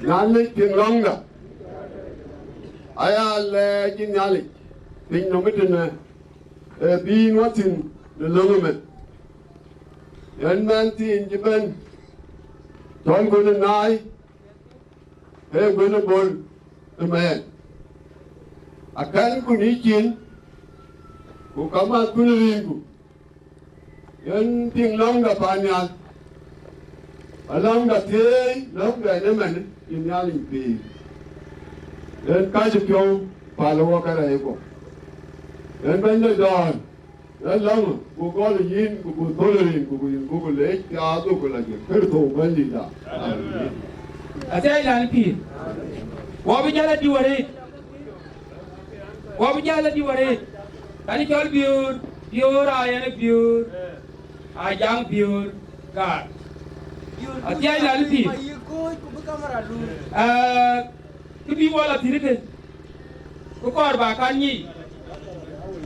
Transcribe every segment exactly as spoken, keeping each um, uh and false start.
Nhialic piŋ lɔ̈ŋda. Aya lɛɛc yïn Nhialic, piny nɔm ëtënë, ee bï yïn wä thïn në löŋ ëmën. Yen mɛnh thiin cï bɛ̈n, cɔl Guën ë Naai, ee Guën ë Bol ë Mɛɛn. Akɛ̈nkun yïcin, ku ka mäthkun ë rinku. Yen piŋ lɔ̈ŋda paannhial, alɔ̈ŋda thieei lɔ̈ŋda ëmën, yïn Nhialic pïïr. Yen kacï piɔ̈u päl wɔ kärɛc guɔ. Yen bɛ̈ny de dɔ̈ɔ̈r, yen lɔ̈ŋ, ku gɔl yïn, ku buk dhöl rinku, ku yïn buk leec piathdu, ku la jël Kërtho Bɛ̈nydïtda. Amen. Athiɛɛi län pïïr. Wɔ bï jäl adiu arëët. Wɔ bï jäl adiu arëët. Ɣɛn cɔl Biöör, Biöör aa yen ë Biöör, aa Jaŋ Biöör Gaar. Athiɛɛi län pïïr. Ee, kë bï wɔ la thïn ëkë, kë kɔɔr ba kan nyic,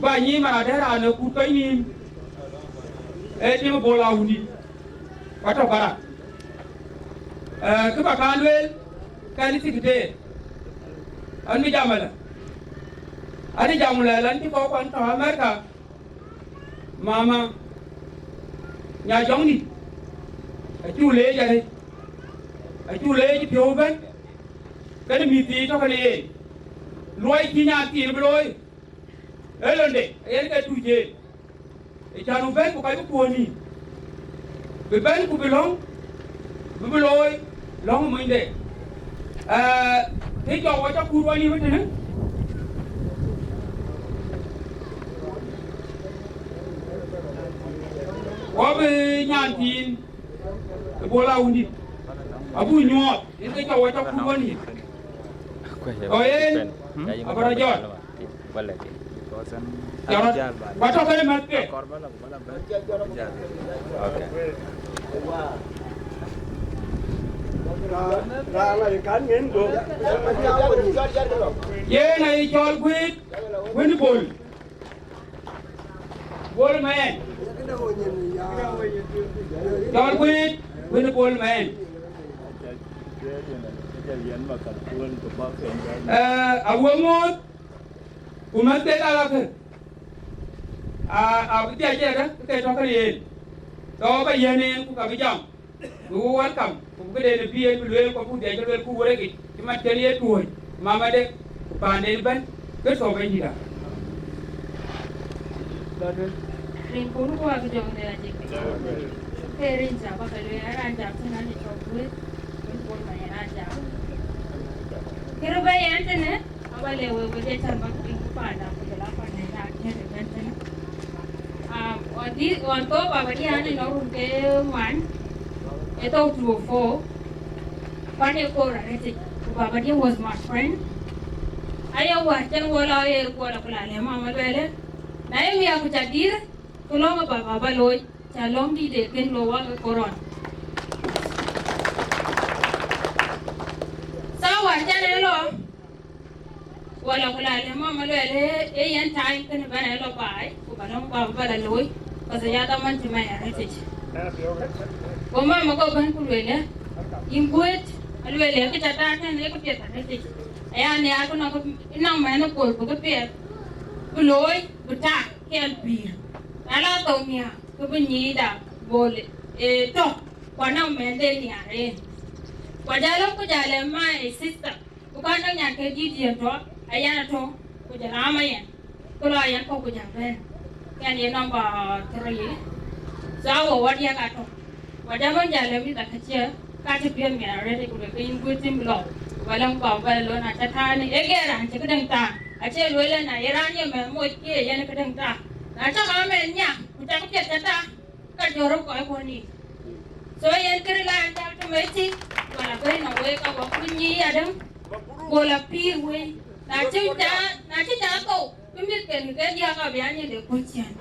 ba nyic man adɛ̈ raan ë kut kɔc nïïm, ee tiŋ Bol Awundi, ku atɔ̈ barak. Ee, kë ba kan lueel, kɛn ë thik teer, an bï jam ëlä, an ë jam lɛ̈ɛ̈l an cï kɔc kuan tɔ̈ Amerika, mama, nya jɔŋdït, acuk leec arëët, acuk leec piɔ̈u ëbɛ̈n, kënë mïth thii tɔ̈ kënë yen, luɔi cï nyan thiin bï looi, ë londe, yen ke tuc yen. Ë cän bï bɛ̈n ku kɔc bï kuɔ̈ɔ̈ni, bï bɛ̈n ku bï lɔ̈ŋ, bï bï looi lɔ̈ŋ ë monyde. Ee, të jɔ wɔ cä kuur wɔ nïïm ëtënë, wɔ bï nyan thiin ë Bol Awundi abuk nyuɔɔth, yen ke jɔ wɔ cä kuur wɔ nïïm. Kɔ yen abï rɔt jɔt. Jɔt rɔt. Ku atɔ̈ kënë mäthke. Yen aye cɔl Guëët wën Bol, Bol Mɛɛn. Cɔl Guëët wën Bol Mɛɛn. Ee, awuɔ̈c muɔ̈ɔ̈th, ku mäthke ka lakë. Aa, abï dhiac ëdë ke tɔ̈ kënë yen. Tɔ̈ ba yiɛ̈n en, ku ka bï jam, bï wɔ welcome, ku bï këden bï en bï lueel, ku bï dhiac ke lueel, ku wërëkic cï mat cïn ye tuɔ̈ɔ̈c, mamade, ku paanden ëbɛ̈n, ke tɔ̈ Bɛ̈nydïïtda. Rin kun ku abï jɔŋ de ajik. Ke rin ca ba ke lueel, a raan jam thïn an, ë cɔk wëët, rin kun ma yen a jam. Kërë ba yɛn tënë, Aba le wek, wek ë cän bäk piŋ ku paanda ku jɔl a paanda ë raan tënë bɛ̈n tënë. Um, on this, on thou babadiɛ̈ an, ë nɔŋ run ke ŋuan, ë thou two oh four, kuan ë kor arëtic, ku babadiɛ̈ was my friend. Aye wäär cän wɔ la ɣer guɔ la ku la lɛ̈k mama luɛɛlë, na ye miäk ku ca dïïr, ku lɔ̈ŋ ë baba ba looi, ca lɔ̈ŋ dïït ë kën lɔ wak ë koron. Thaa wäär cän ë lɔ, wala ku la lɛ̈k mama luɛɛlë, ee yen time kënë bɛ̈n ë lɔ baai, ku ba lɔ̈ŋ baba ba la looi, bas aya dhaman cï mɛc arëtic. Go mama go bɛ̈n ku luelë, yïn Guëët, aluelë, kë ca tak tën ee këpiɛth arëtic. Aya nhiaar ku nɔŋ kë, nɔŋ mɛnh ë Bol bï këpiɛth bï looi, bï tak ke yen pïïr. Na la thou nhiaar, ke bï nyiicda Bol ë tɔ̈, ku anɔŋ mɛnhden nhiaar en. Ku ajäl lɔ̈ŋ ku jal lɛ̈k my sister, ku ka nɔŋ nyan ke dït yen tɔ̈, ayen atɔ̈, ku jɔl a ma yen, ku lɔ yen kɔ̈k ku jal bɛ̈n. Yen ye number three. So, awɔ wädiɛ̈ ka tɔ̈. Wädiɛ̈ bɛ̈n jal lɛ̈k mïth akëcï, ka cï piɔ̈ɔ̈th miɛt arëët, ku luelkë yïn Guëët tim lɔ, ku ba lɔ̈ŋ baba ba lɔ na ca täänë, ee ke raan cï këdäŋ tääŋ. Acie lueel ëna, ye raan ye mɛnh moc ke yen këdäŋ tääŋ. Na cak a mɛnh nya, ku cak piɛth ca tääŋ, ka jɔt rɔt kɔc kuɔ̈n yiic. So yen kërë la en jal tëmec tïŋ, wala bɛ̈i nɔm wek ka wɔ kuc nyiic adäŋ, go la pïïr wei. Na cï ca, na cï ca thou, ke mïthken ke diäk abï a nyin de kuc ciëën.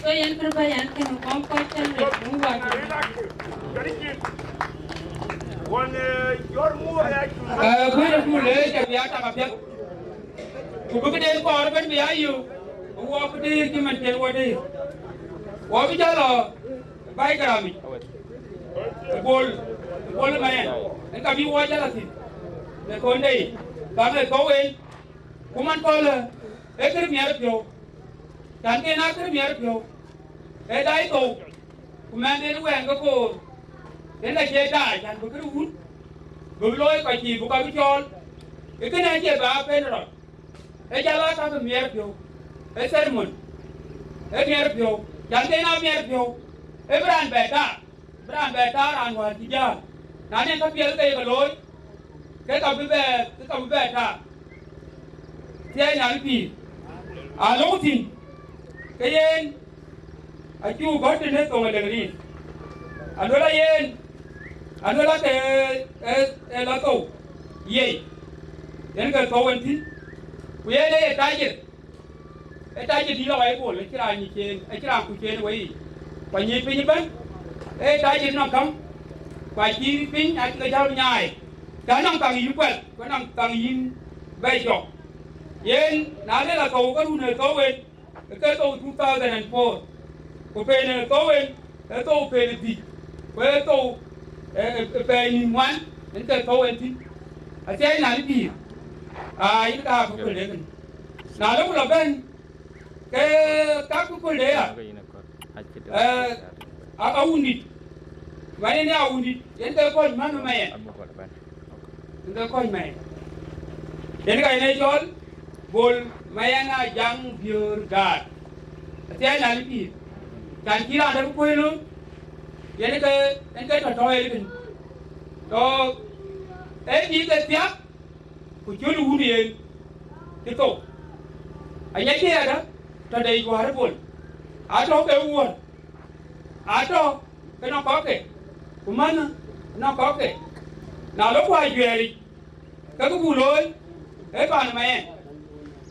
So yen kërë bä yɛn kënë kɔn kɔc cän rɛc wun wäär. Ee, kuëër ë dul ë ca bï a tak apiɛth. Ku bï këden kɔɔr ëbɛ̈n bï ya yök, wɔ bï dëër cï man cïn wɔ dëër. Wɔ bï jɔ lɔ background yic. Bol, Bol en ka bï wɔ jäl athïn në thonde yic, ka ŋe thou en, ku man kɔlë, ee kër miɛt piɔ̈u, can ke na kër miɛt piɔ̈u, ee dai thou, ku mɛnhden wɛɛŋ ke koor, en ka cie daai, can bï kër wun, bï looi kɔc cïï bï kɔc bï cɔɔl, ke kënë acie bä pen rɔt, ee jäl aa kakë miɛt piɔ̈u, ee thermon, ee miɛt piɔ̈u, can ke na miɛt piɔ̈u, ee bï raan bɛ daai. Bï raan bɛ taar raan wäär cï jäl, na nɛn ka piɛth ke ye ke looi, ke ka bï bɛ, ke ka bï bɛ taar. Thiɛɛi nyan pïïr, alöŋ thïn, ke yen acuk gɔ̈t tënë thoŋ ë Leŋric, aluel a yen, aluel a ke ë, ë la thou, yei, yen ke thou en thïn, ku yen ee ye tajir. Ee tajir dït lɔ wai bol, acï raan nyic ceen, acï raan kuc ceen ë wei yic. Ku anyic piny ëbɛ̈n, ee tajir nɔŋ käŋ, ku acï piny acï ke jäl nyaai, ka nɔŋ käŋ yïn kuɛl, ku nɔŋ käŋ yïn bɛ cɔk. Yen na le la thou ke run ë thou en, ke thou two thousand and four, ku pen ë thou en, ee thou pen ë dhïc, ku ee thou ë, ë, ë pɛɛi nïn ŋuan, en ke thou en thïn. Athiɛɛi nyan pïïr, aa, yïn ka akököl de kën. Na lok lɔ bɛ̈n, ke ka akököl de ya, eh, a, a wundït, man en ya wundït, yen ke kɔc män ë Mayɛn. Yen ke kɔc Mayɛn. Yen ka yen ee cɔl Bol Mayɛn Ajaŋ Biöör Gaat. Athiɛɛi nyan pïïr. Can cï raan dɛ̈ bï kuöc lööm, yen ke, yen ke tɔ̈ tɔ̈ en kën. Tɔ̈ ee bï ke thiak, ku cöl wun yen cï thou. Aye cï yadä tɔ̈ de yic wäär ë Bol. Atɔ̈ ke wuɔ̈r. Atɔ̈ ke nɔŋ kɔ̈k ke, ku män nɔŋ kɔ̈k ke. Na lok ku ajuɛɛric, ke kë buk looi, ee paan Mayɛn,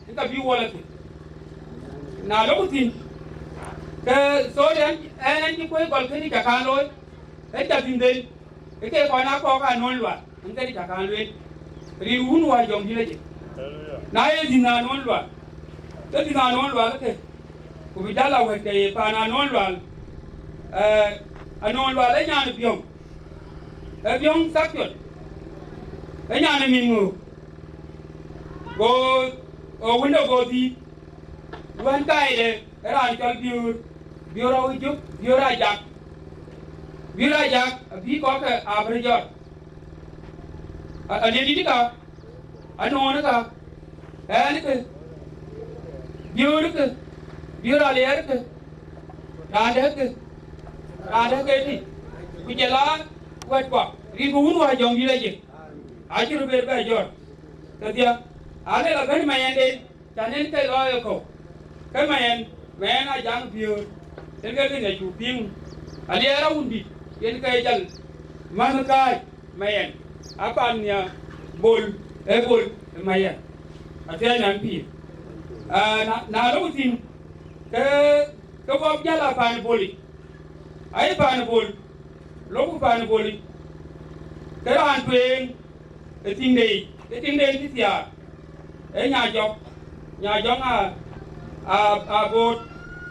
ke ka bï wɔ lɔ thïn. Na lok ku thïn, ke thou en, en, en cï kuöc gɔl kënë ca kaŋ looi, ee ca thïn dhël, ke ke kɔn aa kɔɔk anɔ̈ɔ̈n lual, en kënë ca kaŋ lueel. Rin wun wä jɔŋ dït acï. Na ye dhïn anɔ̈ɔ̈n lual, ke dhïn anɔ̈ɔ̈n lual ke, ku bï jäl a wɛ̈t ke ye paan anɔ̈ɔ̈n lual. Eh, anɔ̈ɔ̈n lual ee nyan ë Biɔ̈ŋ, ee Biɔ̈ŋ Thapiɔl, ee nyan ë mïth ŋö? Go, go wënde go dhïït, wën kaide ë raan cɔl Biöör, Biöör Awïcök, Biöör Ajak, Biöör Ajak abï kɔ̈k ke abï röt jɔt. A, a liëc dït ka, anɔ̈ɔ̈n ka, ɛn ke, Biöör ke, Biöör Aliɛɛr ke, raan dɛ̈ ke, raan dɛ̈ ke tï, ku jɔl a wɛ̈t kuak, rin ku wun wä jɔŋ dït acï, acï röt ber bɛ jɔt. Kedhie, alë la bɛ̈n Mayɛnden, cän en ke lɔ ë kɔ̈u, ke Mayɛn, Mayɛn Ajaŋ Biöör, en ke kën acuk piŋ, Aliɛɛr Awundït, yen ke jal män kääc Mayɛn, apan nhiaar Bol, ee Bol ë Mayɛn, athiɛɛi nyan pïïr. Ah, na, na lok thïn, ke, ke wok jäl a paan Bolic, ayï paan Bol, lok paan Bolic, ke raan tueŋ, ë tiŋde yic, ke tiŋde en cï thiaak, ee Nyajɔk, Nyajɔŋ a, a, Abot,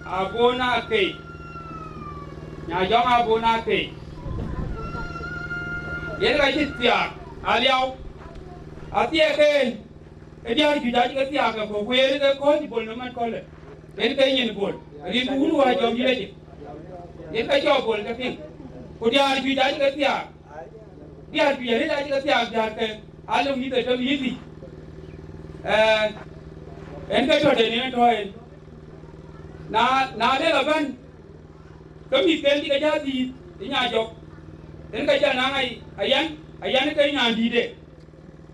Abon Akei, Nyajɔŋ Abon Akei. Yen ka cï thiaak, Aliau, athiɛɛk en, ë diäär juëc acï ke thiaak ë kɔ̈u, ku yen ke kɔ̈ɔ̈c Bol në man kɔ̈lë, yen ke nyin Bol, rin ku wun wä jɔŋ dït acï, yen ke cɔɔk Bol ke piŋ, ku diäär juëc acï ke thiaak. Diäär juëc arëët acï ke thiaak, diäär ke alöŋ yïth ë tök yïth yic. Eh, en ke tɔ̈ tënë en tɔ̈ en. Na, na le la bɛ̈n, ke mïthken cï ke jɔ dhïïth ë Nyajɔk. En ke jɔ naŋ ai, ayan, ayan ke nyan dïïtde.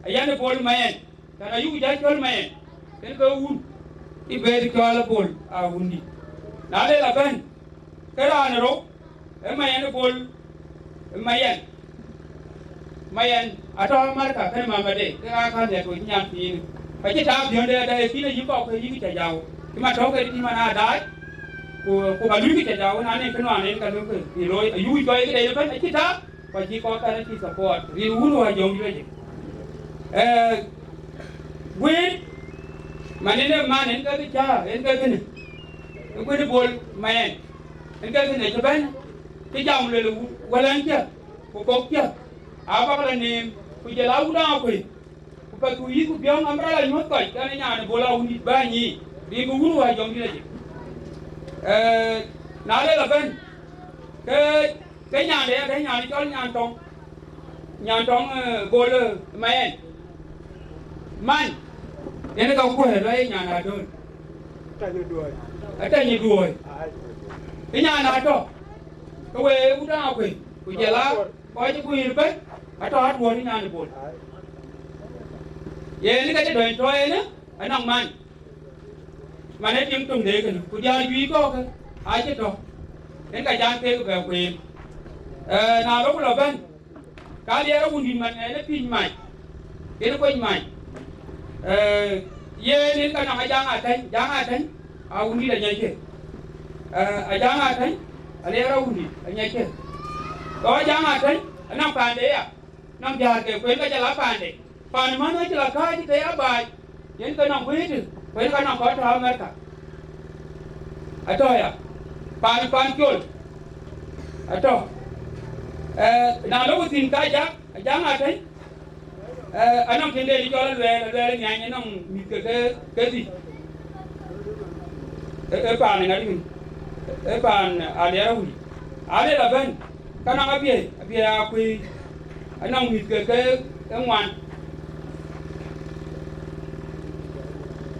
Ayan ë Bol Mayɛn. Tën ayuk jɔ cɔl Mayɛn, en ke wun, cï bɛ̈ɛ̈r cɔl Bol Awundït. Na le la bɛ̈n, ke raan ë rou, ë Mayɛn ë Bol, ë Mayɛn. Mayɛn atɔ̈ Amerika, kënë mamade, ke aa ka nhiɛɛr toc nyan thiinë. Ka cï taak biɔ̈nde ada, ee kïn ayï kɔ̈k ke yïk cä jau. Cï man tɔ̈u ke tït man aa daai, ku, ku ka luiikï cä jau, na nɛn kë nuan en ka lëukë bï looi, ayuk kɔc këde ëbɛ̈n, acï taak. Ku acï kɔc kɛn acï support, rin wun wä jɔŋ juëc. Eh, guiir, man en ë man en ke bï cä, en ke kënë. Ë guiir Bol Mayɛn. En ke kënë cï bɛ̈n, cï jam luel wälɛn cä, ku kɔ̈k cä. abäk lɔ neem, ku jɔl a wun Aŋakuei, ku Pathuyith ku Biɔŋ, abï rɔt lɔ nyuɔ̈th kɔc, kɛn ë nyan ë Bol Awundït bäny yiic, rin bï wun wä jɔŋdït ajik. Eh, na le lɔ bɛ̈n, ke, ke nyande ya, ke nyan cɔl Nyantɔŋ, Nyantɔŋ, eh, Bol, eh, Mayɛn. Man, yen ka kuɛ̈ɛ̈r lɔ ye nyan Adöl. Atany Duɔ̈ɔ̈i. Ë nyan atɔ̈, ke we wun Aŋakuei, ku jɔl a kɔc ë guiir ëbɛ̈n, atɔ̈ atuɔ̈ɔ̈r ë nyan ë Bol. Yen ke cï dɔny tɔ̈ ënë, anɔŋ man. Man ë tiŋ töŋ de kënë, ku diäär juëc kɔ̈k ke, acï tɔ̈. Yen ka jam keek bɛ kueen. Eh, na lok lɔ bɛ̈n, ka Aliɛr Awundït man ënë piny mac, yen kuec mac. Eh, yen, yen ka nɔŋ Ajaŋ Atany, Jaŋ Atany, Awundït anyiɛckë. Eh, Ajaŋ Atany, Aliɛr Awundït anyiɛckë. Tɔ̈ Ajaŋ Atany, anɔŋ paande ya, nɔŋ diäär ke kueen ka jɔl a paande. Paan män acï lɔ kääc ke ya baai, yen ke nɔŋ kuëëtë, ku yen ke nɔŋ kɔc tɔ̈ Amerika. Atɔ̈ ya, paan, paan col, atɔ̈. Eh, na lok thïn ka Ajaŋ, Ajaŋ Atany, eh, anɔŋ tiŋden cɔl Aluɛɛl, Aluɛɛl Nhiany, anɔŋ mïth ke, ke, ke dhïc. Ë, ë paan ŋadï, ë paan Aliɛr Awundït. Ale lɔ bɛ̈n, ka nɔŋ Abiɛi, Abiɛi Akuëi, anɔŋ mïth ke, ke, ke ŋuan.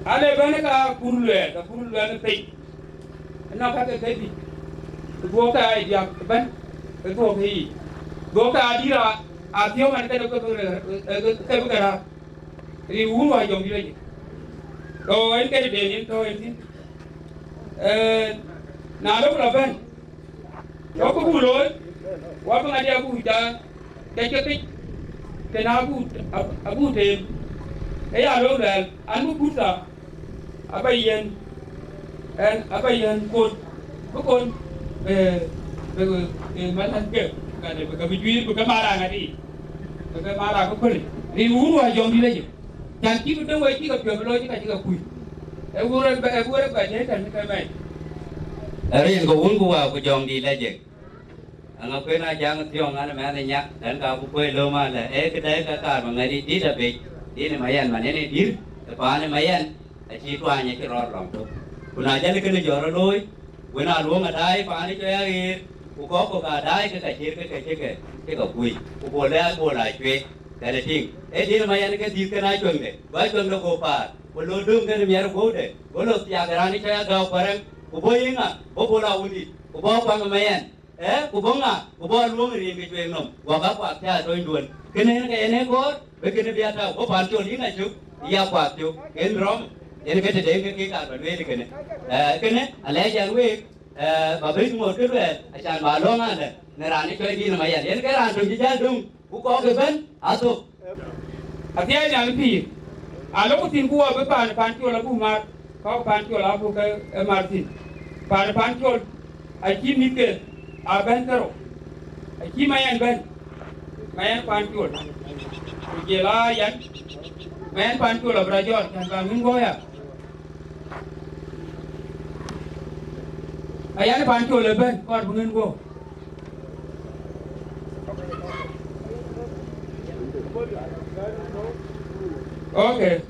Ale bɛ̈n ka Kur Luɛɛl, ka Kur Luɛɛl piny. Anɔŋ ka ke, ke dhïc. Dhuɔ̈k ke aa diäk ëbɛ̈n, ë dhuɔ̈k ke yiic. Dhuɔ̈k ke aa dït a, a thiɔ̈k man ke, ke, ke, ke, ke bï ke rap. Rin wun wä jɔŋdït ajik. Tɔ̈ en këde den yen tɔ̈ en thïn. Eh, na lok lɔ bɛ̈n, tɔ̈ kë buk looi, wä bï ŋadï abuk ja, kɛc ke pic, kën abuk, ab-, abuk teem. Ë ya lok luɛɛl, an bï purtha, aba yiɛ̈n, ɛn aba yiɛ̈n kon, bï kon, bï, bï, bï malan ke, ka de, bï ke bï juiir, bï ke mar aŋadï, bï ke mar aŋa köl. Rin wun wä jɔŋdït ajik. Can cï bï döŋ wei cï ke piɔ̈ɔ̈th bï looi cï ka cï ke kuc. Ë wur ë bɛ, ë wur ë bɛ jëë tɛ̈n ke mɛc. Rin ke wun ku wä ku jɔŋdït ajik. Aŋakuei Ajaŋ Thiɔ̈ŋ an mɛnh ë nyak, tɛ̈n ka bï kuöc lom alë, ee këdɛ̈ ke kaar bï ŋɛ̈t dït abiëc, dït ë Mayɛn man yen ë dït, ë paan ë Mayɛn, acï tuany acï rɔt lɔŋ tök. Ku na jɔl kënë jɔt rɔt looi, wën aa luɔ̈ŋ adaai paan ë cɔk aɣeer, ku kɔ̈k kɔ̈k adaai ke ka ciët ke ke cï ke, cï ke kuc, ku Bol ë Bol Acuëëc, kɛn ë tïŋ. Ee dït ë Mayɛn ke dhïth kën aa cuëŋde, bä cuëŋde go paar, ku lo döŋ kën miɛt guɔ̈ude, go lo thiak ë raan ë cɔk Agäu Kuarɛŋ, ku bɔ̈ yiŋa, bɔ̈ Bol Awundït, ku bɔ̈ kuaŋ ë Mayɛn. Eh, ku bɔ̈ ŋa? Ku bɔ̈ luöŋ ë rin ke cuëëŋ nɔm, guɔ bä kuak cä ë tonyduön. Kënë en ke en ee gɔ̈ɔ̈r, bï kënë bï a tääu, bɔ̈ paan col yïn acök, ya kuak cök, en rɔm, en ke tëde ke kek kaar bä lueel kënë. Eh, kënë, alɛɛc ɛn week, eh, bä bï ŋot kë luɛɛl, acan bä lɔ̈ŋ alë, në raan ë cɔl dïït nɔm ayɛn. En ke raan töŋ cï jäl döŋ, ku kɔɔk ëbɛ̈n, athok. Athiɛɛi nhial pïïr, alok thïn ku wɔ bï paan, paan col abuk mar, kɔ̈k paan col abuk ke, e mar thïn. Paan, paan col acï mïthke a bɛ̈n kerou, acï Mayɛn bɛ̈n, Mayɛn paan col, ku jël a yɛn, Mayɛn paan col abï rɔt jɔt, cän bä ŋïn guɔ ya. Ayan paan col ëbɛ̈n, kɔɔr bï ŋïn guɔ. Okay.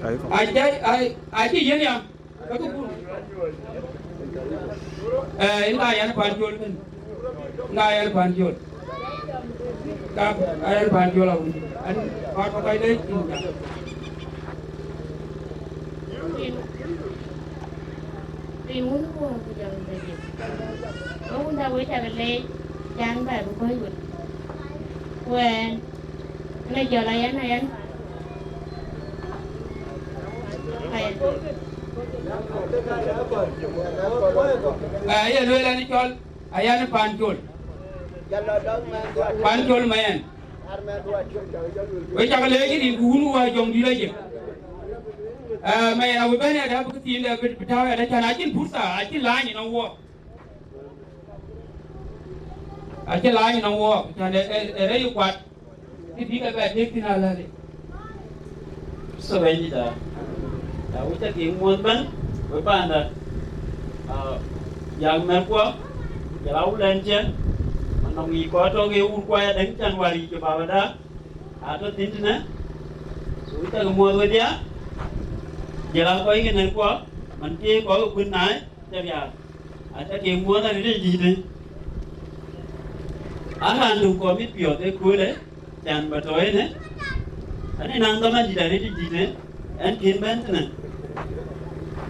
Ai, ai, ai, ai, cï yen ya. Ka ku pur. Eh, ŋa yan paan col kën? Ŋa yan paan col? Ka, ayan paan col awun. An, pa, pa, pa, dai, in ka. Rin, rin wun ku ku jam tëde. Wun da we cak le, jan ba bu koi wut. Wen. Në jɔl ayan, ayan. Ayan. Aa, ye lueel an cɔl, ayan paan col. Paan col Mayɛn. We cak leec rin ku wun wä jɔŋdït ajek. Aa, Mayɛn, awe bɛ̈n ya dap kë thiin dɛ bï, bï tääu ya dɛ, cän acïn purtha, acïn laany nɔm wɔ. Acï laany nɔm wɔ, cän ë, ë, ë rɛy kuat. Kë bï ke bɛ tek thïn alɛ̈th. So, Bɛ̈nydïtda, ya wïc athïn muɔ̈th bɛ̈n, we panda, ah, yak mɛ̈thkuɔ, jɔl a wulɛn cï, man Nɔŋ yic kɔc tɔ̈ ke wur kuai adäŋ can war yic ke baba da, atɔ̈ thïn tënë. So, wïc cak muɔ̈th wedhia, jël a kɔc ke nɛ̈r kuɔ, man ke kɔc ke kuën naai, cak riaar. Acak ke muɔ̈th arëët ë dïïtë. Ahan töŋ kɔmit piɔ̈ɔ̈th ëköölë, can ba tɔ̈ ënë, ani naŋ dhaman dït arëët ë dïïtë, ɛn kën bɛ̈n tënë.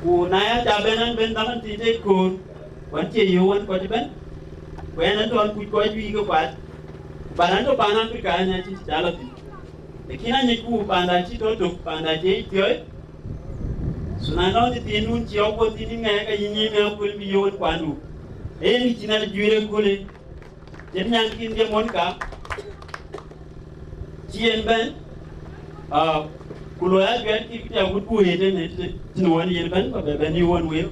Ku na ya ca bɛ̈n, ɛn bɛ̈n dhaman thïn tëë köör, wän cie yöök wän kɔc ëbɛ̈n, ku ɛn ɛn tɔ̈ ɛn kuc kɔc juëc ke kuat, ku ban ɛn tɔ̈ paan Afrika ɛn acïn cï ca lɔ thïn. Lakin anyicku panda cï tɔ̈ tök, panda cie yic thiɔ̈i. So na nɔŋ tëthiin nun cï ɣɔ̈k guɔ thïn yïn ŋɛk, ka yïn nyiëëŋ ë aköl bï yöök ɛn kuandu. Ee yen kï cïn ɛn juëër ëköölë. Cïn nyankïn de Monica, cï yen bɛ̈n, ah, ku loi ajuɛɛr kï, kï agut ku wëët ënë, tënë wën yen bɛ̈n, ba bɛ bɛ̈n yï wën wëët.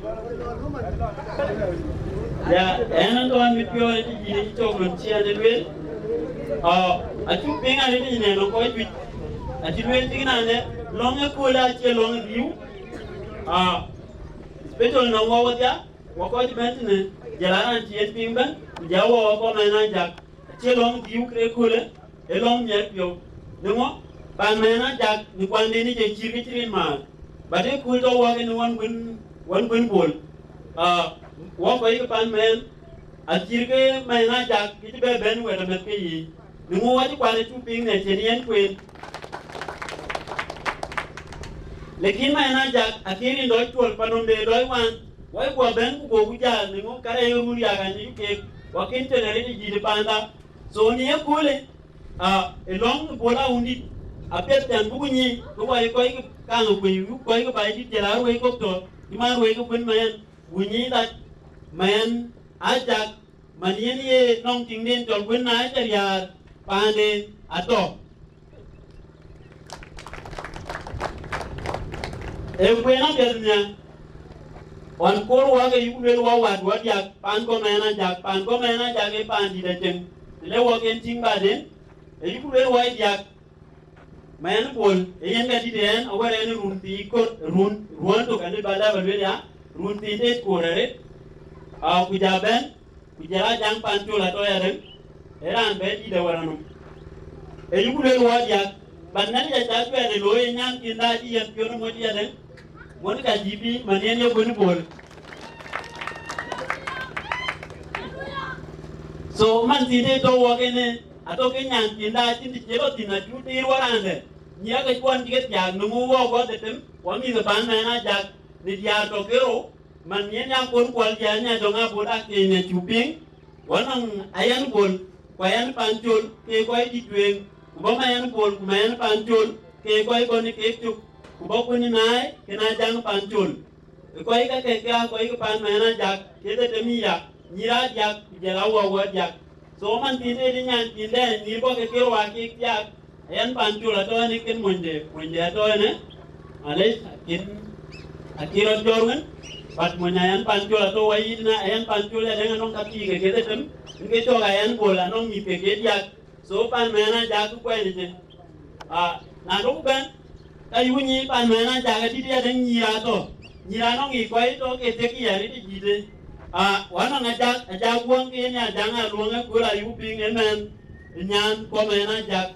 Ya, ɛn ɛn tɔ̈ ɛn mit piɔ̈ɔ̈th ë tïc yïn ë cök lon cï ɛn ë lueel. Ah, acuk piŋ arëët ë nɛn ë kɔc juëc. Acï lueel cïk naan ë lɔ̈ŋ ëköölë acie lɔ̈ŋ ë dhiu. Ah, special nɔŋ wɔ wedhia, wɔ kɔc bɛ̈n tënë, jël a raan cï yen piŋ bɛ̈n, ku jël wɔ wɔ kɔc mɛn Ajak. Acie lɔ̈ŋ dhiu kërë ëköölë, ee lɔ̈ŋ miɛt piɔ̈u. Në ŋö, paan mɛn Ajak në kuanden ë je cït ke cï rin maar. But ëkööl tɔ̈ wɔ ke në wän guën, wän guën Bol. Ah, wɔ kɔc ke paan mɛn, acït ke mɛn Ajak ke cï bɛ bɛ̈n wɛ̈t amɛth ke yiic. Në ŋö wɔ cï kuat acuk piŋ në cïn yen kueen. Lakin mɛn Ajak akï rin dɔc tuɔl, panɔm de dɔc wan, wɔ guɔ bɛ̈n ku goku jäl, në ŋö karɛc run riääk anyicku keek, wakïn tënë arëët ë dïït ë panda. So në ye köölë, ah, ë lɔ̈ŋ ë Bol Awundït, apiɛth can buku nyic, ke wɔ ye kɔc ke kaŋ ë kuec, kɔc ke baai dït jël a ruëëc kɔ̈k tɔ̈, cï man ruëëc ke kuën mɛn, ku nyic that mɛn Ajak, man yen ye nɔŋ tiŋden cɔl kuën na cä riaar paande atɔ̈. Ee kueen apiɛth nhial, ɣɔn koor wɔ ke yuk lueel wɔ wat wɔ diäk, paan kɔ̈ mɛn Ajak, paan kɔ̈ mɛn Ajak ee paan dït aceŋ, të le wɔ ken tïŋ baden, ee yuk lueel wɔ diäk, mɛn Bol, ee yen ka dït ɛn, awär ɛn run thii koor, run, ruɔ̈ɔ̈n tök, alë ba lɛ̈k alueel ya, run thii deet koor arëët, aa, ku ja bɛ̈n, ku jël Ajaŋ Pancol atɔ̈ yadäŋ, ee raan bɛ dït awär anɔm. Ee yuk lueel wɔ diäk, but nɛn ya ca cuɛt ë looi ë nyankïn da cï yɛn piɔ̈n ë moc yadäŋ, mon ka jï bï man yen ye guën Bol. So man thïn ë tɔ̈ wɔ kene, atɔ̈ ke nyankïn da cïn të cie lɔ thïn, acuk tiir wɔ raan dɛ̈. Nyiɛɛk ë kuɔn cï ke thiaak, nöŋ wɔ guɔ dhetem, wɔ mïth ë paan mɛn Ajak, në diäär tɔ̈ ke rou, man yen ya kon kuɔl jɛ anya jɔŋ abot akeny ë cuk piŋ, wɔ nɔŋ Ayan Bol, ku Ayan Pancol ke kɔc dït tueŋ, ku bɔ̈ Mayan Bol, ku Mayan Pancol ke kɔc bɔ̈ në keek cök, ku bɔ̈ kuën ë naai kën Ajaŋ Pancol. Ë kɔc kakë ke aa kɔc ke paan mɛn Ajak, ke dhetem ya, nyïïr aa diäk, ku jël awuɔk wɔ diäk. So man thïn tëde nyankïn dɛ̈ nyïïr bɔ̈ ke ke rou aa kek thiaak, Ayan Pancol atɔ̈ ënë kën monyde, monyde atɔ̈ ënë, malec, akïn, akïn rɔt jɔt wën, but mony Ayan Pancol atɔ̈ wɔ yïn na, Ayan Pancol ya dɛ̈ŋ anɔŋ ka thii ke ke dhetem, ën ke cɔk Ayan Bol anɔŋ mïth ke ke diäk, so paan mɛn Ajak kuɛny ëcë. Ah, na duk bɛ̈n, ka yuk nyic paan mɛn Ajak adït ya dɛ̈ŋ nyïïr atɔ̈, nyïïr anɔŋ yic kɔc tɔ̈ ke tek ya rit ë jïïtë. Ah, wanɔŋ Ajak, Ajak Wuɔŋ ke yen ya Ajaŋ Aluɔŋ ë kööl ayuk piŋ ëmɛn, ë nyan kɔ̈ mɛn Ajak.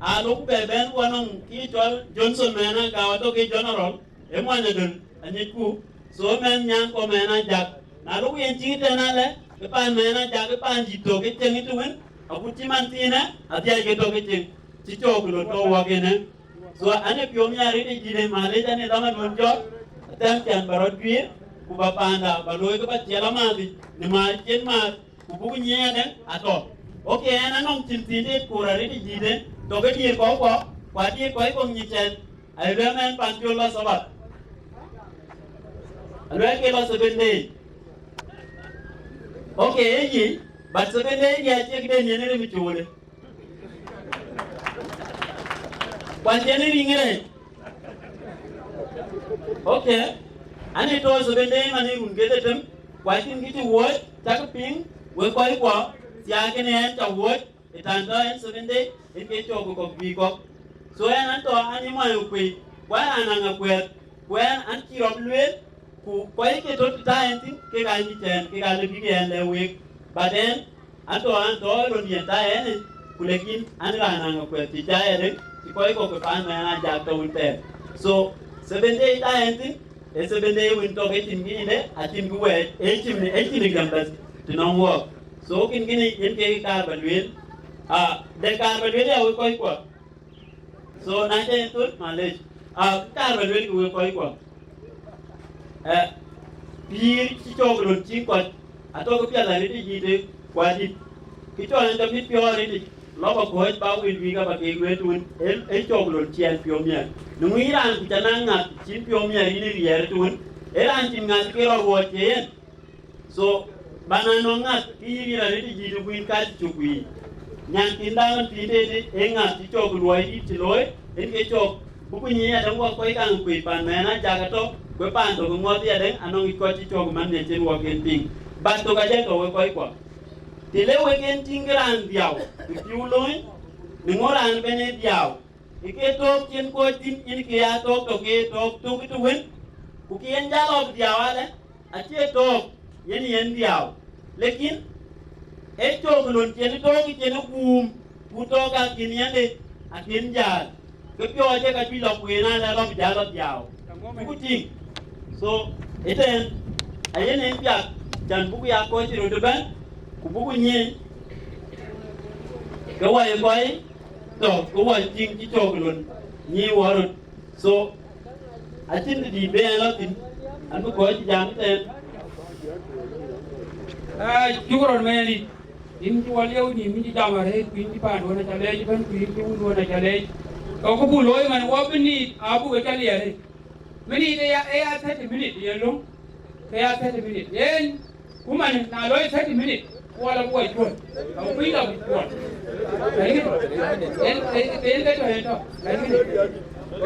Aa, lok bɛ bɛ̈n wanɔŋ kï cɔl Johnson mɛn Agau atɔ̈ ke general, ë muɔny adöl, anyicku, so mɛn nyan kɔ̈ mɛn Ajak. Na lok yen cï tɛ̈n alë, ke paan mɛn Ajak, ke paan dït tök, ke cieŋ ë të wën, agut cï man thiinë, adhiac ke tök ke cieŋ, cï cɔɔk lɔ tɔ̈ wɔ kene. So, an ë piɔ̈u nhiaar rit ë jït ë malec, an ë dhaman wën jɔt, athɛm can ba rɔt guiir, ku ba paanda, ba looi ke ba ciɛl amääth yic, në määr cïn määr, ku buk nyiɛɛn ë atɔ̈. Okay, ɛn anɔŋ cïn thiin deet koor arëët ë jïïtë, tɔ̈ ke diëër kɔc kuɔ, ku adiëër kɔc kɔ̈k nyic ɛn, aye luɛɛl ɛn Pancol lɔ Sabath. Aluɛɛl ke lɔ seven day. Okay, ee yic, but seven day dia cie këde nyin ë rem ë coolë. Kuany cïn ë riŋ ë rɛɛc. Okay. An ë tɔ̈ seven day man ë run ke dhetem, ku acïn kë cï wuɔ̈ɔ̈c, cäk piŋ, wek kɔc kuɔ, thiaak kënë ɛn ca wuɔ̈ɔ̈c, ë tän tɔ̈ ɛn seven day, ën ke cɔk kɔ̈k bï kɔ̈k. So ɛn an tɔ̈ an ë mɔny ë kuei, ku an raan aŋ akuɛɛr, ku ɛn an cï rɔt lueel, ku kɔc ke tɔ̈ të tɔ̈ ɛn thïn, kek aa nyic ɛn, kek aa lë bïk ɛn lɛ̈k week. But ɛn, An tɔ̈, an tɔ̈ röt yen ta ɛn, ku lekin an raan aŋ kuɛth cï ca ɛn, cï kɔc kɔ̈k ke paan mɛn aa jak tɔ̈ wun thɛɛr. So, seven day ta ɛn thïn, ee seven day wën tɔ̈ ke cïn kë yïnde, acïn kë wɛɛc, ee cïn, ee cïn ë gam bɛ̈th të nɔŋ wɔɔk. So, kën kënë yen ke kaar ba lueel. Ah, de kaar ba lueel ya wek kɔc kuɔ. So, na ca yen thöl, malec. Ah, kaar ba lueel ke wek kɔc kuɔ. Eh, pïïr cï cɔk lon cï kɔc, atɔ̈ ke piɛth arëët ë jiëtë ku adït. Kë cɔl en ke mit piɔ̈ɔ̈r ëtïc, lɔ ba kɔ̈ɔ̈c ba wël wïïk aba keek lueel tuun, ee, ee cɔk lon ciɛɛn piɔ̈u miɛt. Në ŋuï raan ku ca naŋ ŋath cïn piɔ̈u miɛt yïn ë riɛɛr tuun, ee raan cïn ŋath ke rɔt ruɔɔc ke yen. So, bana nɔŋ ŋath ke yï riɛɛr arëët ë jiëtë ku yïn ka cï cök ku yïn. Nyan cïn daŋ ën pïïr tëëtë ee ŋath cï cɔk luɔi dït cï looi, en ke cɔk, buku nyiic adäŋ wɔ kɔc kaŋ kuc pan mɛn aa jak ëtɔ̈, ku paan tök ŋuɔth yadäŋ anɔŋ yic kɔc cï cɔk man ŋic cïn wɔ ken piŋ. But tök ajäl tɔ̈ wek kɔc kuɔ. Të le wek en tïŋ ke raan dhiau, të piu looi, në ŋö raan ëbɛ̈n ee dhiau, ë ke tök cïn kɔc thïn, yen ke ya tök tök ke tök tök të wën, ku ke yen jal ɣɔ̈k dhiau alë, acie tök yen yen dhiau. Lekin, ee cök lon cïn tök cïn guum, ku tök akïn yende, akïn jal. Ke piɔ̈ɔ̈c ee ka juëc lɔ ku yen alë lɔ bï jal lɔ dhiau. Ku tïŋ. So, ëtɛ̈ɛ̈n, ayen en piath, can buku ya kɔc cï röt ëbɛ̈n, ku buku nyiëëny, ke wai kɔc tɔ̈, ke wai tïŋ cï cök lon nyïï wɔ röt. So, acïn të dït bï en lɔ thïn, an bï kɔc cï jam ëtɛ̈ɛ̈n. Ah, cuk rɔt mɛɛn yïn, yïn cï wal yeu nïïm, yïn cï jam arëët, ku yïn cï paanduɔ̈n aca leec ëbɛ̈n, ku yïn cï wunduɔ̈n aca leec. Ke ku buk looi man, wɔ bï nïït, abuk ke cä liɛɛr. Minute ë ya, ë ya thirty minute ye löŋ, ke ya thirty minute. Yen, ku man, na loi thirty minute, ku wala ku wa cuɔl. Ka ku kuc la ku cuɔl. Lakini, en, en, en ke tɔ̈, en tɔ̈. Lakini,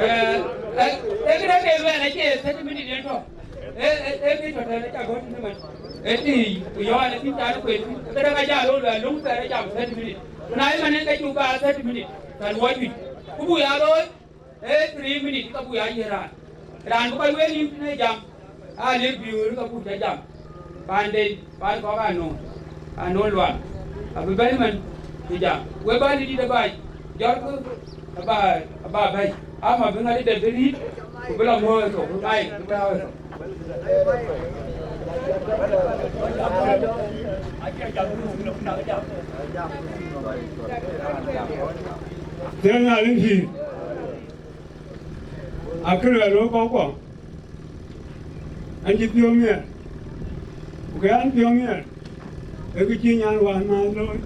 eh, eh, eh, kë dɛ̈ ke luɛɛl acie thirty minute en tɔ̈. Eh, eh, eh, kë tɔ̈ tɛ̈n aca gɔ̈t tënë man. Eh, ti, ku yɔ̈ɔ̈k an, acïn can kueen. Kë dɛ̈ ka jal röt luɛɛl, löŋ thɛɛr ajam thirty minute. Ku na ye man en ke cuk ba thirty minute, ka luɔi juëc. Ku buk ya looi, ee three minute ka buk ya yiëë raan. Raan bï kɔc wël yïn tënë jam, aa liep biöör ka buk cä jam. Paanden, paan kɔ̈k anɔ̈ɔ̈ŋ, anɔ̈ɔ̈ŋ lual. Abï bɛ̈i man, bï jam. Wek bä lidït aba jɔrkë, aba, aba bɛ̈i. Ama bï ŋadï dɛ̈t bï riit, ku bï la mɔ̈ɔ̈r ë thok, bï maik, bï tääu ë thok. Thiëëŋ Nhialic pïïr, akë luɛɛl wek kɔckuɔ, an cï piɔ̈u miɛt, ku kë an piɔ̈u miɛt, ee kë cï nyan wään määth looi.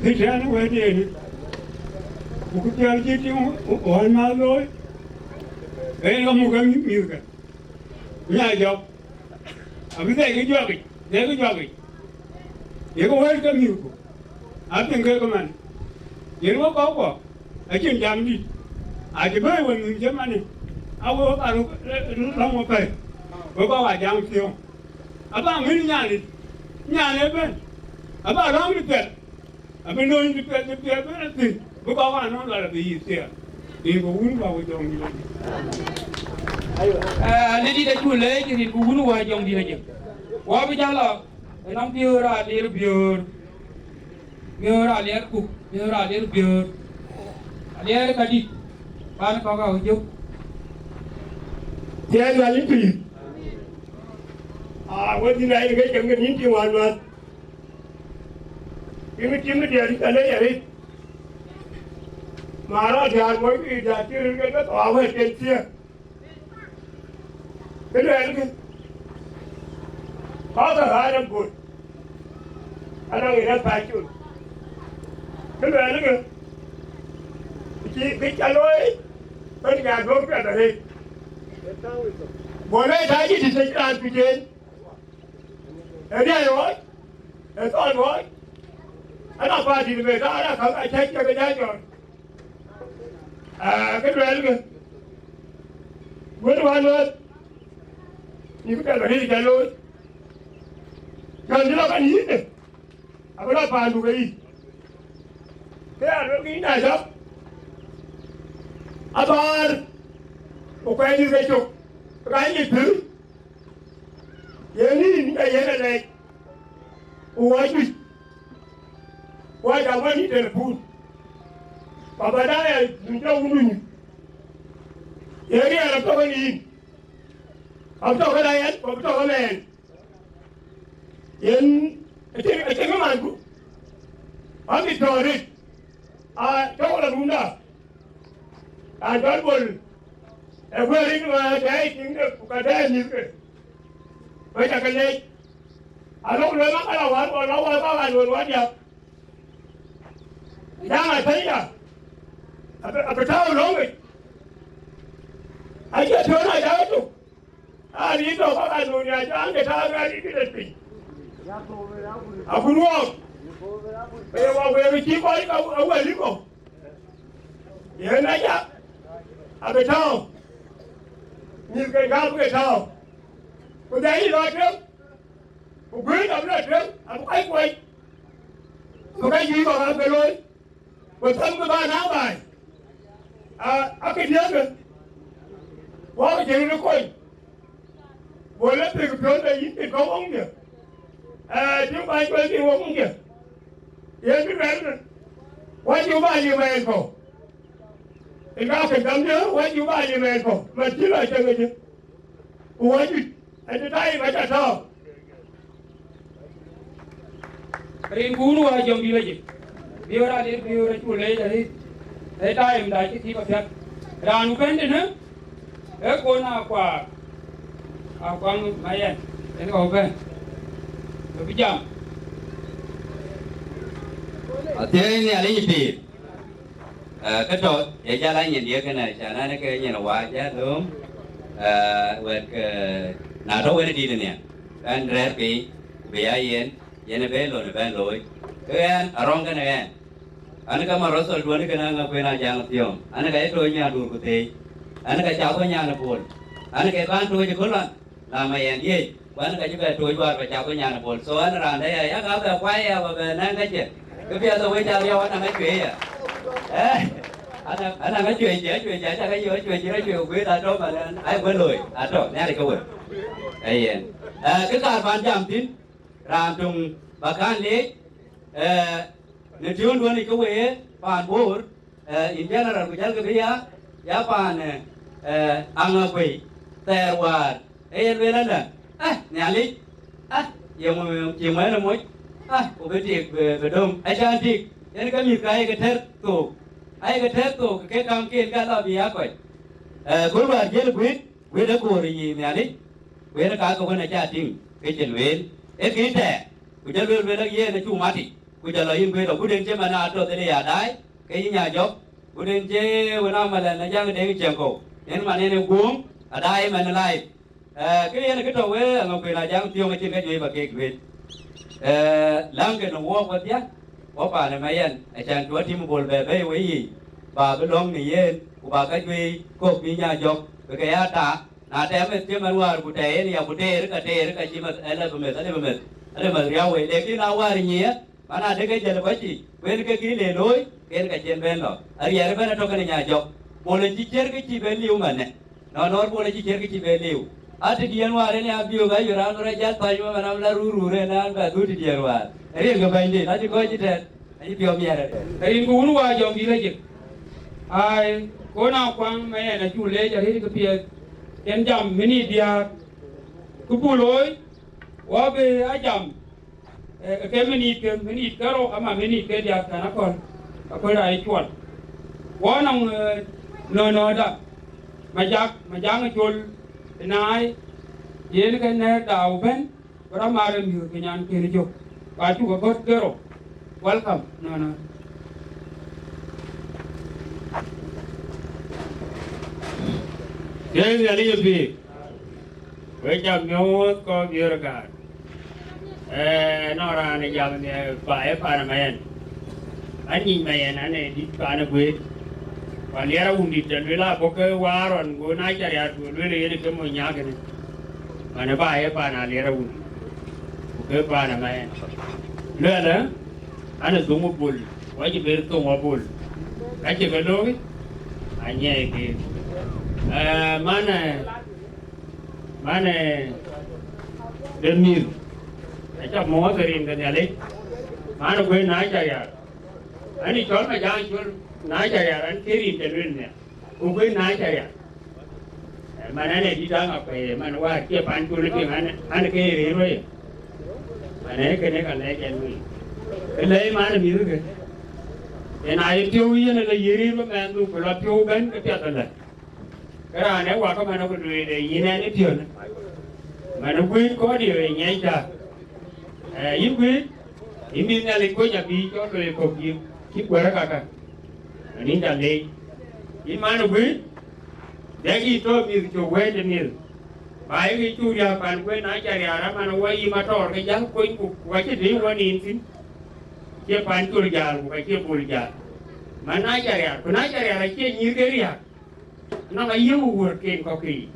Kë tɛ̈ɛ̈n ë wɛ̈tdenë, ku kë piɛth cï tiŋ wään määth looi, ee yen ka muk ke mïthke. Nya jɔk, abï thɛɛi kë juakic, thɛɛi kë juakic, yekë wël ke mïthku, apiŋ kek ëmën. Yen wek kɔckuɔ, acïn jam dït, acï bɛ̈ɛ̈i wenhïïm cï manë, a wek wek aa lɔ̈ŋ wepɛ̈i, wek kɔc aa jam piɔ̈u. Aba ŋic nyan dït, nyan ëbɛ̈n, aba lɔ̈ŋ dït piɛth. Abï lööny bï piɛth, bï piɛth bï rɔt thïn, bï kɔc wään nɔn lual abï yïth thiëëk. Rin ku wun bä we jɔŋdït. Eh, Alidït acuk leec, rin ku wun wä jɔŋdït ajëk. Wä bï jal lɔ, ënɔŋ biöör, alier biöör. Biöör alier ku, biöör alier biöör. Alier kadït, pan kɔ̈k awï jök. Thiëëk Nhialic pïïr. Aa, wek dhïn ayï ke cam ke nïn tiŋ wään wään. Tiŋ, tiŋ diɛɛr cä lec arëët. Ma rɔt diäär moc, kë diäär cï röt ke ke thɔɔk awɛ̈t ken thiëëk. Kë luɛɛlkë, kɔ̈k ke ɣäär ë böt, anɔŋ yen ë päc col. Kë luɛɛlkë, cï, kë ca looi, bɛ̈n nya duɔ̈k piɛth arëët. Bol ë tac yï dït, acïn raan kuc en. Ë riɛl ɣɔɔc, ë thɔn ɣɔɔc, anɔŋ party në America, anɔŋ käŋ acäc kek ë jal jɔt. Aa, kë luɛɛlkë, wën wään ɣööt, në kë piɛth arëët ca looi. Jɔn cï lɔ kɛn yïndë, abï lɔ paandu ke yic. Ke ya luelkë yïn acɔk, abäär, ku kuɛɛny ke cök, ka nyic pïïr. Yen yïn, yen alɛɛc, ku wɔ juëc. Ku acä bɔ̈ yïn telepun. Ku abä daai a nyuc tɔ wundu nyuc. Ye riɛl atɔ̈ ke yïn. Abï tɔ ke la yɛn, ku abï tɔ ke mɛɛn. Yen acïn, acïn kë manku. Abï tɔ rït. A tɔ̈ ke la runda. Raan cɔl Bol, ë guëër rin ë tɛ̈ɛ̈i tiŋde ku ka tɛ̈ɛ̈i mïthke, wek ca ke leec. Alok lueel mak ala wään, ku ala wään bä ɣan lueel wadiäk. Jaŋ Athɛnyda abï, abï tääu löŋic. Acie piɔ̈n a jam ëtök. Aa, rin tɔ̈ bä ɣan lueel ya jaŋ de tääu ɣɛn rin këde piny. Akun wɔɔk, ke ye wä wëëk cï kɔc ka awäl iko. Yen na jak, abï tääu, mïthken ka bï ke tääu. Ku dhɛ̈i lɔ tueŋ, ku guëër abï lɔ tueŋ, abï kɔc kuɔc, ku ka juëc kɔ̈k abï ke looi, ku thɛmkï bä naŋ baai. A, akë diëëkë, wɔk jël në kony. Bol ë pek piɔ̈nde yïn pit kɔ̈u woŋdiɛ̈. Ee, tïŋ bä cuɛl piny woŋdiɛ̈. Yen bï bɛ̈n, wä cï bä liu mɛɛn kɔ̈u. Ë ka kën gamdiɛ̈, wä cï bä liu mɛɛn kɔ̈u. Man cï lɔ cäŋ ëcë. Ku wä juëc, ëcï taim acä tɔ̈ɔ̈k. Rin kun wä jɔŋ dït acï. Biöör alir biöör acu leec arït. Ë taim da cï thiëk apiɛth. Raan bɛ̈n tënë, ë kon akuaar. Akuaŋ Mayɛn, yen ka bɛ̈n. Bï jam. Athiëëc Nhialic pïïr. Ee, kë tɔ̈, ye jal a nyin diëk kënë, cän an, ke nyin wä jal lööm, ee, wɛ̈t ke, na tɔ̈ wën dït nhial, bɛ̈n rɛ̈ɛ̈r piny, ku bï ya yen, yen ë bɛ̈n lon ë bɛ̈n looi. Ke ɣɛn, arɔ̈ŋ kënë ɣɛn. An, ka ma Russell duɔ̈n kënë aŋa kuën a jaŋ thiɔ̈ɔ̈ŋ. An, ka ye tooc nyan duur ku theec. An, ka ca bɔ̈ nyan ë Bol. An, ke bän tooc ë köl an, la Mayɛn diëëc, ku an, ka cï bɛ tooc wäär bɛ ca bɔ̈ nyan ë Bol. So, an, raan dɛ̈ ya, yak abɛ kuai ya, bä bɛ nɛ̈ŋ ka cï. Ke piɛth ë wec ca riɔu, an, aŋa cuëëc ya. Eh, an, an, aŋa cuëëc cï, acuëëc cï, aca ke yök, acuëëc cï, acuëëc ku guëët atɔ̈, man, an, ai wël looi, atɔ̈, Nhialic ke wël. Ee yen. Eh, kë kaar bän jam thïn, raan töŋ bä kän leec, ee, në tiöönduön yic ke we ye paan Bor, ee, in general, ku jälkï bï ya, ya paan, ee, ee, Aŋakuei, thɛɛr wäär, ee yen lueel ëlä, ah, Nhialic, ah, ye ŋö cï ŋuɛ̈n ë moc, ah, ku bï tik bï, bï döŋ, acän tik, yen ke mïth ka ye ke tɛ̈r thook, aye ke tɛ̈r thook, ke kamken ka lɔ bï ya kɔc. Ee, kööl wäär jiël guiëët, guiëët ë koor ë yic Nhialic, ku yen ka ke wën acä tïŋ ke cï lueel, ee kë tɛɛr, ku jɔ lueel, lueel, yen acuk mat yic, ku jɔ lɔ yïn guiëët, agut en cï man atɔ̈ dhil ya daai, ke yï nya jɔk, agut en cï wën amalɛn na jaŋ deŋ cieŋ kɔ̈u, yen man en ë guööŋ, adaai man ë life. Ee, kë yen kë tɔ̈ we aŋa kuën a jaŋ thiɔ̈ŋ acïn ka juëc bä kek lueel. Ee, läŋkë në wɔɔk wedhie, wɔ paan ë Mayɛn, acän cï wɔ tim Bol bɛ bɛ̈i we yiic, ba bï lɔ̈ŋ në yen, ku ba ka juëc kɔ̈k bï nya jɔk, bï ke ya ta, na tɛm meth cï man wäär ku tɛɛr yen ya ku teer, ka teer, ka cï meth, alë bï meth, alë bï meth, alë meth riäu wei, lakin na wäär nyiëë, man adï ke jël kɔc yiic, ku en ke kï le looi, ke en ka cïn ben lɔ. Ariɛɛr ëbɛ̈n atɔ̈ kënë nya jɔk. Bol acï ciër kë cï ben liu manë. Nɔn nɔɔr Bol acï ciër kë cï ben liu. Aa tëdiɛ̈n wäär en ya biöök ayö raan rɔt jal thɔny wä man am la rur rur en an bɛ dhut tëdiɛ̈n wäär. Ariel ke bɛ̈nydït, acï kɔc cï tɛ̈n. Acï piɔ̈u miɛt arëët. Rin ku wun wä jɔŋ dït acïk. Ai, kon a kuaŋ Mayɛn acuk leec arëët ke piɛth. Yen jam minit diäär. Kë buk looi, wä bï a jam, ee, ke minit ke, minit ke rou, ama minit ke diäk kɛn aköl, aköl rac cuɔl. Wä nɔŋ, ee, nönöda, Majak, Majak ë col ë naai, yen ke nɛ̈ɛ̈r daau bɛ̈n, bï rɔt mar ë miöör ke nyan kën jök, ku acuk ke gɔ̈t ke rou. Welcome, nönö. Thiëëc Nhialic ë pïïr. Wek ca miɔ̈ɔ̈th kɔc miöör ë gäär. Ee, nɔŋ raan ë jam nhial, ba ye paan ë Mayɛn. An nyic Mayɛn, an ee dït paan ë guëët. Ku Aliɛr Awundït, të lueel abɔ̈ ke waar ɣɔn, go na cä riaar, go lueel yen ke mony nyaak kënë. Man ë ba ye paan Aliɛr Awundït. Ku ke paan ë Mayɛn. Luɛlë, an ë thoŋ ë Bol, ku acï ber thoŋ ë Bol. Ka cï ke looi, anyiɛɛi keek. Ee, man, ee, man, ee, de mïth, acä mɔ̈ɔ̈th ë rin ke Nhialic, man ë guëën na cä riaar. Ani cɔl Majaŋ Col, na ca rial an, ke rin ca luel nhial. Ku guëër na ca rial. Eh, man an, ë dït aŋa kuɛɛr, man wäär cie pan col piŋ an, an, ke rëër wei. Man ee kënë ka lɛc ɛn wei. Ke lɛc man ë mïth ke. Yen a ye piɔ̈u yen ë la ye rëër bï mɛnhdu, ku la piɔ̈u bɛ̈n ke piath ëlä. Ke raan ë wak ëmɛn ku lueel, ee yïn ɛn ë piɔ̈n. Man ë guëër kɔɔr ye ë nyiɛc cä. Eh, yïn guëër, yïn mïth Nhialic kuöc abï cɔl looi kɔ̈k yï, cï kuɛ̈rë kakë. Ani ca leec. Yïn man ë guëër, dɛk yï tɔ̈ mïth cök wɛ̈ɛ̈t ë mïth. Ba yï cuk riääk pan guëër na ca rial aman wɔ yï matɔɔr ke jäl kony ku, ku ka cï tëë wɔ nin thïn. Cie pan col jäl ku ka cie bol jäl. Man na ca rial, ku na ca rial acie nyïïr ke riääk. Nɔŋ aye wuɔ̈ɔ̈r ken kɔ̈k kë yic.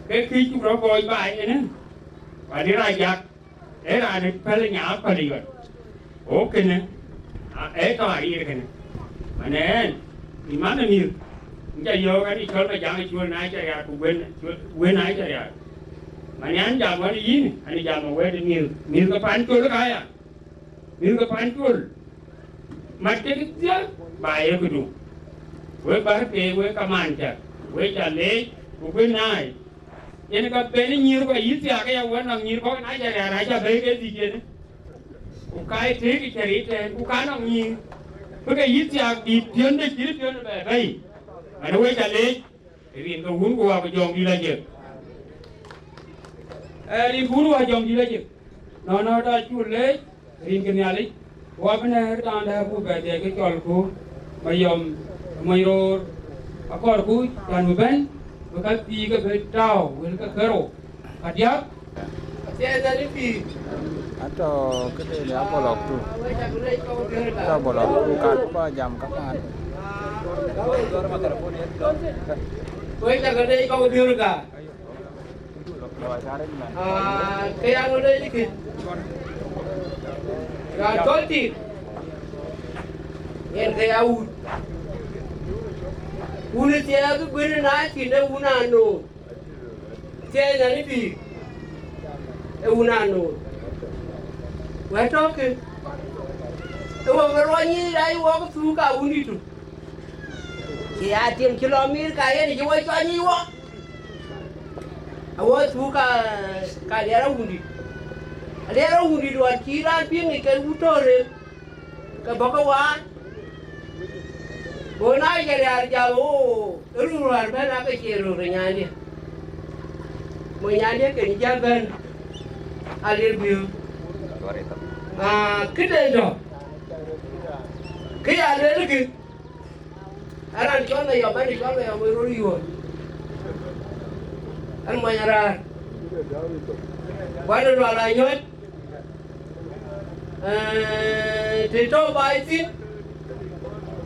Ke kë cuk rɔt gɔɔc baai ënë, ku adï rac jak, ee raan ë päl nya päl yɔt. Ɣok kënë, a, ee tɔ̈ ariir kënë. Man ɛn, yïn man ë mïth, yïn ca yɔ̈ɔ̈k an, ë cɔl Majaŋ Col na ca rial ku guëër, guëër na ca rial. Man an, jam ɣɔn yïn, an, jam ë wɛ̈ɛ̈t ë mïth, mïth ke pan col ka ya. Mïth ke pan col, mat kek dhiël, ba ye këdu. Wek bär ke, wek kaman cä, wek ca leec, ku guëër naai. Yen ka ben nyïïr kɔc yï thiaak ya wën nɔŋ nyïïr kɔ̈k na ca rial, aca bɛ̈i ke dhïc yen. Ku ka ye tëëk cä ric tɛ̈ɛ̈n, ku ka nɔŋ nyïïr. Bï ke yï thiaak bï piɔ̈nde cït piɔ̈nde bɛ bɛ̈i. Ɣɛn wek ca leec. Rin ke wun ku wa ku jɔŋdït ajëk. Ee, rin ke wun ku wa jɔŋdït ajëk. Nɔn nɔn ta cu leec, rin ke Nhialic. Wa bï nɛ̈ɛ̈r thaandɛ ku bɛ dhiɛc ke cɔlku, Mayɔm, mony roor. Akɔɔrku, can bï bɛ̈n, bï ka thii ke bï tääu, wël ke kërou. Ka diäk. Atɔ̈ këde në abolok tu. Atɔ̈ abolok tu, kan ba jam kaman. Wek ca ke leec kɔk biöl ka. Ah, ke ya ŋö leec kë. Raan cɔl tik. Yen ke ya wut. Wun ë thiɛɛk guëër na cïn de wun anɔ̈ɔ̈r. Thiɛɛi nɛn ë pïïr, ee wun anɔ̈ɔ̈r. Wɛ̈t tɔ̈ kë, ee wok ë ruɔny yiic aa yï wok thuk ka wundït tu. Cï ya tiŋ cï lɔ mir ka yen cï wok cɔny yiic wok. Awok thuk ka, ka liɛr awundït. Aliɛr awundït ɣɔn cï raan piŋ yic ke wut tɔ̈ rem. Ke bɔ̈ ke waan. Go na jɔ rial jam, oo, run wäär bɛ̈n ake cie röör ë nyandië. Mony nyandië kën jal bɛ̈n, alir biöök. Aa, këden tɔ̈, kë ya lueel kï, aran cɔl Mayɔm, an cɔl Mayɔm ë röör yuöör. An mony araar. Guan ë lual anyɔ̈ɔ̈c. Ee, të tɔ̈ baai thïn,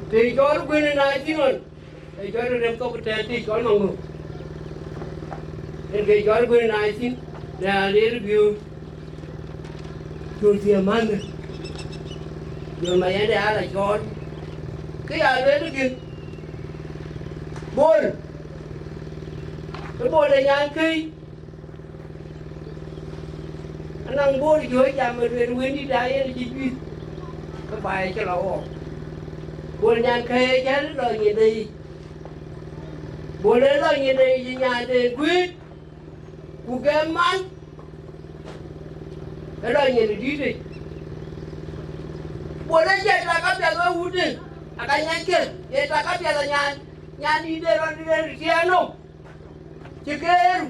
të cɔl guënë na thïn ɣɔn, ee cɔl rem thok tɛ̈ɛ̈n të cɔl maŋö. Yen ke cɔl guënë na thïn, na ler biöör. Col thiëëm mänhë, jɔl ma yɛn de ala cɔɔl. Kë ya lueel kï, Bol, ë Bol ë nyan këc. Anɔŋ Bol jɔ jam ë lueel wëndït da yen cï juëc, ke baai cï lɔ ɣɔɔk. Bol nyan kɛ̈ɛ̈c jäl lɔ nyin de yic. Bol ë lɔ nyin de yic, nyan de guëët, ku gɛm man, ë lɔ nyin dïït yic. Bol ë cie tak apiɛth wek wutdï, aka nyackë, ye tak apiɛth anyan, nyan dïït de rɔt de rëër tiɛɛn nɔm. Cï keer,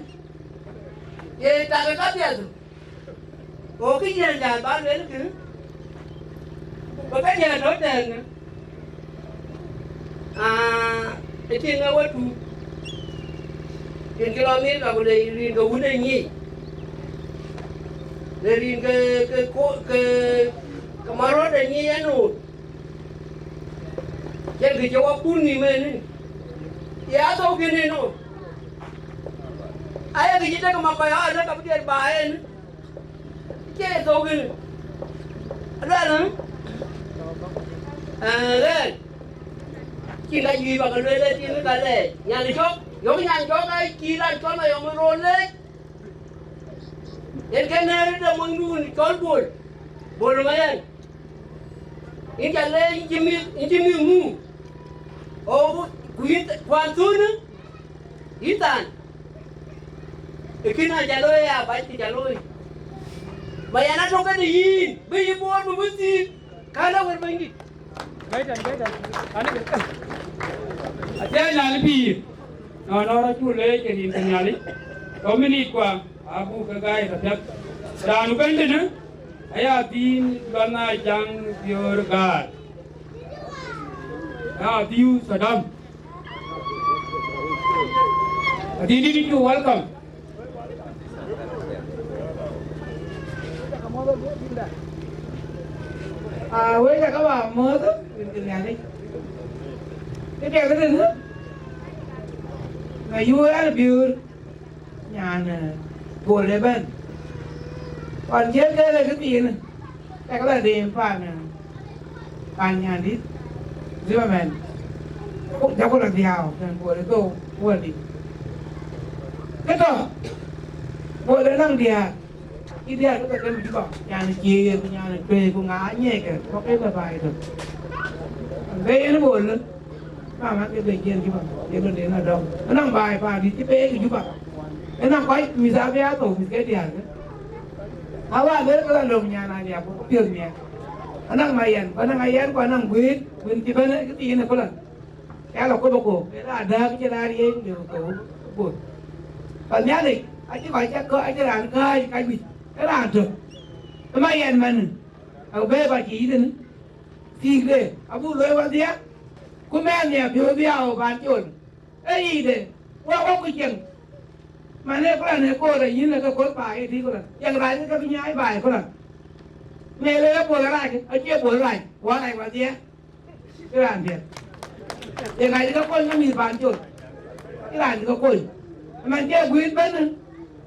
ye tak ë kapiɛth. Go kë jiël jal ba luel kë, ba ke jiël tɔ̈ tɛ̈ɛ̈n. Aa, ë tiŋ ë wetu, rin cï lɔ Amerika ku le rin ke wun ë nyic, le rin ke, ke ko-, ke, ke marɔt ë nyic ënɔɔn. Yen kë cï wɔ kut nhïïm ënë, ye athou kënë ënɔɔn. Aye kë cï tek ë makɔc aa lëk abï diɛt ba ënë, cie ye thou kënë. Aluɛl ë, ee, ɣɛn, cïn ka juëc ba ke lueel ë tiŋ ka lɛɛc. Nyan cɔk, yök nyan cɔk aa cï raan cɔl Mayɔm ë röör leec. Yen ke nɛ̈ɛ̈r de monyduön cɔl Bol, Bol ë Mayɛn. Yïn ca leec, yïn cï mïth, yïn cï mïth ŋu? O, ku yïn th-, kuan thunë, yïn than. Ë kën a ca looi ya bac kë ca looi. Ma yɛn atɔ̈ këde yïn, bï yï Bor bï bï thiëëk, kän a wër Bɛ̈nydït. Gaitan, gaitan. Ani ke. Atia nyal pïïr. No, no, ra cu leec ke rin ke Nhialic. Tɔ minit kua, abu ke gai ka piɛth. Raan bɛ̈n tënë, aya thiin bana jaŋ biöör gaar. Aya thiu Saddam. Adï, dï, dï, you welcome. Ah, wek aka ba mɔ̈ɔ̈th, rin ke Nhialic. Kë piɛth rin, na yuur an biöör, nyan, eh, Bol ëbɛ̈n. Ɣɔn ciëën ke le këthiin, tek la rim pan, eh, pan nyandït, Zimmerman. Ku jɔku la dhiau, tën Bol ë thou, Wäldït. Këtɔ, Bol ë nɔŋ diäär, cï diäär ke ke tem Juba, nyan ë Ciëër, ku nyan ë Tuëëc, ku ŋa nyiɛckë, ku ke bɛ baai tök. Be yen Bol, mama ke be jiël Juba, ye lon den adɔm. Anɔŋ baai paandït cï be ke Juba. Ënɔŋ kɔc mïth abï a thou, mïth ke diäär ke. Awa lëër ke la löm nyan Aliap, ku piöth miɛt. Anɔŋ Mayɛn, ku anɔŋ Ayɛn, ku anɔŋ Guiir, wën cï bɛ̈n ë këthiin ë Poland. Ë la kop ë kook, ë la dääk cï la riëëc, ku le ku thou ë Bol. Pan Nhialic, acï kɔc cä kö, acï raan kääc ka juëc, ë raan tök. Ë Mayɛn man, aku bɛ̈ɛ̈i kɔc cï yï tënë. Thiikde, abuk looi wadhiɛ, ku mɛɛn nhiɛɛr piɔ̈u dhiau pan col. Ee yicde, wä wä ku cieŋ. Man ee Poland ee koor ee yïn ee ke koth baai ee tïï Poland. Cieŋ rac ke bï nyaai baai Poland. Meel ee Bol rac, acie Bol rac, wä rac wadhiɛ. Cï raan piɛth. Ye ŋac ke kony ke mïth pan col. Cï raan cï ke kony. Man cï Guiir bɛ̈n,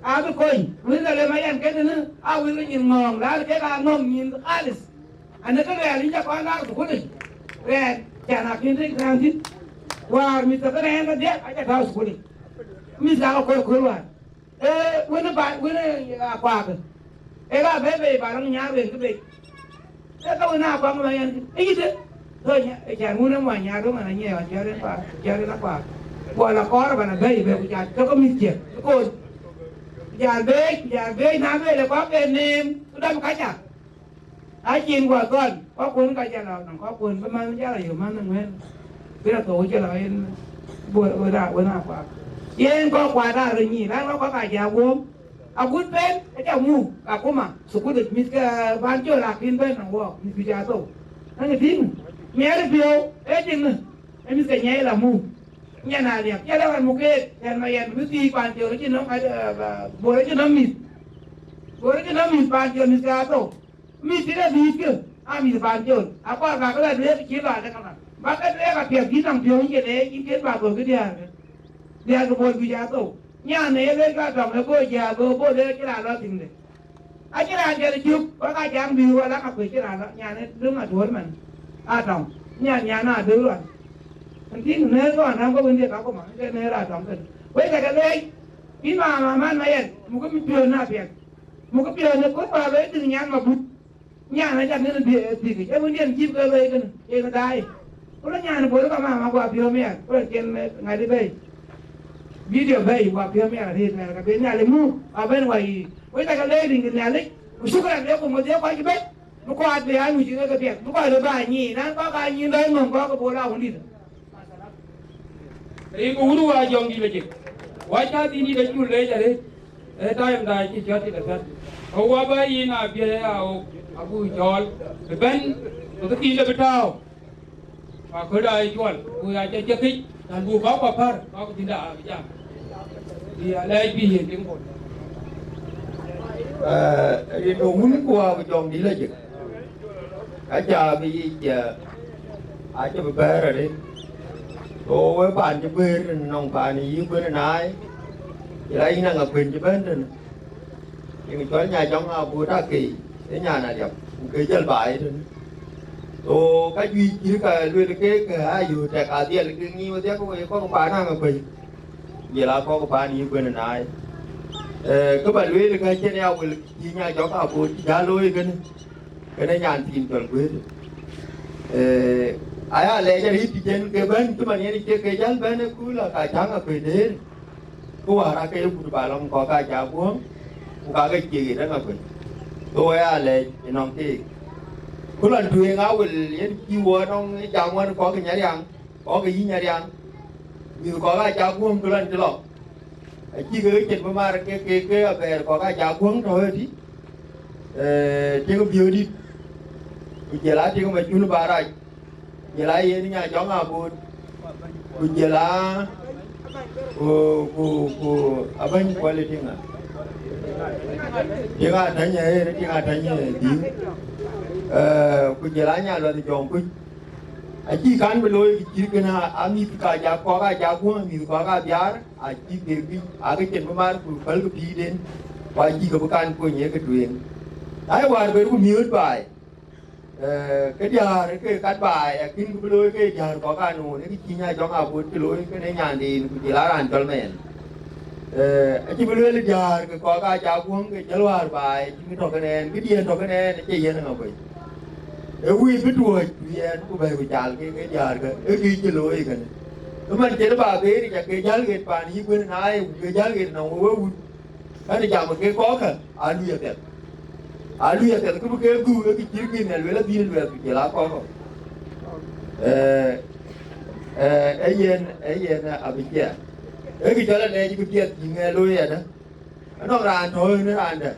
abï kony. Guiir ka le Mayɛn ke tënë, a wïl ke nyin ŋɔ̈ɔ̈ŋ, laar kek aa ŋɔ̈ŋ nyin khalis. Anë ke rɛɛl yïn ca kɔn laar thukulic. Rɛɛl, can a piŋ tëk raan thïn. Wäär mïth ke rɛɛn kedhie, aca tääu thukulic. Mïth ka ke kɔc kuël wäär. Ee, wën ë ba, wën ë akuak. Ee, ka bɛ̈ɛ̈i bei ba rɔŋ nyaar wën kë bei. Ee, ka wën ë akuak ma yɛn kë. Ee, yïdë. Thɔ nya, ee, cän wun ë muɔny nyaar wën ë nyiɛɛi ɣɔn cɔɔr en pa, cɔɔr en akuak. Guɔ la kɔɔr ë ba la bɛ̈ɛ̈i bei ku jal cɔk ke mïth ciëk. Ë koc. Ku jal beec, ku jal beec, na beec le kɔk ke neem, ku dɔm kaca. Acïn guɔ thɔn, kɔk kun ka jal la nɔm, kɔk kun bï man jal la yök man ŋuɛ̈ɛ̈n. Bï la thou cï la en, bï wën aa, wën aa kuak. Yen kɔk kuat aa röt nyïïn, raan kɔk kɔk aa jal guöm. Agut ben, aca muk, akuma, thukul yic, mïth ke ban col akïn ben nɔm wɔɔk, mïth juëc aa thou. Ɛn ë tïŋ, miɛt ë piɔ̈u, ee tïŋ, ee mïth ke nyiɛɛi la muk. Nyan Aliap, cï la ɣɔn muk keek, yɛn ma yɛn bï thiëëc pan col acï nɔm, eh, eh, Bol acï nɔm mïth. Bol acï nɔm mïth pan col, mïth ke aa thou. Mïth cï ke dhiëëthkë, aa mïth pan col. Akɔɔr bäk ke la duëër cï lɔ adek kaman. Bäk ke duëër apiɛth, yïn nɔm piɔ̈u yïn cï leec, yïn cïn bäk thou kë diäär kë. Diäär ke Bol juëc aa thou. Nyan ë ye lueel ka tɔŋ ë go jiääk, go Bol ë cï raan lɔ thïnde. Acï raan jɔt cuk, wek aa jam bï wek la ka kuec cï raan lɔ, nyan ë döŋ aduöör man. Aa tɔŋ, nyan, nyan aa döŋ ruan. Ëntïn nëër kɔn rɛ̈m ke wëndiɛ̈ ka ku man, ke nëër aa tɔŋ kënë. Wek ka ke leec, yïn mama man ma yɛn, mukï piɔ̈n na piɛth. Mukï piɔ̈n ë kuöth bä loi dhïk nyan ma but. Nyan acak ŋën dhï-, dhïk, ee wëndiɛ̈n cïï ke loi kënë, ee në daai. Ku lɔ nyan Bol ka mama guɔ piɔ̈u miɛt, ku lɔ cien ŋadï bɛ̈i. Video bɛ̈i guɔ piɔ̈u miɛt arëët miɛt, ka ben Nhialic muk, abɛ̈n wä yiic. Wek ca ke leec rin ke Nhialic, ku shukran lekum, wedhie kɔc ëbɛ̈n, bï kɔc bï aa nyuc ke ke piɛth, bï kɔc röt bä nyiin, an, kɔc aa nyiin dɔ̈ɔ̈r ŋöŋ, kɔc ke Bol aa wundït. Rin ke wun wa jɔŋdït lajik. Wa ca dhïn dït acuk leec arëët, ee time da cï cɔt tit apiɛth. Ke wa bä yïn abiëë aa wok, abuk cɔɔl, bï bɛ̈n, bï këthiinde bï tääu. Ka kööl aa cuɔl, ku ya ca cï thiëc, tɛ̈n buk kɔ̈k kua pär, kɔ̈k thiënda abï jam. Bï alɛɛc bï yen tïŋ Bol. Eh, rin wun ku wa ku jɔŋdït lajik. Ka ca bï yic, eh, acï bï bɛ̈ɛ̈r arëët. Ku we paan cï guëër nɔŋ paan yï kuën ë naai, cï la yïn aŋa kuën cï bɛ̈n tënë. Yen cɔl Nyajɔŋ Abot Akei, ë nyan Aliap, ku ke jël baai tënë. So, ka juëc cït ka luel ke, ke ayö tɛk adhiɛl ke ŋic wedhie ke wek kɔ̈k paan aŋa kuëc. Jël a kɔ̈k paan yï kuën ë naai. Eh, kë ba lueel ka cïn ya wël cï Nyajɔŋ Abot cï jäl looi kënë, kënë nyan thiin cɔl guëër. Eh, aya lɛc arëët të cïn ke bɛ̈n, cï man yen cie ke jäl bɛ̈n ë kul, aka cäŋ akuëc dëër, ku wäär ake ye kut ba lɔŋ kɔ̈k aa cak guɔ̈m, ku ka ke cie ɣet ë ŋa kuëc. Ku aya lɛc ënɔŋ keek. Ku lɔn tueŋ aa wël yen cï wɔ nɔŋ ë jam wën kɔ̈k ë Nyariaŋ, kɔ̈k ë yï Nyariaŋ, mïth kɔ̈k aa cak guɔ̈m, ku lɔn cï lɔ. Acï ke cin bï mar ke, ke, ke abɛɛr kɔ̈k aa cak guɔ̈m tɔ̈ ëtï, eh, tiŋ biöödït, ku jël aa tiŋ macun barac, jël aa yen nya jɔŋ abot, ku jël aa, ku, ku, ku abäny kuɔl ë tiŋ a. Tiŋ a täny ë yen, tiŋ a täny ë dhïŋ, eh, ku jël aa nya luɛth jɔŋ kuc. Acï kan bï looi kë cït kënë, a, a mïth ka cak kɔ̈k aa cak guɔ̈m, a mïth kɔ̈k aa biaar, acï ke bï, akë cin bï mar ku päl ke pïïrden, ku acï ke bï kan kony ye ke tueŋ. Na ye wäär ber ku miööt baai, eh, ke diäär ke kat baai, akïn kë bï looi ke diäär kɔ̈k aa noon, ë kë cï nya jɔŋ abot cï looi kënë nyanden, ku jël aa raan cɔl mɛɛn. Eh, acï bï lueel diäär ke kɔ̈k aa cak guɔ̈m ke jäl wäär baai, acïn kë tɔ̈ kënë ɛn, këdiɛ̈n tɔ̈ kënë ɛn, acie yen ë ŋa kuëc. Ë wïc bï tuɔɔc, bï ɛn ku bɛ̈ɛ̈i ku cal ke, ke diäärkä, ë kë cï looi kënë. Ë man cïn ba bëër, ca ke jäl ɣet paan yï kuën na ye, ku ke jäl ɣet nɔm we wut. Kɛn jam ke kɔ̈kkë, aa lui apiɛth. Aa lui apiɛth, kë bï ke dhuk, ë kë cït kïn ë lueel adhil luɛth ku jël aa kɔ̈kkë. Eh, eh, ee yen, ee yen abï ciɛɛr. Ee kë cɔl alɛɛc kë piɛth cï ŋɛk looi adä. Anɔŋ raan tɔ̈ ënë raan dɛ̈,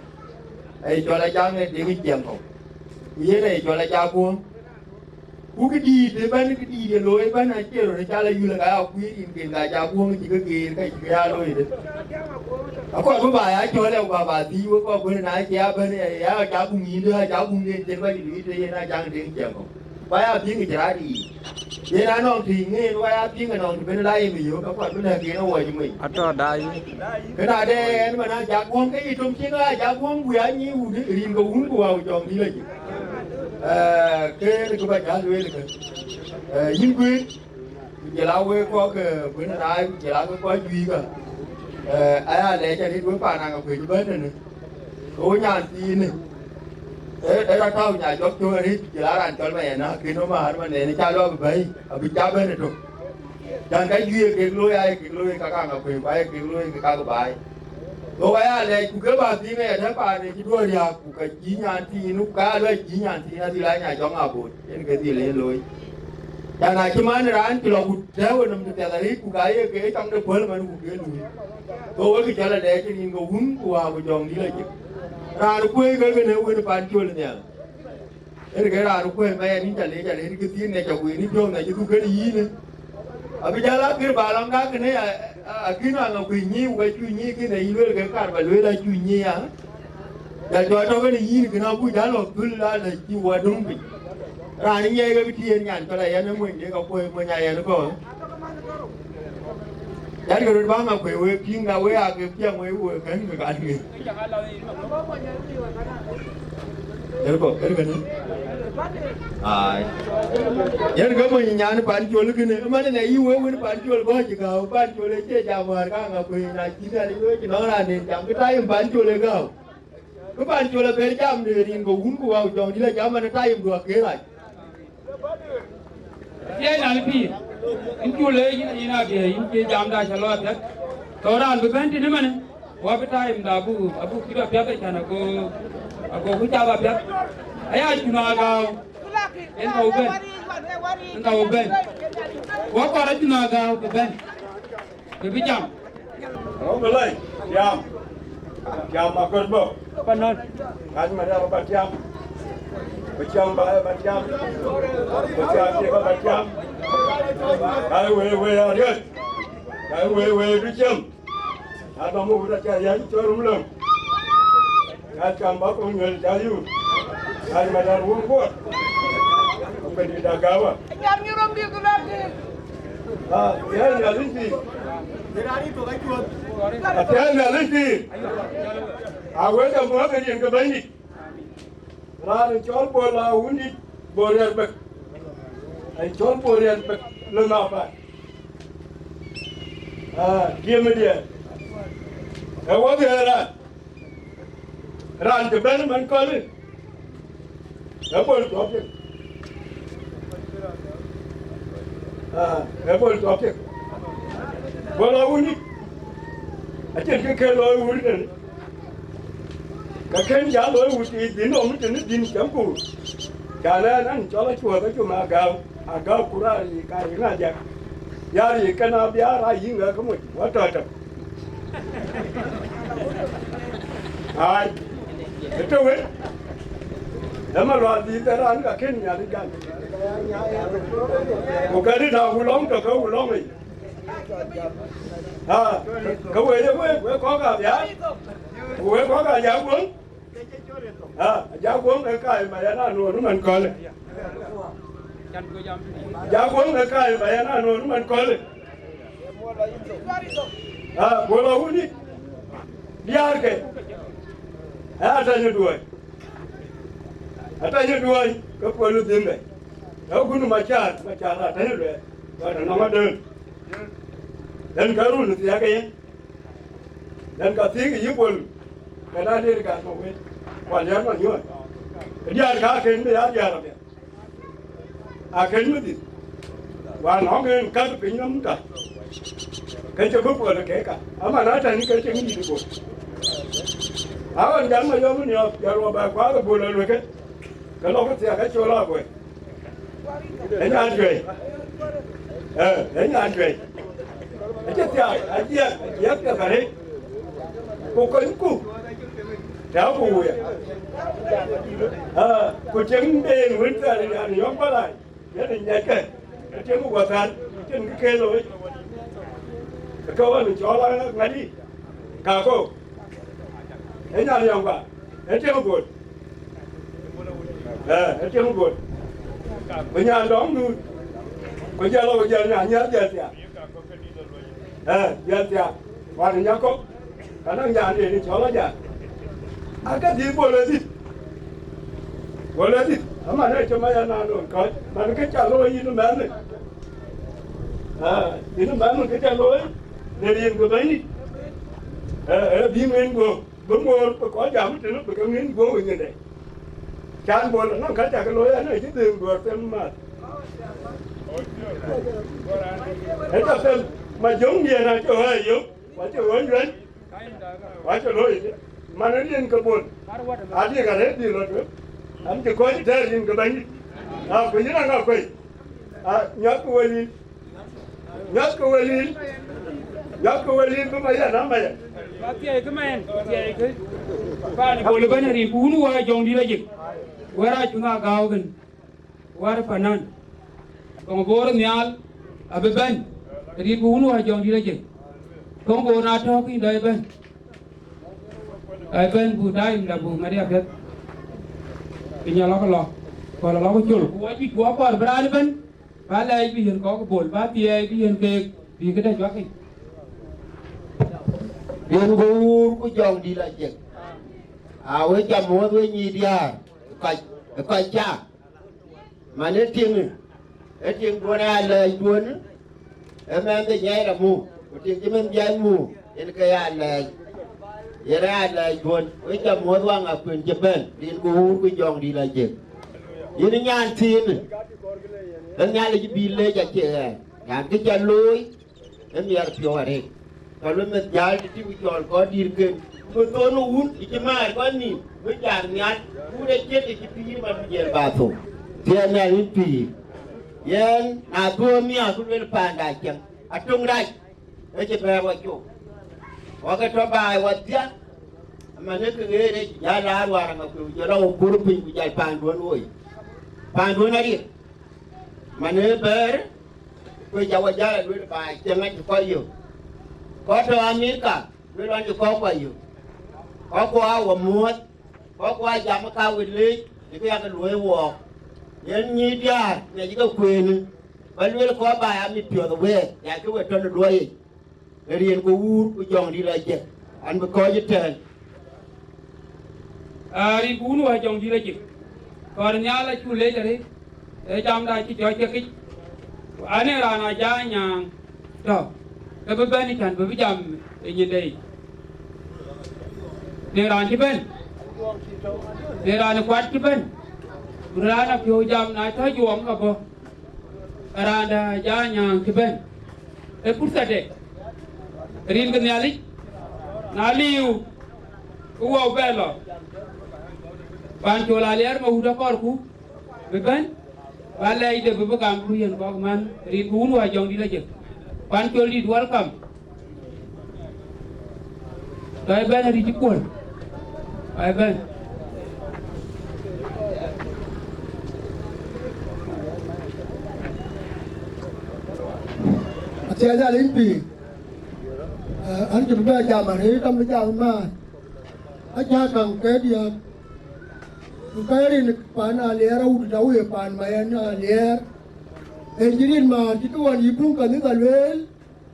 aye cɔl Ajaŋ ë Deŋ Ciɛɛŋ kɔ̈u, ku yen aye cɔl Ajaŋ Guɔ̈ŋ. Ku këdïït ëbɛ̈n, këdïït ye looi ëbɛ̈n, acie röt ë cal ayul, ka ya kuiir rin ken ka Ajaŋ Guɔ̈ŋ cï ke geer, ka cï ke ya looi dë. Akɔɔr bï ba ya cɔl ë, ku ba ba dhïc wek kɔ̈k bën, na cie abɛ̈n, ya Ajaŋ Guɔ̈ŋ yïndë, Ajaŋ Guɔ̈ŋ den cen kɔc luiit ë yen Ajaŋ Deŋ Ciɛɛŋ kɔ̈u. Ku aya piŋ ë cï rac yiic. Yen anɔŋ tïŋ ŋeen, ku aya piŋ anɔŋ të ben la yem ë yök, ka kuat bï lɛ̈k yen awɔc ŋueny. Atɔ̈ daai. Kën ade ɛn man Ajaŋ Guɔ̈ŋ ke yï töm cï ŋa Ajaŋ Guɔ̈ŋ, ku ya nyïï wut ë rin ke wun ku wäu jɔŋ dït acï. Eh, ke yen kë ba jäl lueel kë. Eh, yïn kuëën, ku jël a wek kɔ̈k, eh, bën raai, ku jël a ke kɔc juiikä. Eh, aya lɛc arëët wek paan Aŋakuëc ëbɛ̈n tënë. Ku nyan thiinë, ë, ë rɔt tɔ̈u nya jɔk cök arëët, jël a raan cɔl Mayɛn, akën ë määr man nɛn ca lɔ bï bɛ̈i, abï ca bɛ̈n ëtök. Can ka juëc kek looi, aye kek looi ka kaŋ akuëc, ku aye kek looi ke kak baai. Go wä ya lɛc, ku ke bä thiinë ya tɛ̈ paan ë cï duɔ̈ɔ̈r riääk, ku ka cï nyan thiinë, ku ka ya luɛc cï nyan thiinë adhil a nya jɔŋ abot. Yen ke dhil en looi. Can acï man raan cï lɔ ku tɛ̈ɛ̈u ë nɔm tëthiath arëët, ku ka ye ke cam de puɔ̈l man ku ke luui. Go wek cɔl alɛɛc ë rin ke wun ku wäär ku jɔŋdït acïk. Raan kuëë ke kënë wën pan col nhial. Yen ke raan kuëë mɛɛn yïn ca leec alëët ke thiin ŋiɛc aguiir ni piɔ̈u ŋiɛc ë dhuk kënë yïn. Abï jäl akër ba lɔŋ ka kënë, a, a, akïn Aŋakuëc nyïï, ku ka cu nyïï kënë yï lueel ke kar ba lueel acu nyïï ya. Jal jɔ tɔ̈ kënë yïn kënë abuk jal lɔ dhul la la cï wä döŋ piny. Raan ë nyiɛc ke bï tiëër nyan cɔl Ayɛn ë mony de ka kuöc mony Ayɛn kɔ̈u. Jal ke röt bä Aŋakuëc wek tïŋ ka wek aa ke piɛŋ wek wek kën ke kan ŋic. Yer kɔ̈k, yer kënë. Ai. Yen ke mony nyan pan col kënë, man ë na yï wek wën pan col bɔ̈ cï gääu, pan col ë cie jam wäär ka Aŋakuëc na cï Nhialic wek cï nɔŋ raan den jam, kë ta yïn pan col ë gääu. Kë pan col abëër jam de rin ke wun ku wäu jɔŋdït la jam man ë tayim duɔ̈k ke rac. Tiɛɛc nal pïïr, yïn cu leec yïn, yïn abï, yïn cï jamda cä lɔ apiɛth. Tɔ raan bï bɛ̈n tënë manë, ku abï tayimda abuk, abuk cït apiɛth acan ago, ago ku cath apiɛth. Aya cun agääu, yen ka u bɛ̈n, yen ka u bɛ̈n. Ku akɔɔr acun agääu bï bɛ̈n. Bï bï jam. Rɔ̈m bï lɛc, tiam. Tiam akɔ̈r bɔ̈. Panɔn. Ŋac Mariam ba tiam. Bï tiam ba, ba tiam. Bï tiam cï ba, ba tiam. Ai wei, wei ariɔt. Ai wei, wei du cem. Na dɔm wut aca yäc cɔl rum löŋ. Ka cam ba kɔŋ nyuɛl ca yur. Ka madar wun kuɔt. Ku pe di da gawa. Jam ni rom bi ku lak. Ah, ya ya liki. Atian ya liki. A wek a mo ke yen ke bɛ̈nydït. Raan cɔl Bol a wundït Bol Riɛl Bek. Ai cɔl Bol Riɛl Bek le na pa. Ah, diɛmëdiɛn. Ë wä dhiɛɛr raan. Raan cï bɛ̈n ëmën kɔ̈lë, ë Bol Tuɔ̈k. Ah, e bol tɔ piɛth. Bol a wuni. Acïn kë ke looi wur tënë. Ka kën ja looi wur ti dhïn nɔm tënë dhïn cam ku. Ca lɛɛr an, cɔl acuɔth acum agäu. Agäu ku raar yic ka yic ŋa jak. Bia ric kën a bia rac yic ŋa ke moc. Wa tɔ tɔ. Ai, ëtö wën, ë ma luath dhïth ë raan ka kën Nhialic gam. Ku kën dït a wulɔŋ tɔ ke wulɔŋ yic. Aa, ke we ye we, we kɔ̈k a biaar, ku we kɔ̈k a jak guöŋ. Aa, jak guöŋ ë kaai ba yɛn a nuɔɔr man kɔ̈lë. Jak guöŋ ë kaai ba yɛn a nuɔɔr man kɔ̈lë. Aa, bol a wuni diäärke. Aa, atany duɔɔny. Atany duɔɔny ke puɔl dhïn bɛ. Ë kun macar, macar atany luɛɛl. Wa nɔŋ adöön. Yen ka run thiaak yen. Yen ka thiëëk yï bol. Ka na lir ka ma wet. Kuan yɛn ma nyuɔɔn. Diäär ka ken bï ya diäär abia. Akën mïdhï, wään ɣɔ̈k en käth piny nɔm ka, ke cï bï puɔl ke ka, ama na tɛ̈n ke cï ŋic bol. Aɣɔn jam ma yɔm niɔp, jɔl wɔ bɛ kuath bol alueke, ke lɔ ku thiak ke col akuec. Ë nyan cuɛi, ë, ë nyan cuɛi. Acï thiaak, ajiɛk, ajiɛk piɛth arëët, ku konyku, tɛ̈ɛ̈uku wuya. Aa, ku tiɛŋ ben wën thɛɛr, yani, yɔ̈ŋ palai, yani, nyiɛckë, ku tiɛŋ ku guɔ thɛɛr, tiɛŋ kë ke looi. Ke ɣɔn cɔl a ŋadï, ka ko, ë nyan yɔŋ ba, ë tiɛŋ bol. Ë, ë tiɛŋ bol. Ku nyan dɔŋdu, ku jɛl ɣɔk ku jɛl nyan nyiɛth jɛl thiaak. Ë, jɛl thiaak, wään ë nyakɔ̈k, ka na nyan de ni cɔl aja. Aka dhil bol ë dhil. Bol ë dhil. Ama ne cɔm aya na non kɔc. Man ke ca looi yïn mɛnhë. Ë, yïn mɛnhë ke ca looi. Në rin ke bɛ̈nydït. Ë, ë, bï ŋen guöp. Bï moor bï kɔc jam tënë bï ke ŋen guöp ë nyinde. Can bol nɔn ka ca ke looi anë cï dhil duɔ̈ɔ̈r them math. Ë ca them ma jöŋ diɛn acï ɣɔ̈ɔ̈c yök. Wacï ɣööc wɛ̈ny, wacï looi, man ë rin ke bol, adï ka rëët dhil rɔt wek, an cï kɔc tɛɛr rin ke bɛ̈nydït, a ku yïn aŋa kuei, a nyɔtkï wëlil, nyɔtkï wëlil, nyɔtkï wëlil bï ma yɛn ama yɛn. Ba thiɛɛi kë mɛn, ba thiɛɛi kë. Paan bol ëbɛ̈n rin ku wun wä jɔŋdït ajik, wɛ̈ɛ̈r acï ŋa gääu kën. Wär panan, thoŋ Bor nhial abï bɛ̈n, rin ku wun wä jɔŋdït acï. Thoŋ Bor na tɔ̈ɔ̈k yïn dɔ ëbɛ̈n, ëbɛ̈n bu daim da bu ŋädi apiɛth. Piny alɔk lɔ, kɔl alɔk col, ku wä juëc ku wä kɔɔr bï raan ëbɛ̈n, ba lɛɛc bï yiën kɔk bol, ba thiɛɛi bï yiën keek, bï këdë juak yic. Yen ku wuur ku jɔŋdït acï. A we jam wä we nyic diäär, ë kɔc, ë kɔc ca. Man ë tiŋ, ë tiŋ duɔ̈n ë alɛɛc duɔ̈n, ë mɛnh de nyaai ramu, ku tiŋ cï mɛnh biac mu, yen ke ya lɛɛc. Yen ë alɛɛc duɔ̈n, wek ca muɔ̈th waŋ akuën cï bɛ̈n, rin ku wuur ku jɔŋdït acïk. Yen nyan thiin, ë Nhialic bï lec acie ɣɛn, nyan kë ca looi, ë miɛt piɔ̈u arëët. Ka luel meth jäl tëtïï ku cɔl kɔc dïïrken, ku thon ë wun ë cï määr kɔc nïïm, bï car nhial, ku de ciët ë cï pïïr man bï jiɛl ba thou. Thiëëc nhial yïn pïïr. Yɛn na dhuöör miäk ku luel paanda cieŋ, atök rac, ë cï bɛ̈ɛ̈r wa cok. Wa ke tɔ baai wa dhial, aman ë ke ɣeer ë cï jäl laar war aŋa ku jɔl la wa pur piny ku jäl paanduön woi. Paanduön ariëk. Man ë bɛ̈ɛ̈r, ku ca wa jäl a luel baai cieŋ acï kɔc yök. Kɔc tɔ Amerika, luel an cï kɔc kua yök. Kɔc kua wa muɔ̈ɔ̈th, kɔc kua jam ka wët leec, ë kë yak luɔ̈i wɔɔk. Yen nyic diäär, ŋiɛc ke kuëënë, ba luel kɔc baai amit piɔ̈ɔ̈th ë wɛɛk, yak kë we tɔ̈ në luɔi yic. Ë rin ku wuur ku jɔŋdït acïk, an bï kɔc ëtɛ̈ɛ̈n. Aa, rin ku wun wä jɔŋdït acïk, kɔɔr nhial acuk leec arëët, ee jamda cï jɔ̈ɔ̈c ke kic. Ku an, ee raan a jaa nyaaŋ tɔ̈, ke bï bɛ̈n ë cän bï bï jam ë nyinde yic. Në raan cï bɛ̈n, në raan ë kuat cï bɛ̈n, ku raan apiɔ̈u jam na tɔ̈ juɔɔm ka bɔ̈. Ka raan dä ja nyääŋ cï bɛ̈n. Ee purtha de rin ke Nhialic, na liu, ke wɔ bɛ lɔ. Pan Col Aliɛr Mawut akɔɔrku bï bɛ̈n, ba lɛɛcde bï bï gam ku yen kɔk man, rin ke wun wä Jɔŋdït Ajek. Pan Col dït, welcome. Tɔ̈ ëbɛ̈n arït ë kuɔ̈l. Ëbɛ̈n. Athiɛɛny Nhialic pïïr. An cï bï bɛ jam arëët, kam bï jam ëmääth. Acä käŋ ke diäk. Ku ka rin pan Aliɛɛr awut tɔ̈u ye pan Mayɛn Aliɛɛr. En cï rin määr cï kë ɣɔn yï buŋ kanitha lueel.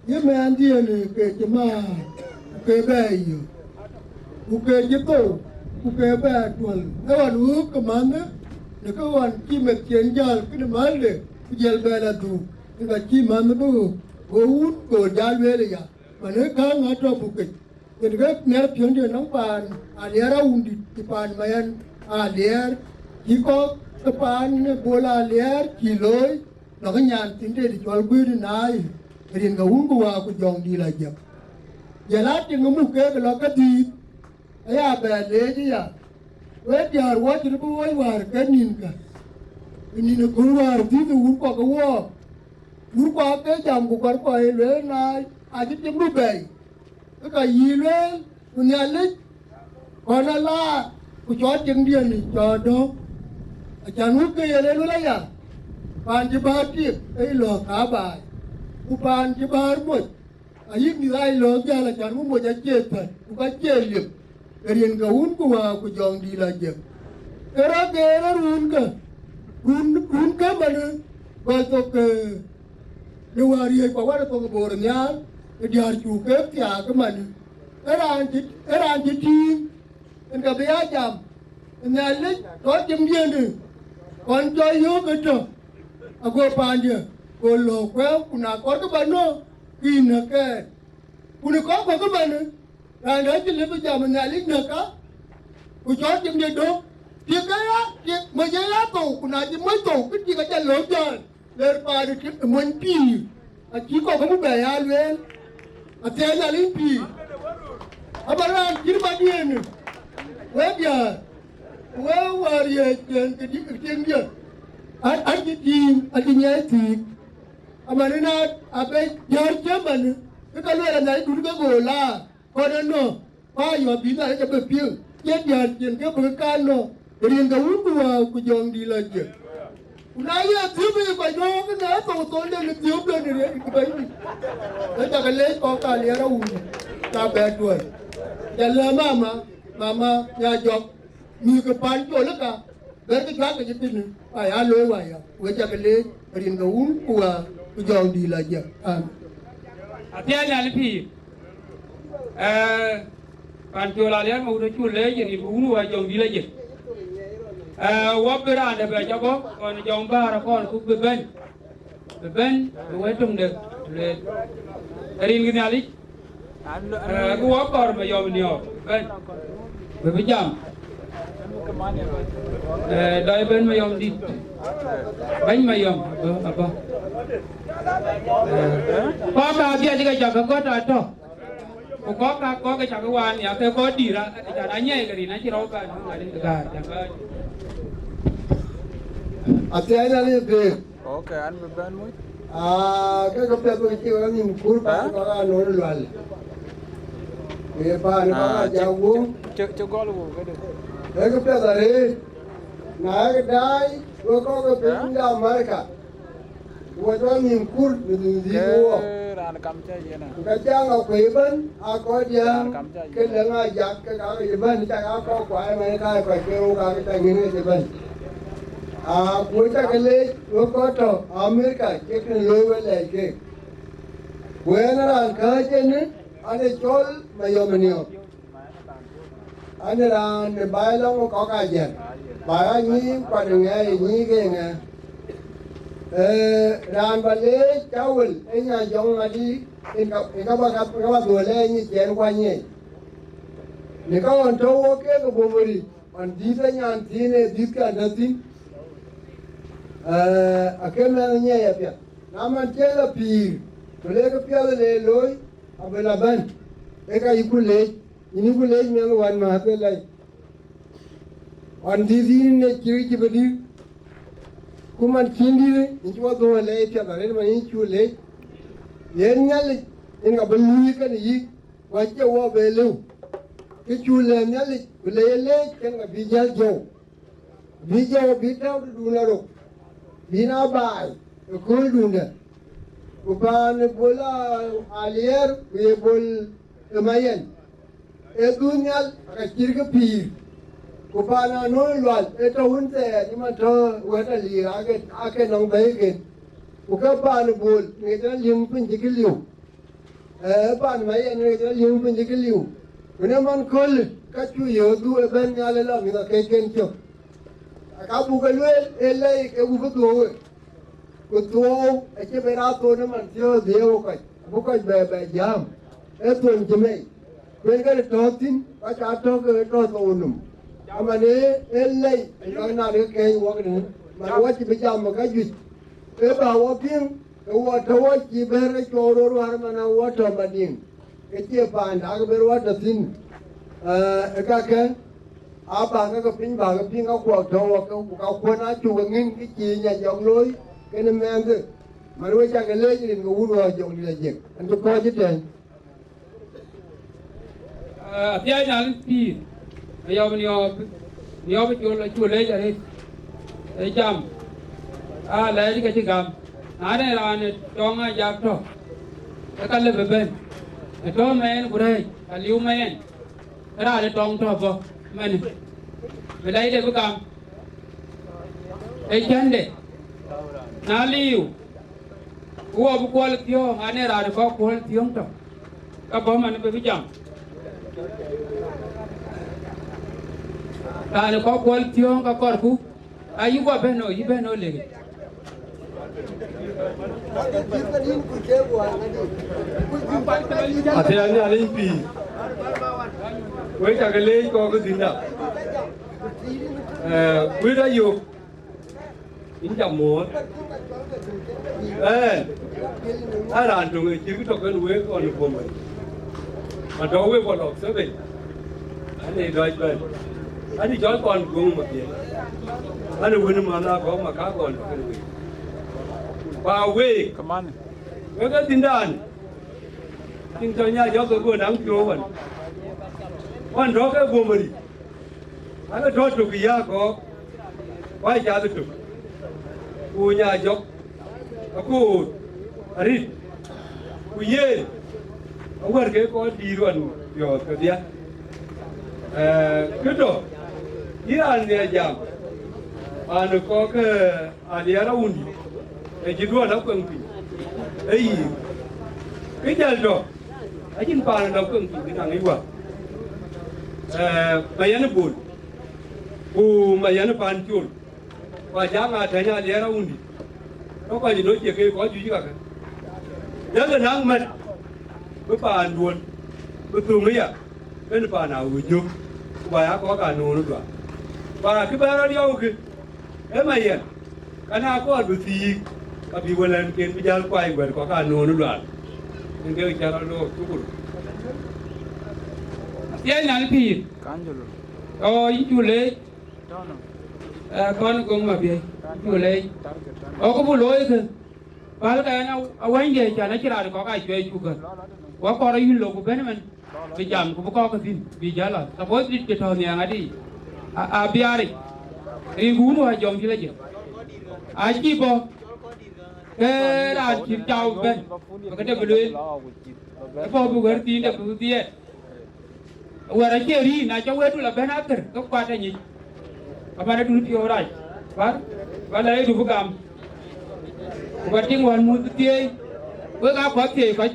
Yï mɛnhdiën ke cï määr, ku ke bɛ yök, ku ke cï thou, ku ke bɛ tuɔl, ë ɣɔn ɣöök ke mäthë, në kë ɣɔn cï meth cien jäl kënë mälde, ku jɛl bɛ lɔ dhuk, në ka cï mäthë bï ɣöök, go wun, go jal lueel aya, man ë käŋ atɔ̈ bukic. Yen ke miɛt piɔ̈ndiën nɔm paan Aliɛɛr awundït, cï paan Mayɛn Aliɛɛr, cï kɔ̈k ke paan ë Bol Aliɛɛr cï looi, lɔkë nyan thiin tëde cɔl Guëëri Naai, rin ke wun ku wä ku Jɔŋdït Ajek. Jɔl a tiŋ muk keek lɔ kedhïït, aya bɛ leec aya, wek diäär, wɔ cï bï woi wäär ke nïnkä, ë nïn ë kööl wäär dhïth ë wur kɔ̈k ë wɔɔk, wur kɔ̈k ke jam ku kɔ̈r kɔc ë lueel na acï tiŋdu bɛ̈i. Ke ka yï lueel, ku Nhialic kɔn ala, ku cɔɔt tiŋdiën cɔɔt dɔ̈k. Acan wuk ke yen e lueel aya, paan cï bäär tiek, ee lɔ̈ɔ̈k ka baai, ku paan cï bäär moc, ayï mïth aa lɔ̈ɔ̈k jäl, acan wuk moc acie thät, ku ka cie liep, ke rin ke wun ku wä ku Jɔŋdït Ajek. Ke rɔt geer ë ruunkä, ruun, ruunkä manë, gɔl thok, eh, në wäär riëëc, ku awär thok ë Bor nhial, ë diäär cuk ke thiaak ëmanë. Ë raan cï, ë raan cï tïŋ, en ka bï ya jam, Nhialic tɔ̈ tiŋdiën, kɔn cɔl yöök ë tɔ̈, ago paandië, go lɔ̈ɔ̈k kuɛɛu, ku na kɔɔrkï bä nɔ̈k, ke yïn nɔ̈k kɛɛr. Ku në kɔc kɔ̈k ëmanë, raan dä cï lëu bï jam Nhialic nɔ̈k ka, ku cɔɔl tiŋdië döŋ, tiek aya, tiek moc aya thou, ku na cï moc thou, ke tiek aca lɔ̈ɔ̈k jäl. Ler paani cït ë mony pïïr, acï kɔ̈k ëmuk bɛ ya lueel, athiɛɛny Nhialic pïïr. Aba raan cït badiën, wek diäär, wek wäär riëëc yen ke dï, ke tiŋdië, an, an cï tïŋ, an cï nyiɛɛi thïïk. Aman ëna abe diäär cï man, ke ka lueel anhial dun ke gol la. Kɔn ënɔ, pa yɔ bï Nhialic abï piŋ, ye diäär cin ke bï ke kan nɔ, rin ke wun ku wä ku Jɔŋdït Ajek. Ku na ye dhiëp ë kɔc nɔ̈k, ke na thou thonde në dhiëpde në riɛl ke Bɛ̈nydït. Ke cak leec kɔc ka Aliɛɛr awun, ka bɛ tuɔ̈l. Jal lɛ mama, mama, nya jɔk, mïth ke pan col ë ka, bɛ̈ɛ̈rkï juak ke cï thïn, aya looi waya, wek cak leec, rin ke wun ku wä ku Jɔŋdït Ajek. Amen. Athiɛɛny Nhialic pïïr. Eh, pan col Aliɛɛr Mawut acuk leec, rin ke wun wä Jɔŋdït Ajek. Eh, wä bï raan dɛ̈ bɛ cä bɔ̈, kɔn Jɔŋ Bäär akɔɔr ku bï bɛ̈n. Bï bɛ̈n, bï wɛ̈t töŋde lueel. Rin ke Nhialic. Eh, ku wä kɔɔr Mayɔm Niɔɔk, bɛ̈n. Bï bï jam. Eh, dɔc bɛ̈n Mayɔm dït. Bɛ̈ny Mayɔm, abɔ̈, abɔ̈. Eh, kɔc ka dhiac ke cak ke gɔ̈t atɔ̈. Ku kɔc ka, kɔc ke cak ke waan ya ke kɔc dïïr, a, a, can a nyiɛɛi ke rin acï rɔt bɛ̈n, ŋadï ke gäär, can bɛ̈n. Athiɛɛny Nhialic pïïr. Okay, an bï bɛ̈n muc. Ah, ke ke piɛth wek cï wek nïm kur, paan kɔc aa nööt lual. Ku ye paan kɔc aa cak wum. Cï, cï, cï gɔl wum këdë. Ke ke piɛth arëët. Na ye ke daai, wek kɔc ke piny de America. Ku wek wek nïm kur në dhil dhil wɔ. Ke raan kam cä yen a. Ku ka cä ŋa kuei ëbɛ̈n, aa kɔc diäär, ke lëŋ aa jak, ke ka ke cï bɛ̈n, cak aa kɔc kuai ëmɛn, ka kɔc ke wok, ka ke cä ŋiɛ̈n ke cï bɛ̈n. Aa, ku wek cä ke leec, wek kɔc tɔ̈ America, cï kën looi wek lɛɛc keek. Ku en raan kääc ënë, an, ee cɔl Mayɔm Niɔɔk. An, raan ë baai lɔŋ ë kɔc ajiɛl, baai anyïïn, kuat ë ŋɛɛi ë nyïïn ke ŋɛɛi. Ee, raan bä leec cä wël ë nya jɔŋ ŋadï, ë ka, ë ka bä, ka bä dhuɔl ë nyic ciɛɛn kuany nyiɛc. Në ka ɣɔn tɔ̈u wok keek ë Boŋori, ɣɔn dhïth ë nyan thiin ë dhïth ke adäthïn. Ee, akë mɛnh nyiɛc apiɛth. Na man cï lɔ pïïr, ku le kë piɛth le looi, abï lɔ bɛ̈n, ee ka yï ku leec, yïn yï ku leec mɛnh wän mäth ë lɛc. Ɣɔn dhïth yïn ë cï cï bï dït, ku man cïn dït, yïn cï wɔ dhuɔ̈k ë lɛc piɛth arëët man yïn cu leec. Yen Nhialic, yen ka bï luui kënë yï, ku acie wɔ bɛ lëu. Kë cu lɛ̈k Nhialic, ku le ye leec, kën ka bï jäl jɔu. Bï jɔu bï tääu tëdun arok, bï na baai ë kööldundë. Ku paan ë Bol Aliɛɛr, ku ye Bol ë Mayɛn, ee dhuk nhial aka cït kë pïïr. Ku paan anööny lual ee tɔ̈ wën thɛɛr, cï man tɔ̈ wɛ̈t aliir, ake, ake nɔŋ bɛ̈ɛ̈iken. Ku ke paan ë Bol ŋic rɔt liŋ piny cï kë liu. Ee, paan Mayɛn ë jɔ liu piny cï kë liu. Ku në man kööl, ka cu yööth dhuk ëbɛ̈n nhial ë lɔ mïth akëcken cök. Aka buk ke lueel, ee lɛc ke wupë dhuɔ̈k we. Ku thuɔɔu acï ben aa thon ë man thiɔ̈ɔ̈th dhiëëu ë kɔc, abï kɔc bɛ, bɛ jääm. Ee thon cï mɛi. Ku en kënë tɔ̈ɔ̈th thïn, ka ca tɔ̈k ke tɔ̈ thou nɔm. Aman ee, ee lɛc, ë kɔc naan ke kɛ̈ɛ̈c wɔk në. Man wɔ cï bï jam ë ka juëc. Ee bä wɔ piŋ, ke wɔ tɔ̈ wɔ cï bɛ̈ɛ̈r ke cuɔɔu röör wäär man a wɔ tɔ̈ Madiŋ, ke cie paanda, ke bɛ̈ɛ̈r wɔ tɔ̈ thïn. Ee, ë kakë, a bä ke ke piny, bä ke piŋ, ka kuɔɔk tɔ̈ wɔ, ke, ku ka kuɔ̈n aa cuk ke ŋïn, ke cï nya jɔk looi, kenë mɛnhkë, man we cä ke leec rin ke wun wɔ jɔŋdït ajek, an cï kɔc ëtɛ̈ɛ̈n. Ah, athiɛɛi Nhialic pïïr, ayɔp niɔɔp, niɔɔp col acu leec arëët, ë jam, aa lɛɛc ke cï gam. Na de raan ë tɔŋ ajak tɔ̈, ke ka lëbë bɛ̈n, ë tɔ̈ mɛɛn ku rɛɛc, ka liu mɛɛn, ke raan ë tɔŋ tɔ̈ bɔ̈ mɛnë, bï lɛcde bï gam. Ee cändë, na liu, ku wɔ bï kuɔl thiɔ̈ɔ̈ŋ, an, ee raan ë kɔc kuɔl thiɔ̈ɔ̈ŋ tɔ̈, ka bɔ̈ man bï bï jam. Raan ë kɔc kuɔl thiɔ̈ɔ̈ŋ ka kɔrku, ayï guɔ bɛ̈n ɣo, yï bɛ̈n ɣo lëk. Athiɛɛi Nhialic pïïr, wek cä ke leec kɔc ke dhïnda. Ee, wët ayök, yïn ca muɔ̈ɔ̈th. Ɛn, aa raan töŋ ë cït kë tɔ̈ kën wek ɣɔn ë Boma. Ma tɔ̈ wek ɣɔn ɔk Thebei, an, ee dɔc bɛ̈n. An, ee cɔl kɔn guöŋ ma piɛth. An, ee wën ë man aa gɔ̈k ma ka kɔn tɔ̈ kën wek. Ku aa week, wek ee dhïndan, tiŋ tɔ̈ nya jɔk ke go naŋ piɔ̈u ɣɔn. Ɣɔn tɔ̈ ke Boma rï. An, ee tɔ̈ tök ë ya kɔ̈k, ku aa cath ë tök, ku nya jɔk, akoor, arït, ku yen, awär ke kɔc dïït ɣɔn piɔ̈ɔ̈th kedhie. Ee, kë tɔ̈, yïn raan nhiɛɛr jam, an, ee kɔ̈k, ee, Aliɛɛr Awundi, ee cï duɔ̈ɔ̈r akueŋ piny, ee yic. Kë jäl tɔ̈, acïn paan dɔ̈k kueŋ piny kë naŋ yic wäär. Ee, Mayɛn ë Bol, ku Mayɛn ë Pancol, ku Ajaŋ Atɛ̈ny Aliɛɛr Awundi, ke kɔc ë lɔ cie ke kɔc juëc kakë. Yak ë naŋ mät, bï paanduön, bï thöŋ ëya, kën paan Awuöc jök, ku ba ya kɔ̈k aa noon ë dual. Ba kë bɛ̈n rɔt yɔukï, ee Mayɛn, ka na kɔɔr bï thiik, ka bï wëlɛ̈nken bï jäl kuany wɛ̈t kɔ̈k aa noon ë dual. Yen ke cä rɔt look, shukuru. Athiɛɛi Nhialic pïïr. Kanjolo. Ɣɔɔ, yïn cu leec. Tɔnɔ. Ee, kɔn goŋ ma biɛi, yïn cu leec. Target, target. Ɣɔɔ, kë buk looi kë, päl ka ɛn a, a wɛ̈nydiɛ̈ can acïn raan kɔ̈k aa cuɛɛi cuk gäk. Wa kɔɔr ayïn lok ku bɛ̈n ëmën, bï jam ku bï kɔ̈k ke thïn, bï jäl a. Suppose dït cï tɔ̈ nhiɛɛŋ adï, a, a biaaric. Rin ku wun wä jɔŋ cï lɔ jël. Acï bɔ̈, ke raan cï cau bɛ̈n, bï këde bï lueel. Ë bɔ̈ bï wër thiin de bï dhiɛɛt. Wɛ̈t acie rïïr, na cä wɛ̈tdu lɔ bɛ̈n athër, ke kuat anyic. Aman adun piɔ̈u rac, bär, bä lɛɛcdu bï gam. Ku bä tïŋ wän muth bï thieei, wek aa kuath thieei kɔc.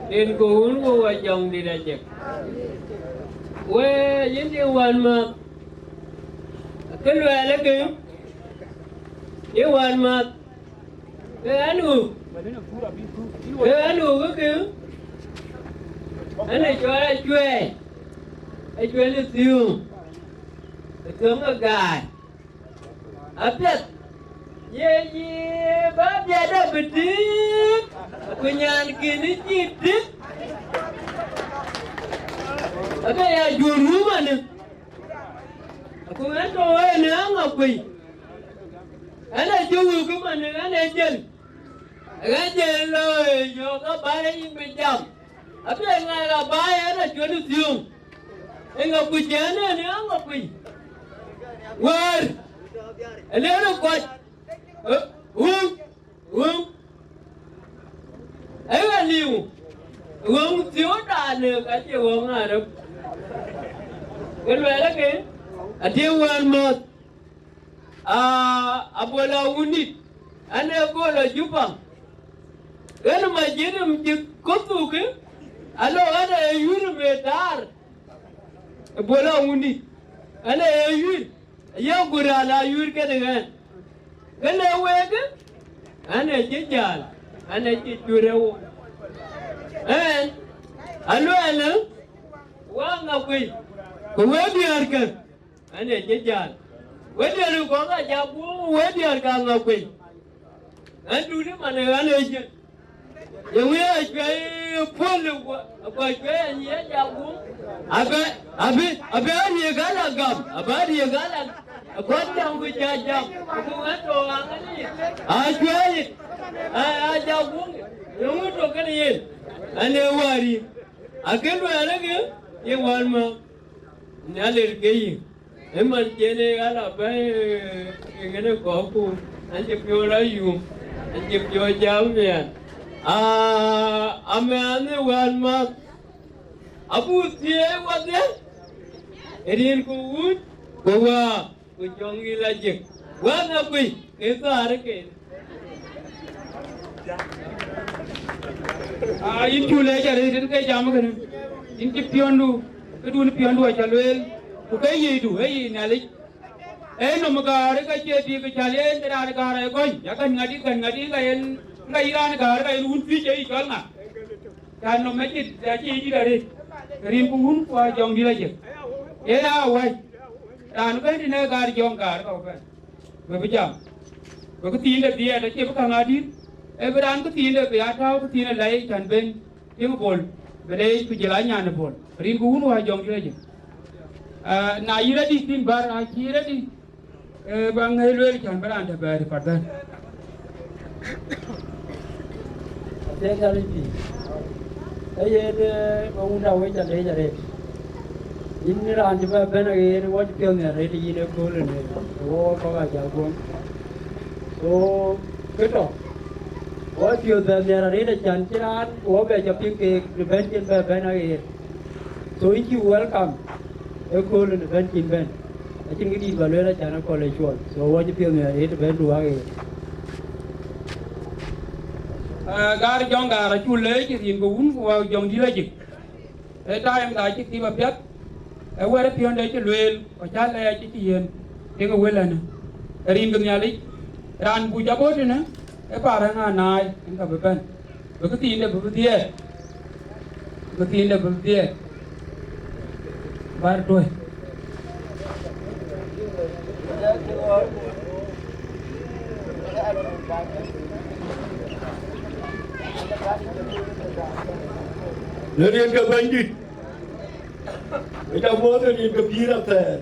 Rin ku wun ku wä jɔŋdït ajek. We yïn dï wän mäth, kë luɛɛl ë kë, dï wän mäth. Ke anu, ke anu ke ke, anu cɔl acuɛɛi, acuɛɛi në thiöŋ, ë thiöŋ ke gaar. Apiɛth, Ye yï ba biɛt abï tïk, ku nyan kïn cï tïk, abï ya juöör wumani, ku ɣɛn tɔ̈ ënë aŋa kuëi, ɣɛn acï wëu kë mani ɣɛn ë jël, ɣɛn jël lɔ ë yɔ̈ɔ̈k abaai yïn bï jam, abï ŋaak abaai ɣɛn acuɔt ë thiöŋ, ë ŋa kuc ɣɛn ënë aŋa kuëi, wäär, ë lënë kɔc. Ɣöŋ, ɣöŋ, ë ɣa liu, ɣöŋ thiöötdaanë ka cie ɣöŋ Arab. Ke luɛɛlë ke, atiëŋ wään mäth, aa, abol awundït, an, ee gol a Juba, ɣɛn ma jiëtëm cï köthukë, alo ɣɛn ee yurëm ë daar, ë bol awundït, ɣɛn ee yur, ayek guur ala yur kenë ɣɛn. Kënë weekë, an, ee cï jäl, an, ee cï cur ë wo. Ɛn, aluɛɛlë, wa ŋa kuëi, ku wëëdiäärkë, an, ee cï jäl. Wëëdiäär kɔ̈k aa jak guööŋ, wëëdiäär ka ŋa kuëi. An, duutë man ë ɣän ee jël. Yeŋö ya cuɛi puɔl ë guɔ, aguɔ cuɛi anyiɛc ya guöŋ. Abɛ, abï, abï ariëk ala gam, abï ariëk ala, aguɔ jam ku ca jam, ku ɣɛn tɔ̈ aŋäni. A cuɛi, a, a ja guöŋ, yeŋö tɔ̈ kënë yen? An ee wäär yï. Akën luɛɛlë ke, ye wään ma. Nhialic ke yï. Ëmën cïn ë ɣal abɛ̈i, ë ŋënë kɔ̈kku, an cï piɔ̈u rɔt yum, an cï piɔ̈u jam miɛt. Aa, amɛɛn ë wään mäth, abuk thiëëc wadhiɛ, ë rin ku wun, ku wäär, ku jɔŋ yï la jik. Wään akuc, ke thaar ëke. Aa, yïn cu lɛc arëët tënë ke jam kënë, yïn cï piɔ̈ndu, këdun piɔ̈ndu aca lueel, ku ke yiëëdu, ee yic Nhialic. Ee nɔm gäär ka cie tik cäl yen raan gäär ë gɔny, ya kän ŋadï, kän ŋadï ka yen, ka yï raan gäär ka yen wun thiëc ee yï cɔl ŋa? Cän nɔm acï, acï yï dït arëët, rin ku wun ku ajɔŋdït ajëk. Yen aa wäc, raan bɛ̈n tënë gäär jɔŋ gäär ka bɛ̈n. Bï bï jam, bï këthiinde dhiɛɛt, acie bï käŋ adït, ee bï raan këthiinde bï aa tääu këthiin ë lɛi cän ben tiŋ Bol, bï leec ku jël anyan ë Bol, rin ku wun wäär jɔŋdït ajëk. Aa, na yï rɛ̈t dï thïn bär, na cï rɛ̈t dï, ee, ba ŋäc lueel cän bï raan tɛ̈ bɛ̈ɛ̈r ë path bɛ̈n. Athiɛɛn Nhialic pïïr. Ee yen, ee, ma wunda wec ca leec arëët. Yïn raan cï bɛ bɛ̈n aɣeer, wɔ cï piɔ̈ɔ̈th nhial arëët yïn ëkööl ënë, ë wɔ wɔ kɔ̈k aa jäl guöm. So, kë tɔ̈, wɔ piɔ̈ɔ̈th bɛ nhial arëët acän cï raan, wɔ bɛ ca piŋ keek, të bɛ̈n cïn bɛ bɛ̈n aɣeer. So, yïn cï welcome, ëkööl ënë bɛ̈n cïn bɛ̈n. Acïn kë dït ba lueel acän akɔ̈l ë cuɔl. So, wɔ cï piɔ̈ɔ̈th nhial arëët bɛ̈n du aɣeer. Aa, gäär jɔŋ gäär acuk leec rin ke wun ku wäär jɔŋdït ajëk. Ee time da cï thip apiɛth, ee wɛ̈t piɔ̈nde cï lueel, ku cä lɛɛc cï yen, kekë wël ënë. Rin ke Nhialic, raan buc abɔ̈ tënë, ee parë ŋa naai, yen ka bï bɛ̈n. Bï këthiinde bï bï dhiɛɛt. Bï këthiinde bï bï dhiɛɛt. Bär tuɔ̈c. Në rin ke Bɛ̈nydït, ë ca muɔ̈th në rin ke pïïr athɛɛr.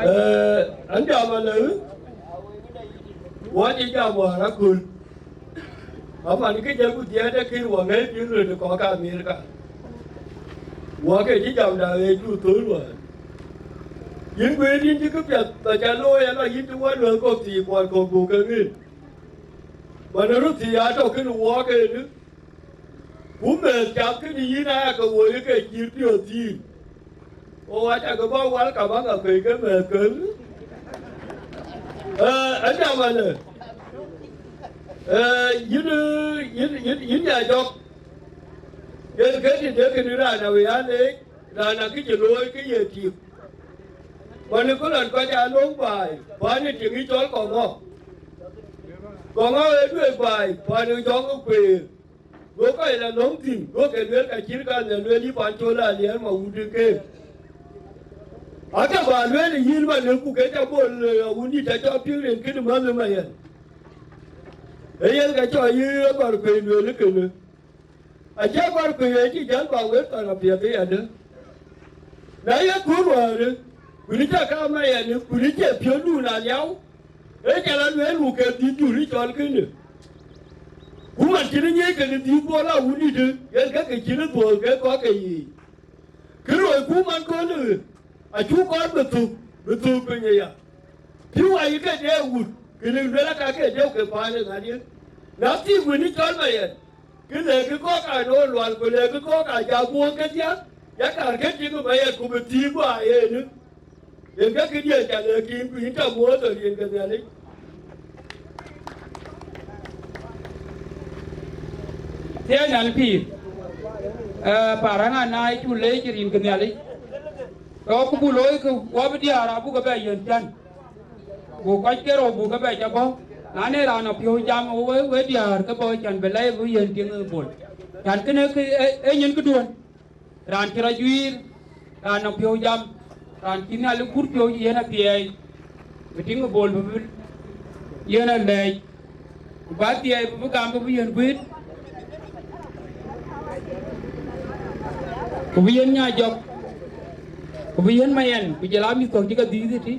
Ee, an jam alë, wɔ cï jam wäär aköl. Aman, kë jël ku dhiɛɛt ë kën wɔ ŋɛ̈i pïïr röt ë kɔc ke Amerika. Wɔ ke cï jamda ɣeec ku thöl wään. Yïn guëër yïn cï këpiɛth ba ca looi, ala yïn cï wɔ luɛ̈th kɔ̈k thii kuɔl kɔ̈k buk ke ŋic. Wën ë röt thii aa tɔ̈ kënë wɔɔk ënë, ku mɛ̈ɛ̈th cath kënë yïn aya ke woi ke cïïr piɔ̈ɔ̈th thïn. Ku aca ke bä wal ka bä ŋa pei ke mɛ̈ɛ̈th kën. Ee, ë jam alë, ee, yïn, yïn, yïn, yïn ya jɔk. Yen ke tït de kënë raan awë ya leec, raan akëc looi ke ye tik. Wën ë kë lɔn kɔc aa löŋ baai, paan ë tiŋ ë cɔl Kɔŋɔ̈ɔ̈k. Kɔŋɔ̈ɔ̈k ë duëër baai, paan ë jɔŋ ë kueer. Go kɔc la löŋ thïn, go ke lueel ka cït ka lë lueel yï paan col aliɛɛr ma wut ë keek. Ake ba lueel yïn ba lëk ku ke ca bol, eh, awundït acɔ piŋ rin kënë mäth ë Mayɛn. Ee yen ka cɔ yï agɔr kuëi lueel kënë. Acä agɔr kuëi ë cï jäl ba wek thɔn apiɛth ë yadë. Na ye kuur wäärë, kuni ca ka Mayɛn, kuni cie piɔ̈ndun aliau, ee ca la lueel ku ke dhïth jur ë cɔl kënë. Ku man cïn ë nyiëc kekë dhïth bol awundïtë, yen ke ke cïn ë dhuɔ̈ɔ̈r ke kɔ̈k ke yiic. Kë loi ku man köölë, acuk kɔn bï thuk, bï thuk piny aya. Pïu ayï ke dee wut, kënë luel aka ke dee ke paan ë ŋadiɛ̈. Na thik wën ë cɔl Mayɛn, kë lëkë kɔ̈k aa nööm lual, ku lëkë kɔ̈k aa ja guɔ̈ɔ̈ŋ kedhie, ya kar ke tik Mayɛn ku bï thik guɔ yen. Yen ke këdiɛ̈ ca lɛ̈k yïn, ku yïn ca muɔ̈ɔ̈th ë rin ke Nhialic. Thiëëc nyan pïïr, eh, Paraŋ anaai cu leec rin ke Nhialic. Tɔ ku buk looi ke wä bï diäär abuk ke bɛ yiɛ̈n cän. Buk kɔc ke rou buk ke bɛ ca bɔ̈. Na ne raan apiɔ̈u jam we, we diäär ke bɔ̈ cän bï lɛi bï yiɛ̈n tiŋ ë bol. Cän kënë ke, e, e nyin këduön. Raan cï rɔt juiir, raan nɔŋ piɔ̈u jam, raan cï Nhialic kut piɔ̈u cï yen athiɛɛi, bï tiŋ ë bol bï bï yen alɛɛc, ku bä athiɛɛi bï bï gam bï bï yen guiit, ku bï yen nya jɔk, ku bï yen Mayɛn, ku jɔl aa mïth kɔ̈k cï ke dhïïth ëtï,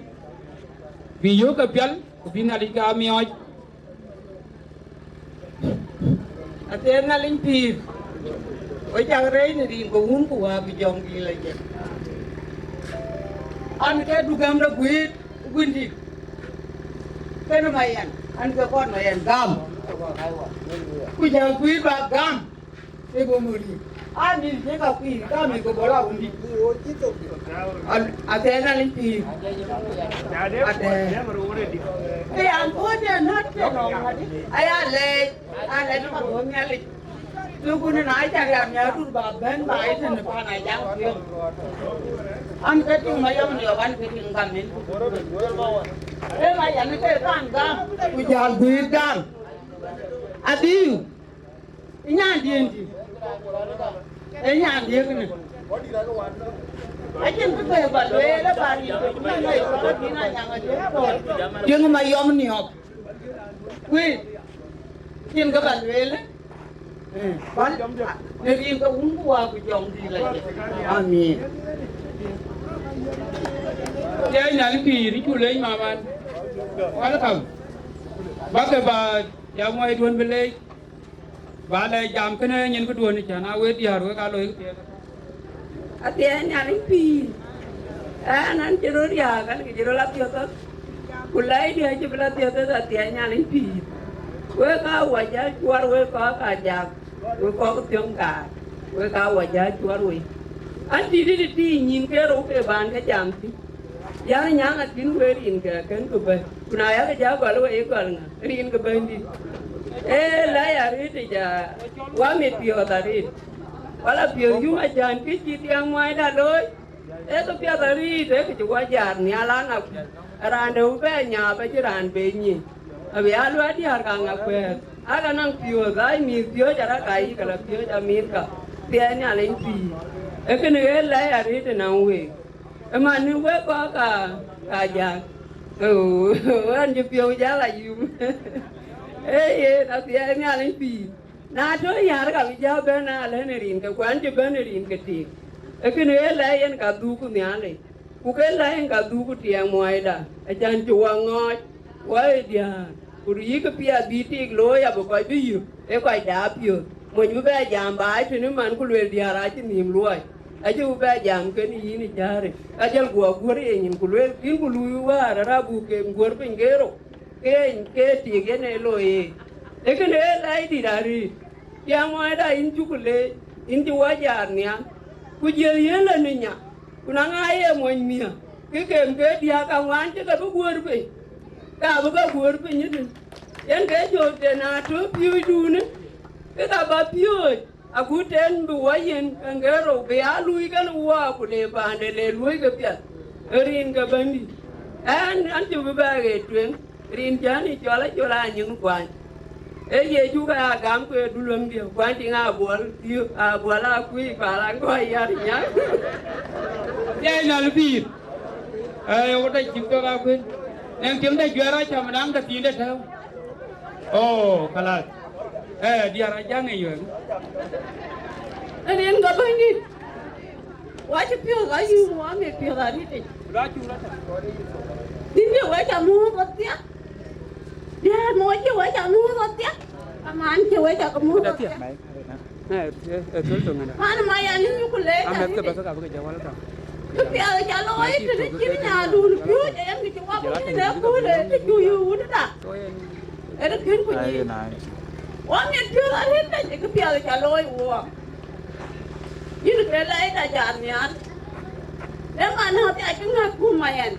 bï yök ke pial, ku bï Nhialic ke amiɔɔc. Athiɛɛn Nhialic pïïr, we cak rɛɛc në rin ke Wun ku Wät ku Jɔŋdït lɔ jɛ. An, ke du gäm de guiit, guiit dït. Kënë Mayɛn, an, ke kɔn Mayɛn gam. Ku jäl guiit bä gam. Ë bɔ̈ mori. An, dït, ye ka kuiir, ka mïth ke bɔ̈ la wun dït. An, athiɛɛn Nhialic pïïr. Athiɛɛn. Ke an, ko de nat ke nɔŋ adi. Aya lɛɛc. An, lɛɛc ka bɔ̈ Nhialic. Lukun na ca riam ya dur ba bɛ̈n ba ë tën pan a jam piɔ̈u. An, ke tiŋ Mayɔm ni ɣɔn, ke tiŋ gam en. Ë Mayɛn ke kan gam. Ku jäl guiir gam. Adhiu. Ë nyandiɛ̈n dï. Ë nyandiɛ̈ kënë. Acïn kë bɛ̈ɛ̈i ba lueel ë ba rin ke bï ŋic kɔn adï na nyaŋ adï. Tiŋ Mayɔm niɔp. Wëi. Cïn kë ba lueel. Eh, bal, në rin ke Wun ku Wät ku Jɔŋdït lɔ jɛ. Amin. Thiëëc Nhialic pïïr, cu leec maman. Welcome. Bäkë ba jam wai duön bï leec. Ba lɛc jam kënë nyin këduön cän a wek diäär wek aa loi këpiɛth. Athiɛɛn Nhialic pïïr. Ɛn, an cï röt riääk, an kë cï röt la thiɔ̈k thɔ̈k. Ku lɛcdiɛ̈ cï bï la thiɔ̈k thɔ̈k, athiɛɛn Nhialic pïïr. Wek aa wä jä cuɔr wek kɔc ka jak, wek kɔc thiöŋ kaar, wek aa wä jä cuɔr wek. An dït dït tiic nyin ke rou ke bän ke jam thïn. Yan nyaŋ athiɛɛn wek rin ke kën ku bɛ̈n. Ku na yak jä gɔl wek gɔl ŋa? Rin ke Bɛ̈nydït. Ee, la ya rït ja, wa mit piɔ̈ɔ̈th arït. Wala piɔ̈ɔ̈th yum acan kë cï tiɛŋ muɔɔcda looi. Ee, kë piɛth arït, ee, kë cï wa jaar nhial an, a raan dɛ̈ bï bɛ nyaap acï raan be nyin. Abï aa luɛɛl diäär ka ŋa kuɛɛth. Aka naŋ piɔ̈ɔ̈th, ai mïth piööc araka yï, ka la piööc Amerika. Thiɛɛn Nhialic pïïr. Ee kënë ɣet la ya rït ënɔŋ week. Ëmanë wek kɔc ka, ka jak. Oh, ɣɛn cï piɔ̈u jäl ayum. Ee yen, athiɛɛn Nhialic pïïr. Na tɔ̈ yär ka bï jäl bɛ̈n alɛ̈n ë rin ke kuan cï bɛ̈n ë rin ke tik. Ee kënë ë lɛ̈i yen ka dhuk ku Nhialic. Ku ke lɛ̈i yen ka dhuk ku tiɛɛŋ muɔɔcda. Acan cï wa ŋɔɔc, wa ë diäär. Ku yïk piɛth bï tik looi abï kɔc bï yök, ee kɔc da piöth. Mony bï bɛ jam baai tënë man ku lueel diäär acï nhïïm luɔi. Acï bï bɛ jam kenë yïn ë cääri. Ka jël guɔ guöör ye nyin ku lueel, yïn ku luui wäär arabuk ke guöör piny ke rou. Ke, ke tik yen ee looi ye. Ee kënë ee lɛ̈i dït arëët. Tiɛɛŋ muɔɔcda yïn cuk leec, yïn cï wa jaar nhial. Ku jiël yen lɔ në nya. Ku na ŋa ye mony miäk, ke kem ke diäk aŋuan cï ke bï guöör piny, ka bï ke guöör piny ëtën. Yen ke jɔ̈ɔ̈k de na tɔ̈ piööcdun, ke ka bä piööc, agut tɛ̈n bï wä yen, ke ŋerou bï aa luui kenë wä, ku le paande le luöi ke piɛth, ë rin ke Bɛ̈nydït. Ɛn, an cï bï bɛ ɣet tueŋ, rin cän ë cɔl acol aa nyin kuany. Ee Yecu ke aa gam ku ee duluäŋdiɛ̈, kuany tiŋ aa buɔl, thiök aa buɔl, aa kuc pal, aa gɔ̈i yar nyaŋ. Thiɛɛc Nhialic pïïr. Ee, wo da cïk tök akuën. Nɛŋ tiŋ da juɛɛr acam naŋ da thiin da tääu. Oh, kalas. Ee, diäär Ajaŋ ë yööŋ. Rin ka bäny dït. Wa cï piɔ̈ɔ̈th ayum, wa mï piɔ̈ɔ̈th arïtic. Nïn cï wec amuɔ̈ɔ̈th ɣodhia. Diäär mɔc cï wec amuɔ̈ɔ̈th ɣodhia. Aman cï wec amuɔ̈ɔ̈th ɣodhia. Ee, ee, thöl töŋ ënda. Man ma yan yïn ku leec. Amɛth ke bäth ka bï ke jɛ wal ka. Kë piɛth ca looi tënë cïn nyaandun piööc, ee yen kë cï wap wun ë kuur, ee kë cu yï wun da. Ee kën ku nyic. Wok miɛt piɔ̈ɔ̈th arëët tëc, kë piɛth ca looi wok. Yïn ke lɛc da jat nhial. Dë man ɣɔn thia cï ŋäk kum ma yɛn.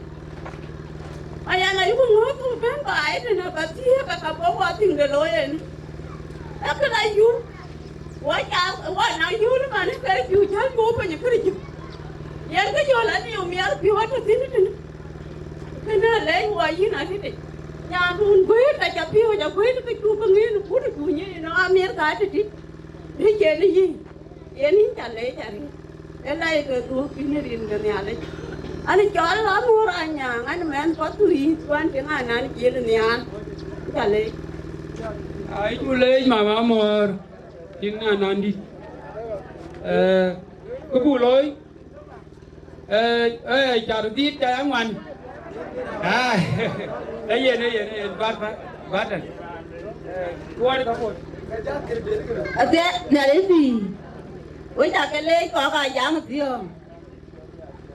Ma yɛn ayuku ŋɔ̈ɔ̈th ku bɛ̈n baai tënë ka thiëëk ka ka bɔ̈ wɔ thiŋ de looi en. Ee kën ayum. Wa ca, wa na yööl man ke piu jäl bɔ̈ piny kërë jëm. Yen kë jɔl aniu miɛl piu atɔ̈ thïn tënë. Kënë alɛc wa yïn atëtëc. Nyaandun guëër ka ca piu ja guëër ke cu bï ŋiën kut ë tuny ë nɔ Amerika atëtï. Rïc en yï. Yen yïn ca leec arëët. Ë lɛc ke dhuɔ̈k yïn rin ke Nhialic. An cɔl Amuɔ̈r Anyaŋ, an mɛnh Pathuyith, ku an tiŋ anan cil nhial. Ca leec. Ai, cu leec mama Amuɔ̈r, tiŋ anan dït. Ee, kë buk looi, ee, ee, car dhït ca ya ŋuan. Ai, ee yen, ee yen, ee yen, bat, bat, bat. Ee, tuɔɔc ka puɔ̈th. Adhiɛ, Nhialic pïïr. Wek ca ke leec kɔc Ajaŋ thiɔ̈ɔ̈ŋ.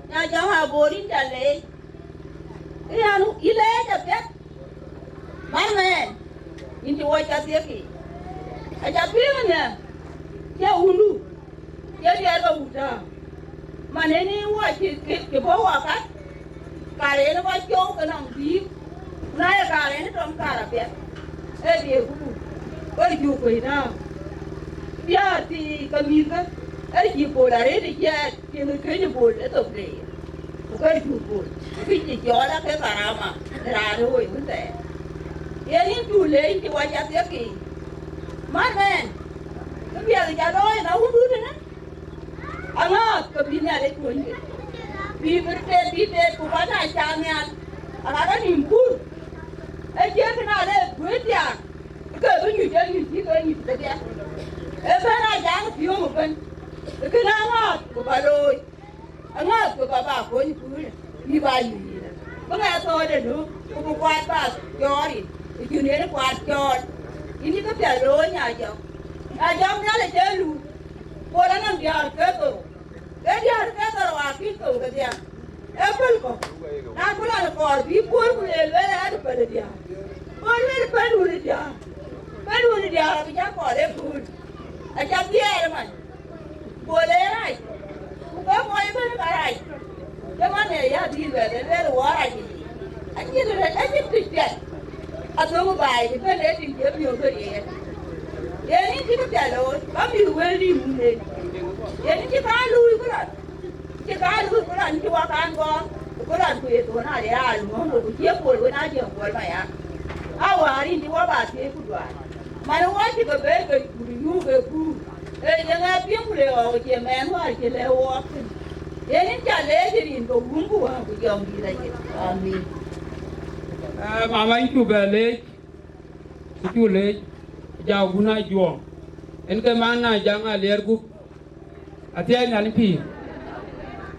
Nya Ajaŋ Abor yïn ca leec. Ë yan yï leec apiɛth. Man mɛɛn, yïn cï wɔ ca thiëk yiic. Aca piŋ ënɛ, cie wundu, cie diɛɛr ke wut tääu. Man ënë wɔ cï, cï, cï bɔ̈ wɔ kat, kar en bä cɔu ke nɔm bïïk, ku na ye kar en tɔm kar apiɛth, ee diëër ku buk, ke cuk kuec tääu. Diäär thii ke mïthkë, ee cï Bol arëët ë ciɛɛt, tiŋ ë këc Bol ë thok leer, ku ke cuk Bol, ku këc cï cɔɔl ake karama ë raan ë woi wën thɛɛr. Yen yïn cuk leec yïn cï wɔ ca thiëk yiic. Man mɛɛn, kë piɛth ca looi ë na wundun ënë. Aŋɔɔth ke bï Nhialic kuönyde, bï bï teet, bï teet, ku bä na cak nhial, aka ke nïïm kuur. Ee ciëën kë na le guëër diaar, ke bï nyuc, ee nyuc cï ke nyuc kedhie. Ee bɛ̈n Ajaŋ thiöŋ ëbɛ̈n, ee kënë aŋɔɔth ku bä looi, aŋɔɔth ku bä bä kuöny kuurë. Bï ba yï yïn. Bï ŋɛk thɔɔc ë nu, ku bï kuat ba cɔɔr yïn, ku cïn yen kuat cɔɔl. Yïn cï këpiɛth looi, Nyajɔŋ. Nyajɔŋ Nhialic ee luui, Bol anɔŋ diäär ke dhorou. Ke diäär ke dhorou akï thou kedhie. Ee päl kɔ̈u. Na ku lɔn kɔɔr bï kuöör ku le lueel an, päl diäär. Bol lueel päl wun diäär. Päl wun diäär abï cä kɔɔr ee kuöör. Aca dhiɛɛr man. Bol ee rac, ku ke mɔc ëbɛ̈n ka rac. Cï man ë ya dhil luɛth, ë luɛth wɔ rac yic. Acïn rɛ̈t, acïn pïc piɛth. Athöŋ baai cï bɛ̈n ë tïŋ cï miök ke riɛɛr. Yen yïn cï këpiɛth looi, ka mïth wël dïït muk en. Yen yïn cï kaŋ luui ku lɔn. Cï kaŋ luui ku lɔn cï wɔ kaŋ gɔɔr, ku lɔn ku ye thon ade aa luɔ̈ŋ, ku cie Bol wën aa jɔ Bol ma ya. Aa wäär yïn cï wɔ ba thiëëc ku duaar. Man wɔ cï ke bɛ̈ɛ̈i ke kut yuk ë kuur, ee ye ŋa piŋ ku le ɣɔɔk cie mɛɛn wäär cï lɛ̈k wɔɔk thïn? Yen yïn ca leec rin ke wun ku wäär ku jɔŋdït ayï. Amin. Ee, mama, yïn cu bɛ leec, yïn cu leec, ja wun Ajuɔŋ. En ke man na jaŋ aliɛɛr gup, athiɛɛi Nhialic pïïr.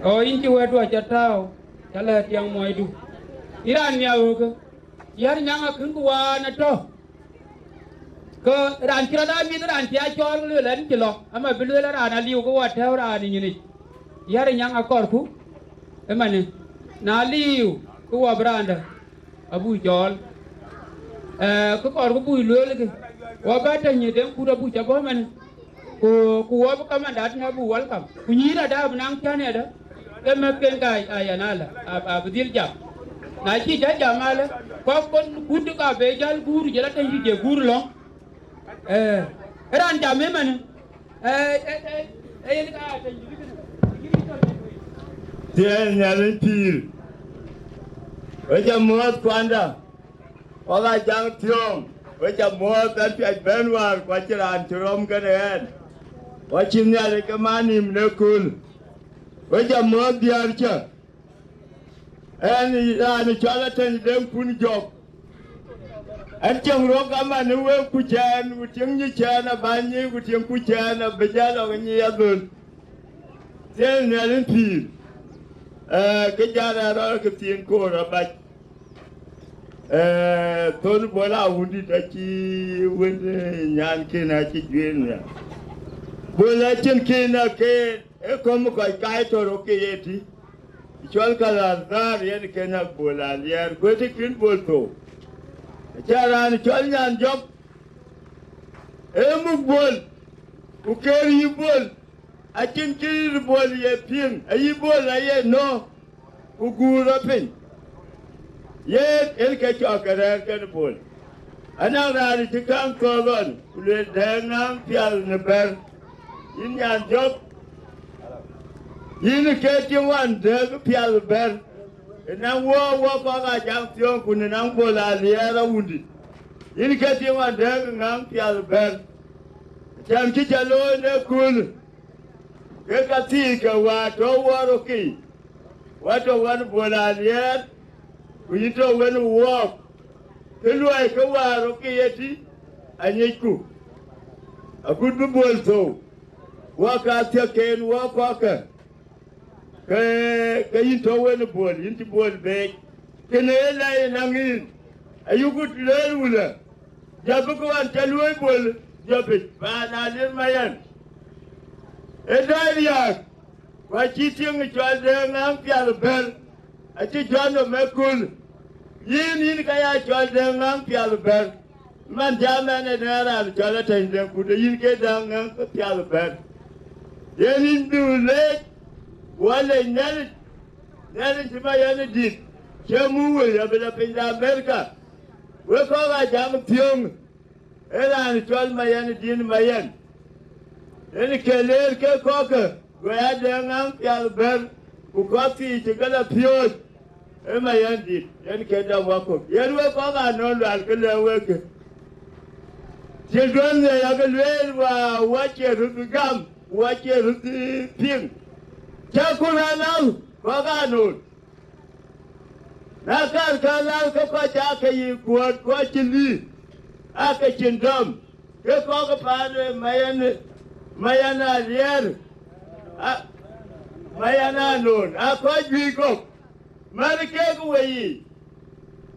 Ɣɔɔ, yïn cï wɛ̈tdu aca tääu, ca lɛ̈k tiɛŋ muɔɔcdu. Yïn raan miäk ɣöökë, yär nyaŋ akën ku waan atɔ̈. Ke raan cï rɔt aa mïth, raan cï a cɔɔl, ke lueel an, cï lɔ, ama bï lueel raan aliu, ke wa tɛ̈ɛ̈u raan ë nyinic. Yär ë nyaŋ akɔɔrku ëmanë, na liu, ke wɔ bï raandä abuk cɔɔl. Ee, ke kɔɔrku buk lueel, ke wɔ bä tɛ̈ny ë deŋ kut abuk cä bɔ̈ ëmanë. Ku, ku wɔ bï kamandat në abuk welcome. Ku nyïïr ada bï naŋ cän ëdä, ke mɛ̈thken ka aa yɛn alä, a, abï dhil jam. Na cï cä jam alä, kɔ̈k kɔn kut ka be jäl guur, jël atɛ̈ny cï je guur lɔ̈ŋ. Ee, raan jam ëmanë. Ee, ee, ee, ee, yen ka atɛ̈ny cï kënë. Thiɛɛi Nhialic pïïr. Wek ca muɔ̈ɔ̈th kuanda. Wok Ajaŋ Thiɔ̈ŋ, wek ca muɔ̈ɔ̈th an piac bɛ̈n wäär, ku acïn raan cï rɔm kenë ɣɛn. Wɔ cï Nhialic ke man nïïm në kööl. Wek ca muɔ̈ɔ̈th diäär cä. Ɛn raan cɔl Atɛny Deŋ Kun Jɔk. Ɛn cieŋ rok aman ë wek ku cɛɛn, ku tiëŋ nyi cɛɛn abä nyi, ku tiëŋ ku cɛɛn abï jäl ɣɔk nyi adhöl. Thien nhial ën pïïr, ee, ke jal ë rɔl ke thiin koor abac. Ee, thon Bol Awundït acï wën, ee, nyanken acï juëër nhial. Bol acïn ken ake, ee kɔm kɔc kaai tɔ̈ rok ke ye tï. Cɔl ka Lazar yen ken ak Bol Aliɛɛr, guëtë kïn Bol thou. Aca raan cɔl Nyan Jɔk, ee muk Bol, ku ker yï Bol, acïn cï rït Bol ye piŋ, ayï Bol aye nɔ̈k, ku guur rɔt piny. Yen en ke cɔk ke rɛ̈ɛ̈r kën Bol. Anaŋ raan cï kaŋ thɔ̈ɔ̈k ɣɔn, ku lueel dɛ̈ɛ̈ŋ ŋaŋ pial në bɛ̈r. Yïn Nyan Jɔk, yïn ke tiŋ wan dɛ̈ɛ̈k pial bɛ̈r. Ënɔŋ wɔ, wɔ kɔk aa jam thiɔ̈ɔ̈ŋ, ku në naŋ Bol Aliɛɛr Awundït. Yïn ke tiŋ wan dɛ̈ɛ̈k ŋaŋ pial bɛ̈r. Cän kï ca looi në köölë, ke ka thii ke wäär tɔ̈ wɔ rokii, wä tɔ̈ wën Bol Aliɛɛr, ku yïn tɔ̈ wën wɔɔk, ke luɔi ke wäär rokii ye tï, anyicku. Akut bï Bol thou, wɔ ka thiëkken wɔ kɔ̈kkë. Ke, ke yïn tɔ̈ wën Bol, yïn cï Bol beec. Kënë ee lɛc ënɔŋ yïn, ayuku lueel wulë, jɔ bï kë ɣɔn ca luöi Bol, jɔ bic, paan Aliɛɛr Mayen. Ee dɔc riääk, ku acï tiŋ cɔl dɛ̈ɛ̈ŋ ŋaŋ pial bɛ̈r, acï jɔt nɔm ë kööl. Yïn, yïn ka ya cɔl dɛ̈ɛ̈ŋ ŋaŋ pial bɛ̈r. Man jam ɛn ë nɛ̈ɛ̈r raan cɔl Atɛny Deŋ Kun, yïn ke däŋ ŋäŋ ke pial bɛ̈n. Yen yïn bï leec, wä leec Nhialic, Nhialic cï Mayen dït, cï muk wëi abï lɔ piny de Amerika. Wek kɔ̈k aa jam thiöŋ, ee raan cɔl Mayen dït Mayen. Yen ke leer ke kɔ̈kkë, go ya dɛ̈ɛ̈ŋ ŋaŋ pial bɛ̈n, ku kɔc thii cï ke lɔ piööc, ë Mayen dït, yen ke dɔm wakɔ̈u. Yen wek kɔc anɔ̈ɔ̈n lual ke lɛ̈k wek kë. Cï duɔ̈n nhial yakë lueel, wa, wa cie röt bï gam, wa cie röt bï piŋ. Cä ku raan lal, kɔc anɔ̈ɔ̈n. Na kar ka lal ke kɔc aake yï kuɔ̈ɔ̈t, kɔc cï lïïk, aake cïn dɔm, ke kɔc paan ë Mayen, Mayen Aliɛɛr, a, Mayen Anoon, aa kɔc juëc kɔ̈k, mär kek wei yiic,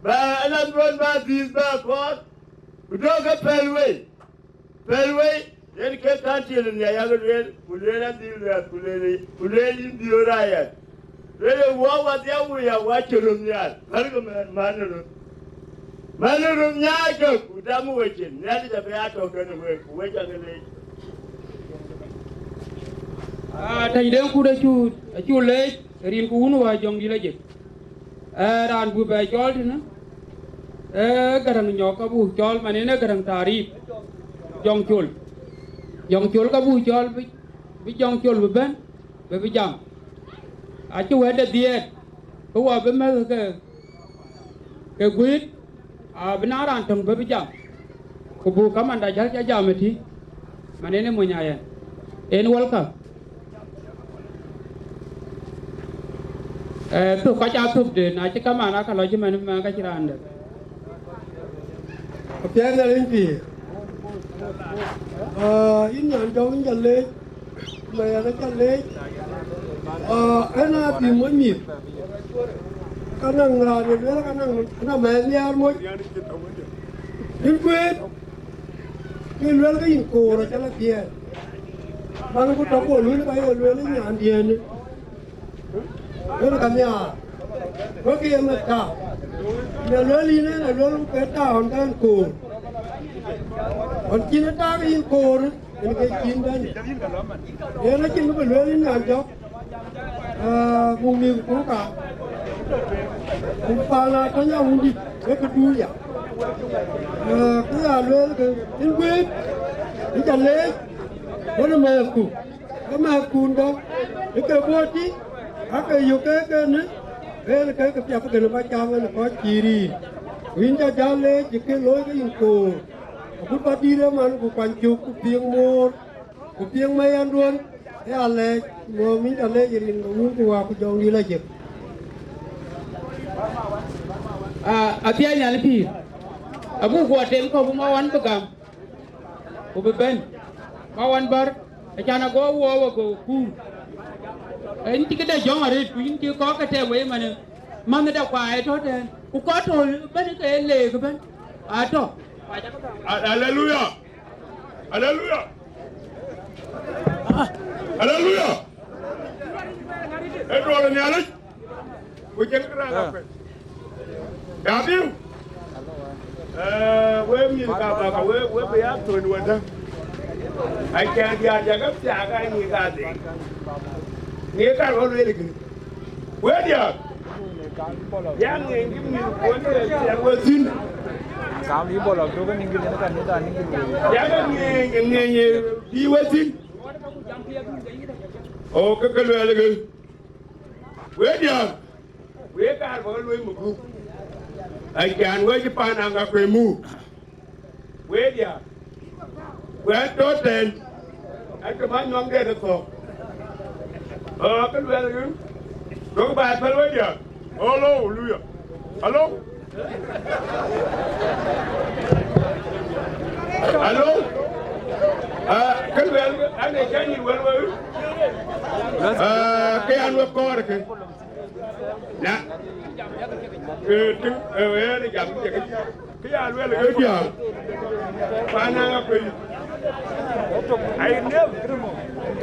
bä alanduɔ̈n bä dhïth bä kɔɔr, ku duɔ̈kkë pɛ̈l wei. Pɛ̈l wei, yen ke kaŋ tiël nhial yak lueel, ku lueel adhil luɛɛth, ku lueel, ku lueel yïn dhiöör ayɛn. Lueel ë wɔ wadhiau wei ya wä cï röm nhial, märkë mɛn, män ë röm. Män ë röm nyaai kë, ku dam wecin, Nhialic abï aa tɔ̈ kenë wek, ku wec akë leec. Aa, Tɛ̈ny Deŋ Kun acuk, acuk leec, rin ku wun wä Jɔŋdït Lajik. Ee, raan buk bɛ cɔɔl tënë, ee, Gäräŋ Nyɔk ka buk cɔɔl, man yen ee Gäräŋ Taarip, Jɔŋ Col. Jɔŋ Col ka buk cɔɔl bï, bï Jɔŋ Col bï bɛ̈n, bï, bï jam. Acï wɛ̈tde dhiɛɛt, bï wɔ bï mɛ̈th ke, ke guiir, abï naŋ raan töŋ bï, bï jam. Ku buk kamanda jäl ca jam ëtï, man en ë mony ayɛn. En welcome. Ee, thök kɔc aa thökde, na cï kaman aa ka lɔ cï man, man ka cï raan dɛ̈. Apiɛth Nhialic pïïr. Aa, yïn nyan jɔŋ, yïn ca leec, Mayen aca leec. Aa, ɣɛn aa bï mony mïth. Ka naŋ raan ë lueel, ka naŋ, ka naŋ mɛɛth nhiaar moc. Yïn kueet, ke lueel ke yïn koor acä lɔ thiɛɛl. Man ku tɔ̈ ku lueel ka ye lueel ë nyandiɛ̈në. Yen ka nhiaar, wek ke ye meth ka. Në lueel yïn en, alueel ke taun kɛn koor. Ɣɔn cïn ë tak yïn koor, yen ke cïn bɛ̈n. Yen acïn kë bï lueel yïn nyan jɔ̈k. Aa, muk mïth ku ka. Ku paan Atɔ̈ny Awundït, wek ke duur ya. Aa, kë ya lueel ke, yïn guiir, yïn ca leec, wën ë mɛɛthku. Ke mɛ̈thkun dɔ̈, ë ke bɔ̈ tï, aake yök ke kënë, ɣɛn ke ke piath kënë bä cam ɣɛn ë kɔc cï riir. Ku yïn ca jäl leec ë kë looi ke yïn koor, akut bä dïït ëman, ku kuany cök, ku piëŋ moor, ku piëŋ mayanduön, ë alɛɛc, ŋɔ̈ɔ̈m yïn ca leec ë rin ke Wun ku Wät ku Jɔŋdït Lajik. Athiɛɛi Nhialic pïïr, abuk guɔ tem kɔ̈u bï Mawan bï gam, ku bï bɛ̈n. Mawan bär, acan ago wuɔɔu ago kuur. Yïn cï këde jɔ̈ŋ arëët, ku yïn cï kɔ̈k ke tɛm wei manë, mänhëda kua ë tɔ̈ tɛ̈ɛ̈n, ku kɔc tɔ̈ bɛ̈n ke leek ëbɛ̈n, atɔ̈. Aleluya! Aleluya! Aleluya! Ë duɔɔr ë Nhialic, ku cïn kë raŋ apɛi. Ya biu. Eh, we mïth ka baka, we, we bï ya thon wada. Acan diaar jaka thiaka ni ka de. Ni ka ro le ni. We dia. Ya ngi ni mïth ko ni ya we sin. Kam yi bolo to ni ngi ni ka ni da ni ngi. Ya ngi ni ni bi we sin. O ke ke le le. We dia. Wek kaar bä ke luöi mukuk, acan wek cï paan Aŋakuei muk. Wek diäär, wek tɔ̈ tɛ̈n, acï bä nyuäŋ dɛ̈t ë thɔ̈k. Ɣɔn ke luɛl rin, duökï bä päl wek diäär. Alo, luya. Alo. Alo. Ah, ke luɛl, an, ee cä nyïn wël wek. Ah, ke an, wek kɔɔr ke. Na, eh, tïŋ, eh, eh, jam ke, ke ya luel ke diäär. Pana ŋa piny. Ai, ne.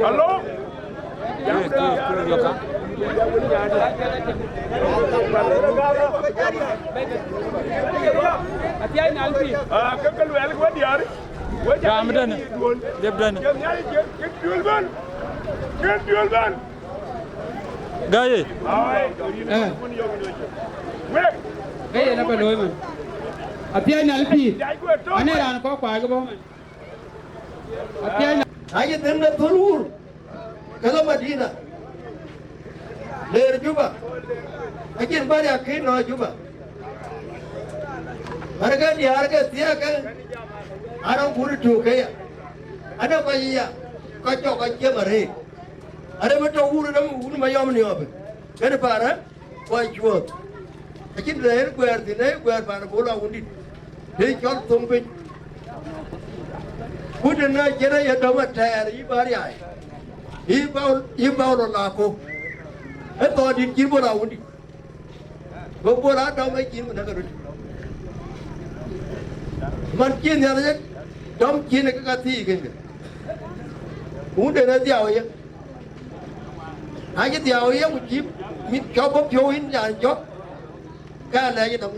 Alo. Eh, ke, ke, yo ka. Ah, ke, ke luel ke diäär. Jam dɛn. Dep dɛn. Ke diäär ban. Ke diäär ban. Gaye. Eh. Gaye na ba looi man. Athiɛɛi Nhialic pïïr. Ane raan kɔ̈k kuac ke bɔ̈ man. Athiɛɛi na. Aye dhëŋ de thöl wur, ke lɔ Madina, leer Juba. Acïn bä riäk kën nɔ Juba. Bärkë diäär ke thiëëk ke, arɔŋ kut tök ke ya. Ane kɔc ya, kɔc cɔk kɔc ciem arëët. Arë bï tɔ wur rem wun Mayɔm niɔp, kënë parë, kɔc cuɔɔth. Acïn rɛɛr guɛɛr thïn, ee guɛɛr pan Bol Awundït, të cɔl thoŋ piny. Ku të na cïn aye dɔm atɛɛr yï bä riaai, yï bä, yï bä lɔ la ko. Ë thɔɔr dït cïn Bol Awundït. Go Bol a dɔm ë cin ku näk röt. Man cïn Nhialic dɔm cin ë ke ka thii kën kë. Wun de rɛ̈ dhiau ye. Na cï dhiau ye ku cï mit cɔp bɔ̈ piɔ̈u yïn nyan cɔp, ke alɛɛc ë dɔm.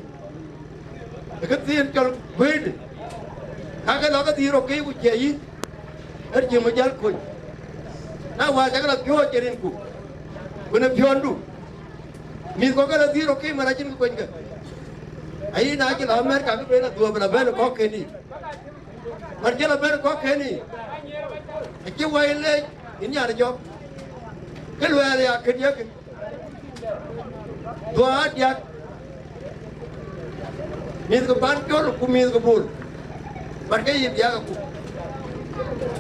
Ë ke thiin cɔl guëëtde. Ka ke lɔ ke dhil rɔt ke ku cie yïn. Ë cï mï jäl kony. Na wäär cä ke lɔ piɔ̈ɔ̈c ë rinku. Ku në piɔ̈ndu. Mïth kɔ̈k ke lɔ dhil rɔt ke man acïn kë kuenykë. Ayï na cï lɔ Amerika ke ben adhuɔ̈ɔ̈p la ben ë kɔ̈k keni. Man cï lɔ ben ë kɔ̈k keni. Acï wai leec ë nyan jɔ̈k. Kë luɛɛl ya kën ye kën. Dhuɔ̈k aa diäk. Mïth ke pan col ku mïth ke bol. Bät ke yï diäk akut.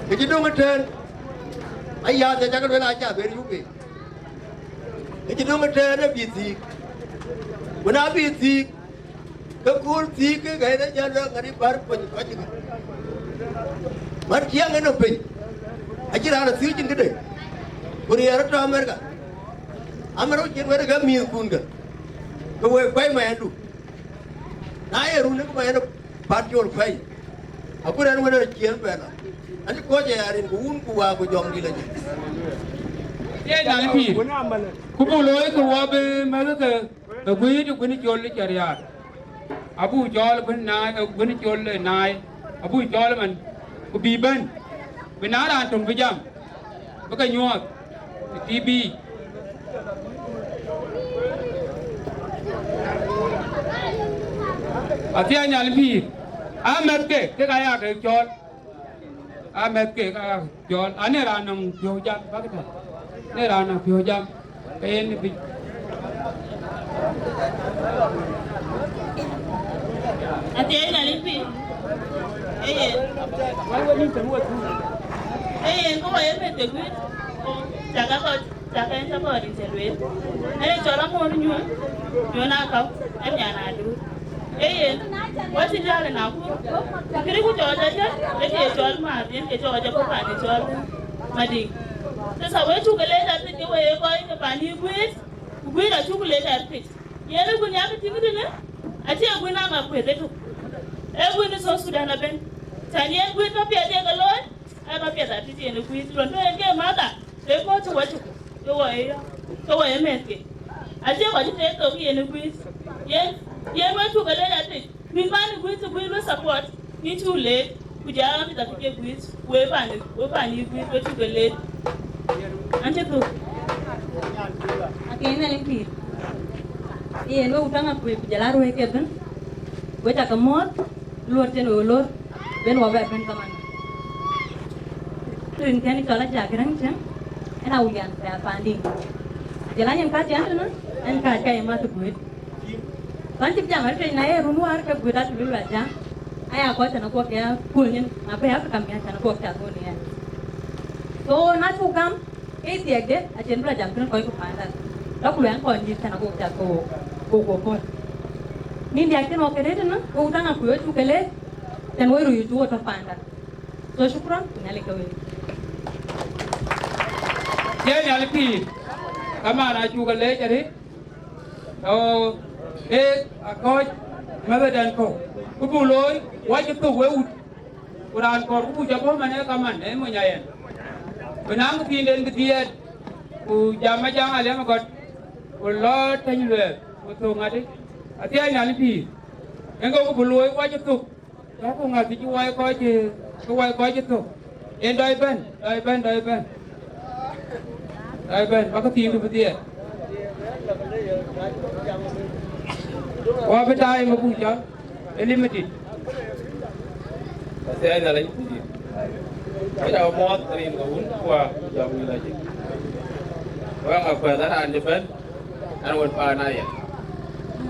Kë cï döŋ ëtɛ̈ɛ̈n. Aya, cä cak luel acä ben yup en. Kë cï döŋ ëtɛ̈ɛ̈n ë bï thiik. Ku na bï thiik, ke kööl thiik ke ɣɛn ë jäl lɔ ŋäri bär kuöny kɔc ke. Mät ciɛɛŋ ënɔm piny. Acïn raan ë thiëëc cïn këde. Ku riɛɛr ë tɔ Amerika. Amerika cïn wɛ̈t ke mïthkun ke. Ke wek kuɛc mɛɛndu. Na ye run ë ke mɛɛn ë Pat Col kuɛc. Agut ɛn wën ë ciëën bɛ̈n lɔ. Acï kɔc ë ya rin ku wun ku waak ku jɔŋdït acï. Ye nyan pïïr. Ku buk looi ke wɔ bï mɛ̈thë ke, ke guiir ë guën col ë cä riaar. Abuk cɔɔl ë guën naai, ë guën col ë naai. Abuk cɔɔl ëmën, ku bï bɛ̈n. Bï na raan töŋ bï jam. Bï ke nyuɔɔth ë T B. Athiɛɛi Nhialic pïïr, aa mɛ̈thke, kek aya ke cɔɔl. Aa mɛ̈thke, kek aya ke cɔɔl. Ane raan nɔŋ piɔ̈u jam, bäk tɔ̈. Ane raan nɔŋ piɔ̈u jam, ke yen bï. Athiɛɛi Nhialic pïïr. Ee yen. Ee yen, ke wɔ ye meth ke guiir. Cak a kɔc, cak en cä kɔɔr in cä lueel. Ënë cɔl aŋoot nyuɔ̈n, nyuɔ̈n akäu, ë nyan aduur. Ee yen, wacï jäl ë Nakuru. Këdï ku cɔɔc ajël, ee ke cɔl Math, yen ke cɔɔc abï paan ë cɔl Madiŋ. Sasa we cuk leec arëët ke we ye kɔc ke paan yï guiir, ku guiir acuk leec arëët. Yen ë guiir yak tïŋ tënë, acie guiir na ŋa kueth ëtök. Ee guiir ë South Sudan abën. Cän yen guiir ka piɛth ye ke looi, aa ka piɛth atït yen ë guiir. Lon tɔ yen ke madha, ke kɔc cï wacuk, ke wɔ ye yɔ̈k, ke wɔ ye mɛ̈thke. Acie kɔc cï teek thok yen ë guiir. Yen, yen we cuk leec arëët. Min man ë guiir, guiir we support, yïn cuk leec, ku jɔl amit athï ke guiir, we paan, we paan yï guiir, we cuk ke leec. An cï thuk. Akënë ë pïïr. Yen we utɔŋ akuëc, ku jɔl a ruëëc ke bën. We cak ke muɔ̈ɔ̈th, luɔt cïn we lor, ben wɔ bɛ bën kaman. Rin kën cɔl Ajak Garaŋ cïn, en a wulian pɛɛr pandï. Jɔl a nyin ka tiɛn tënë, en ka ca ye math guiir. Kɔn cï jam arëët na ye run wäär ke guiir atu luel wɛ̈t jam, aya kɔc tënë kuɔk ya kuöny, na bï Africa miɛt tënë kuɔk ca thon yɛn. So na cuk gam, ke thiɛkde, acïn bï lɔ jam tënë kɔc ku panda. Lɔ ku luɛɛŋ kɔn yïth tënë kuɔk ca thon, ku ku pɔ̈l. Nin diäk cïn wɔ kënë tënë, ku taŋ akuc wecuk ke leec, tën woi röt yï cuk wɔ tɔ panda. So shukran, ku Nhialic ke wek. Ye Nhialic pïïr, kaman acuk ke leec arëët. Ɔ, ee, akɔc mɛ̈thëdɛn kɔ̈u, ku buk looi, wacï thok we wut, ku raan kɔɔr ku buk jɔ bɔ̈ man ee kaman, ee mony ayɛn. Bï naŋ këthiinden bï dhiɛɛt, ku jam Ajaŋ Aliɛm ë gɔt, ku lɔ tëny luɛɛl, ku thok ŋadï, athiɛɛi Nhialic pïïr. Yen ke ku buk looi, wacï thok. Tɔ̈ ku ŋäth cï wai kɔc, cï wai kɔc cï thök. Yen dɔc bɛ̈n, dɔc bɛ̈n, dɔc bɛ̈n. Dɔc bɛ̈n, bä ke thiin bï dhiɛɛr. Wa bï time buk cɔl, ë limited. Athiɛɛi Nhialic pïïr. Wek ca muɔɔth rin ke wun ku wa jɔŋ wïl acï. Wek akuɛth ë raan cï bɛ̈n. An wën paan ayɛn,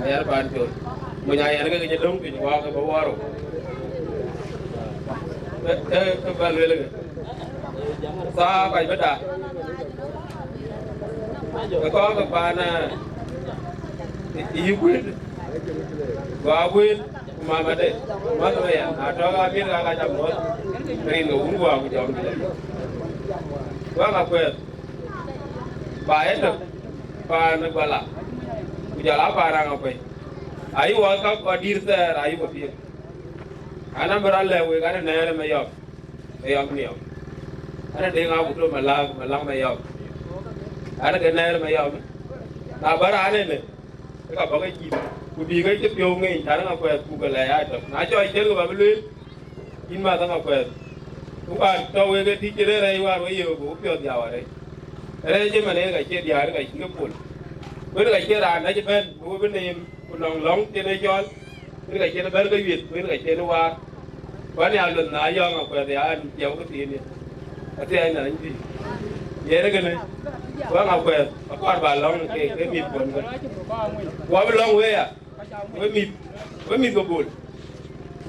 ayɛn paan col. Mony ayɛn ke ke cï döŋ piny, wak ke bä wär rou. Ke, ke, ke bä lueel ke. Thaa kɔc bï da. Ke kɔɔr ke paan, eh, yï kuëët. Gua kuëët, ku mamade. Mäth me yɛn. Na tɔ̈ ka miɛt ka ka ca muɔ̈th. Rin ke wun guɔ ku jɔŋ. Wek akuɛth. Ba ëtök paan ë Guala, ku jɔl aa paan Aŋakuei. Ayï wɔ ka kɔc dït thɛɛr ayï wɔ piŋ. An, abï rɔt lɛ̈k wek, an, ë nɛ̈ɛ̈r ë Mayɔm, Mayɔm Niɔm. An, ë Deŋ Abuto Maläŋ, Maläŋ Mayɔm. An, ke nɛ̈ɛ̈r ë Mayɔm. Na bä raan ënë, ke ka bä ke jït, ku bï ke cï piɔ̈u ŋeny, tän Aŋakuei ku ke lɛ̈k aa tök. Na cɔɔc cïn ke bä bï lueel, Yïn mäth Aŋakuei, ku wään tɔ̈ wek ë tïc cï rëër rɛɛc wään we yöök, ku piɔ̈ɔ̈th ya wään rɛɛc. Rɛɛc ëmën ee ka cie diäär ka cï ke pol. Wën ka cie raan dɛ̈ cï bɛ̈n, ku we bï neem, ku nɔŋ lɔ̈ŋ cïn ë cɔl, wën ka cïn bɛ̈n ke wiëth, wën ka cïn waar. Ku an, ya lueth na yɔ̈ɔ̈ŋ Aŋakuei, ya an, ciɛu ke thiin ye. Athiɛɛi Nhialic pïïr. Yen ee kënë, ku Aŋakuei, akɔɔr ba lɔ̈ŋ ke, ke mïth kuɔn kën. Ku abï lɔ̈ŋ wei ya. We mïth, we mïth ke Bol.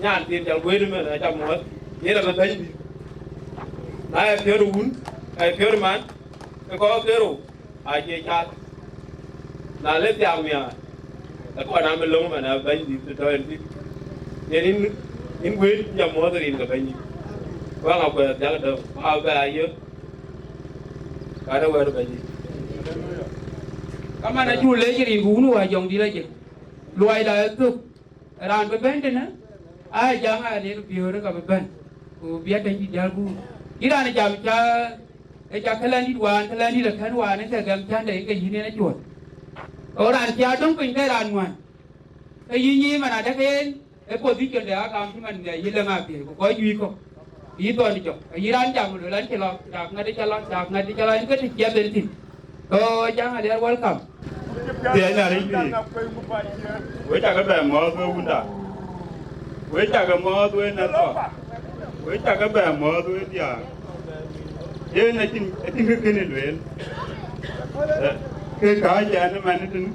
Nyan thiin cɔl Guëët ëmën, aca muɔ̈th, yen abï bɛ̈ny mïth. Na ye piɔ̈n wun, ka ye piɔ̈n man, ke kɔc ke rou, acie cath. Na le thiaak miäär, ke kɔn abï löŋ ëmën, abï bɛ̈ny mïth të tɔ̈ yen thïn. Yen yïn, yïn Guëët, ca muɔ̈th rin ke bɛ̈ny mïth. Ku Aŋakuei dhiäk dɔ̈k, ku abï bɛ a yök, ka de wɛ̈t bɛ̈ny mïth. Kaman acuk leec rin ku wun wä jɔŋdït acïn. Luɔi da ë thök, raan bï bɛ̈n tënë, aa jaŋ aa lek piöörë ka bï bɛ̈n, ku bï atɛ̈nydït jäl guur. Yïn raan ë jam ca, ë ca këlɛ̈ndït wään, këlɛ̈ndït ë kɛ̈n wään, ë ke gɛm cändɛ, ë ke yïn en ë cuɔt. Ku raan cï a döŋ piny ke raan ŋuan, ke yï nyic man adɛ̈ ke yen, ë position de akam cï man yï lëŋ apiɛth, ku kɔc juëc kɔ̈k. Yï thɔn jɔk, ayï raan jam luel an cï lɔ, cak ŋäth cä lɔ, cak ŋäth cä lɔ, yïn ke të ciɛth en thïn. So, Jaŋ Aliɛr, welcome. Thiɛɛi Nhialic pïïr. Wek cakë bɛ mɔ̈ɔ̈th wek wunda. Wek cakë mɔ̈ɔ̈th wek nɛ̈thkɔ̈k. Wek cakë bɛ mɔ̈ɔ̈th wek diäär. Yen acïn, acïn kë kënë lueel. Eh, ke kääc ɛn ëmɛn tënë.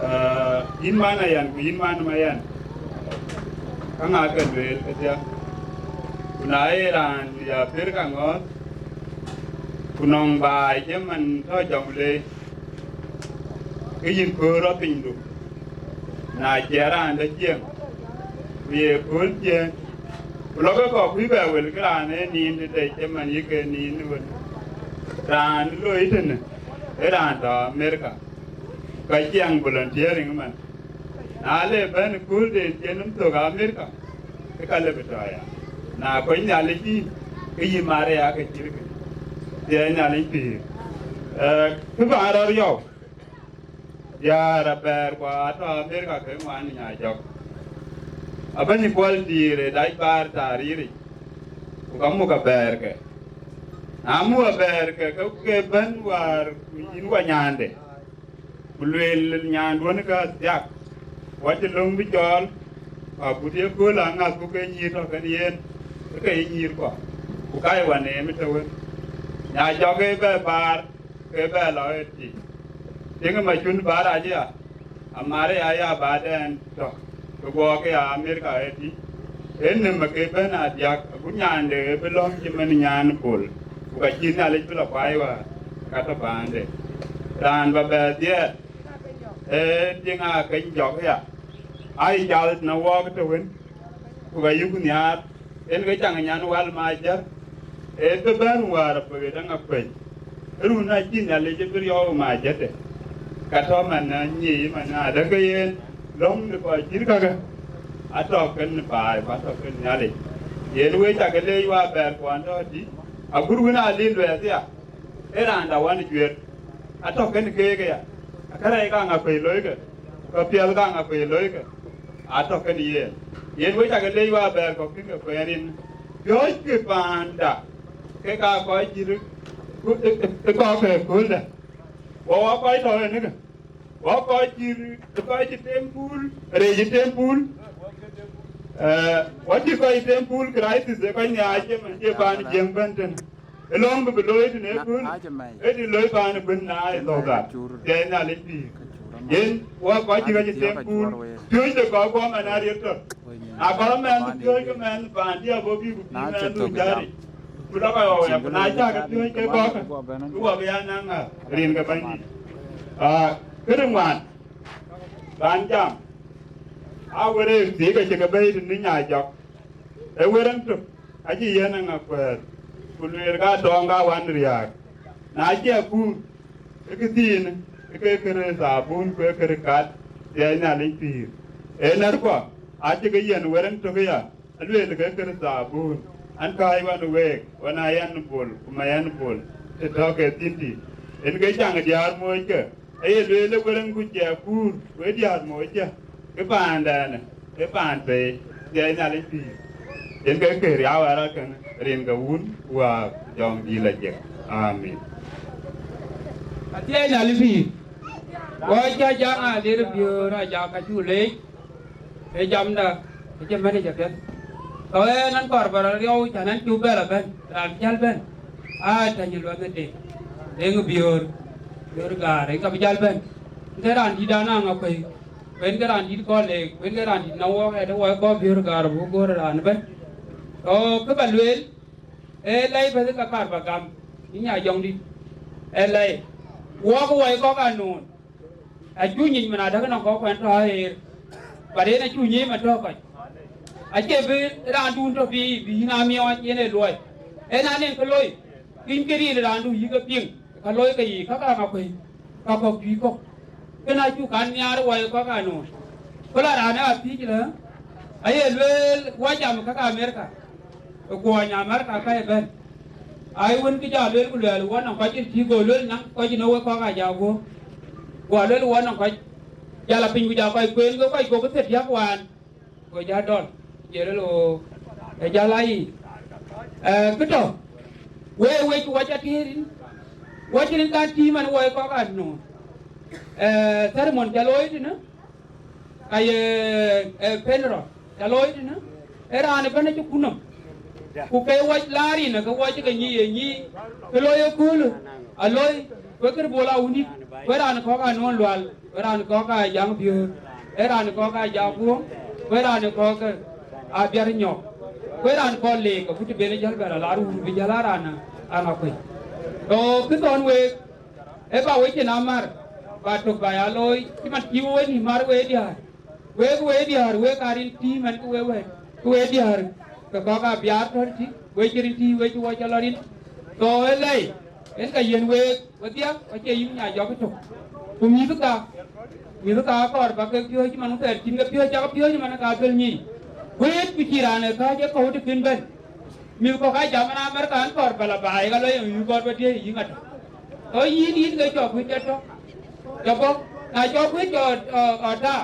Ah, yïn man Ayan, ku yïn man Mayan, ka ŋa ke lueel kedhia? Ku na ye raan ya pïïr ka ŋɔ̈ɔ̈th, ku nɔŋ baai cï man tɔ̈ Jɔŋlei, ke yïn köör rɔt pinydu, Na ciɛɛr raan de ciɛɛŋ, ku ye kööl ciëën, ku lɔ ke kɔ̈k kuc bɛ wël, ke raan ee niin tëde cï man yïk ee niin wën. Raan loi tënë, ee raan tɔ̈ Amerika, ka ciɛɛŋ volunteering man. Na le bɛ̈n kööl de cïn nɔm thök Amerika, ke ka le bï tɔ̈ ya. Na kony Nhialic yïn, ke yï mar ya ke cït kë. Thiɛɛi Nhialic pïïr. Eh, kë bä rɔt yɔu, diäär abɛɛr ku atɔ̈ Amerika ke ŋuan nya jɔk. Abɛ̈ny Kuɔl Diir ë dac baar taariric, ku ka muk abɛɛrke. Na muk abɛɛrke, ke ke bɛ̈n wäär ku yïn wa nyaande, ku lueel nyaanduön ke athiak, wa cï löŋ bï cɔɔl, ku agut ye kööl aŋäth ku ke nyïïr tɔ̈ kën yen, ke ke ye nyïïrkua, ku ka ye wa neem ë tëwën. Nya jɔk ë bɛ baar, ke bɛ lɔ ëtï. Tiŋ ë macun bä rac ya, amar ya ya bä dɛn tɔ̈, ke guɔ ke ya Amerika ëtï. En nëm ke bɛ̈n adiäk, agut nyaande ë bï lɔ̈ŋ cï man nyaan Bol, ku ka cï Nhialic bï lɔ kuai wäär, ka tɔ̈ baande. Raan bä bɛ dhiɛɛr, ee tiŋ aa keny jɔk ya, aa yï jal në wɔɔk tëwën, ku ka yïk nhiaar. En ke caŋ nyan wal ma jär, ee bï bɛ̈n wäär abï ɣet aŋa kuec. Run acï Nhialic bï riɔu ma jëtë, ka tɔ̈ man na nyic man na däk ke yen lɔ̈ŋ de kɔc cït kakë, atɔ̈ kën baai, ku atɔ̈ kën Nhialic. Yen wec cakë leec wa bɛɛr kuɔn tɔ̈ tï, agut wën aa lil luɛɛth ya. Ee raan da wän juëër, atɔ̈ kën keek aya, akërɛɛc kaŋ akuëc loikë, ke piɛth kaŋ akuëc loikë, atɔ̈ kën yen. Yen wec cakë leec wa bɛɛr kɔ̈k kïn ke kuɛɛn rin, piɔ̈ɔ̈ckï paanda, ke ka kɔc cït ë, ë, ë, ë kɔc ke kööldä. Wɔ wa kɔc tɔ̈ ënëkë, wɔ kɔc cït, ë kɔc cï tem puul, rëëc cï tem puul, eh, wɔ cï kɔc tem puul crisis ë kɔc nhiaac cï man cï paan Jiëŋ bɛ̈n tënë. Ë lɔ̈ŋ bï bï looi tënë ë kööl, ë të looi paan ë bën na ë thɔ̈k gat, thiɛɛi Nhialic pïïr. Yen wɔ kɔc cï kɔc cï tem puul, piööcde kɔc guɔ man ariëk tɔ̈. Na kɔc mɛnh piööckë mɛnh paan diäk bɔ̈ bï ku pïïr mɛnh dhuk jaric. Ku lɔ kɔc ɣɔu ya, ku na cäkë piööckë kɔ̈kë, ku wɔ bï ya naŋ ŋäth rin ke Bɛ̈nydït. Ah, këde ŋuan, raan jam, aa wërë thiëëk acï ke bɛ̈i tënë nya jɔk. Ee wërë tök, acï yen aŋa kuɛɛth, ku lueel ka tɔɔŋ ka wan riääk. Na cï akuur, ë këthiinë, ë ke kërë thabun ku ë kërë kat, thiɛɛi Nhialic pïïr. Ee nɛ̈rkuɔ, acï ke yiɛ̈n wërë tök aya, alueel ke kërë thabun, an, kääc wan week, wan aa yɛn Bol, ku ma yɛn Bol, të tɔ̈ ke thïn tï. En ke caŋ diäär moockë, aye lueel ë wërë ku cï akuur, ku ë diäär moockë, ke paandɛn, ke paan pei, thiɛɛi Nhialic pïïr. En ke kë riaau ë rɔt kën, rin ke Wun, Wäär, Jɔŋdït lɔ jek. Amin. Athiɛɛi Nhialic pïïr. Wɔ cä jaŋ a lir biöör a jak ka cu leec, ë jamda, ë cï mɛ̈n ë cä piɛth. Tɔ ɣɛn an, kɔɔr bä rɔ riɔu, cän an, cu bɛ̈l abɛ̈n, raan jäl bɛ̈n, aa tɛ̈ny ë luɛth ë dek, deŋ biöör, biöör gaar, ë ka bï jäl bɛ̈n. Ke raan dït an, aŋa kuëi, ku en ke raan dït kɔn leek, ku en ke raan dït nɔm wɔɔk ɣɛɛt ë wɔ ë kɔɔr biöör gaar buk goor raan ëbɛ̈n. Tɔ kë bä lueel, ee lɛi bɛ̈th ka kaar bä gam, yïn nya Jɔŋdït, ee lɛi, wɔɔk wɔ ë kɔk anoon. Acu nyic man adäk nɔŋ kɔ̈k kuɛn tɔ̈ aɣeer, but en acu nyic man tɔ̈ kɔc. Acie bï raandun tɔ̈ bï, bï yïn aa miɔɔc yen ee luɔi. En anen kë loi, piny ke ril raandu yï ke piŋ, ka loi ke yiic, ka ka ma kuëi, ka kɔ̈k juëc kɔ̈k. Kën acu kan nhiaar wɔ ë kɔk anoon. Ku la raan ë apiëc lë, aye lueel wɔ jam ka ka Amerika. Ë kuɔny Amerika ka ëbɛ̈n. Ai wën kë jɔ lueel ku luɛɛl wɔ nɔŋ kɔc cï go lueel naŋ kɔc cï nɔ̈k wek kɔ̈k aa jɔ guöm. Guɔ lueel wɔ nɔŋ kɔc jal a piny ku jɔ kɔc kueen ke kɔc gokï thiërdiäk wään. Go jɔ dɔl, jɔ lueel ɣöö ë jal aa yic. Ee, kë tɔ̈, wek wec ku wɔ cä tiëër yïn, wɔ cïn ka tïï man wɔ ë kɔ̈k aa nööm. Ee, thermon cä looi tënë, ka ye, ee, pen rɔt. Cä looi tënë, ee raan ëbɛ̈n acï kun nɔm. Ku ke wac laar yïn, ke wac ke nyic ye nyic, ke looi ëköölë, aloi, ku ee kër bol awunit, ku ee raan kɔ̈k aa nuɔɔn lual, ku ee raan kɔ̈k aa jaŋ biöör, ee raan kɔ̈k aa jak guöm, ku ee raan kɔ̈k aa biar nyɔk, ku ee raan kɔ̈k leek, agut të ben jäl bɛ rɔ laar wun bï jäl aa raan aa ŋa kuec. Tɔ kë thɔ̈n week, ee ba wecin amär, ba tök ba ya looi, cï man cï wën nïm mar wee diäär. Wek, wek diäär, wek aa rin tïï man ke wek wɛ̈ɛ̈t, ke wek diäär, ke kɔ̈k aa biaar tɔ̈ tï, wek cï rin tïï, wek cï wɔ cɔ lɔ rin. So, ë lɛi, en ka yiën week, wedhia, acie yïn nya jɔk tök. Ku mïthëka, mïthëka akɔɔr ba ke piööc man thɛɛr cïn ke piööc, cak piööc man ka dhël nyiic. Wëët ku cï raan ë kääc ë kɔ̈u të kën bɛ̈n. Mïth kɔ̈k aa jam ënɔɔnë, Amerika, an kɔɔr ba la baai, ka lɔ yɛn yï kɔɔr ba diëëc yï ŋa tök. Tɔ yïn, yïn ke cɔk kuc atɔ̈. Cɔk bɔ̈, na cɔk kuc cɔ, ɔ, ɔ, ta,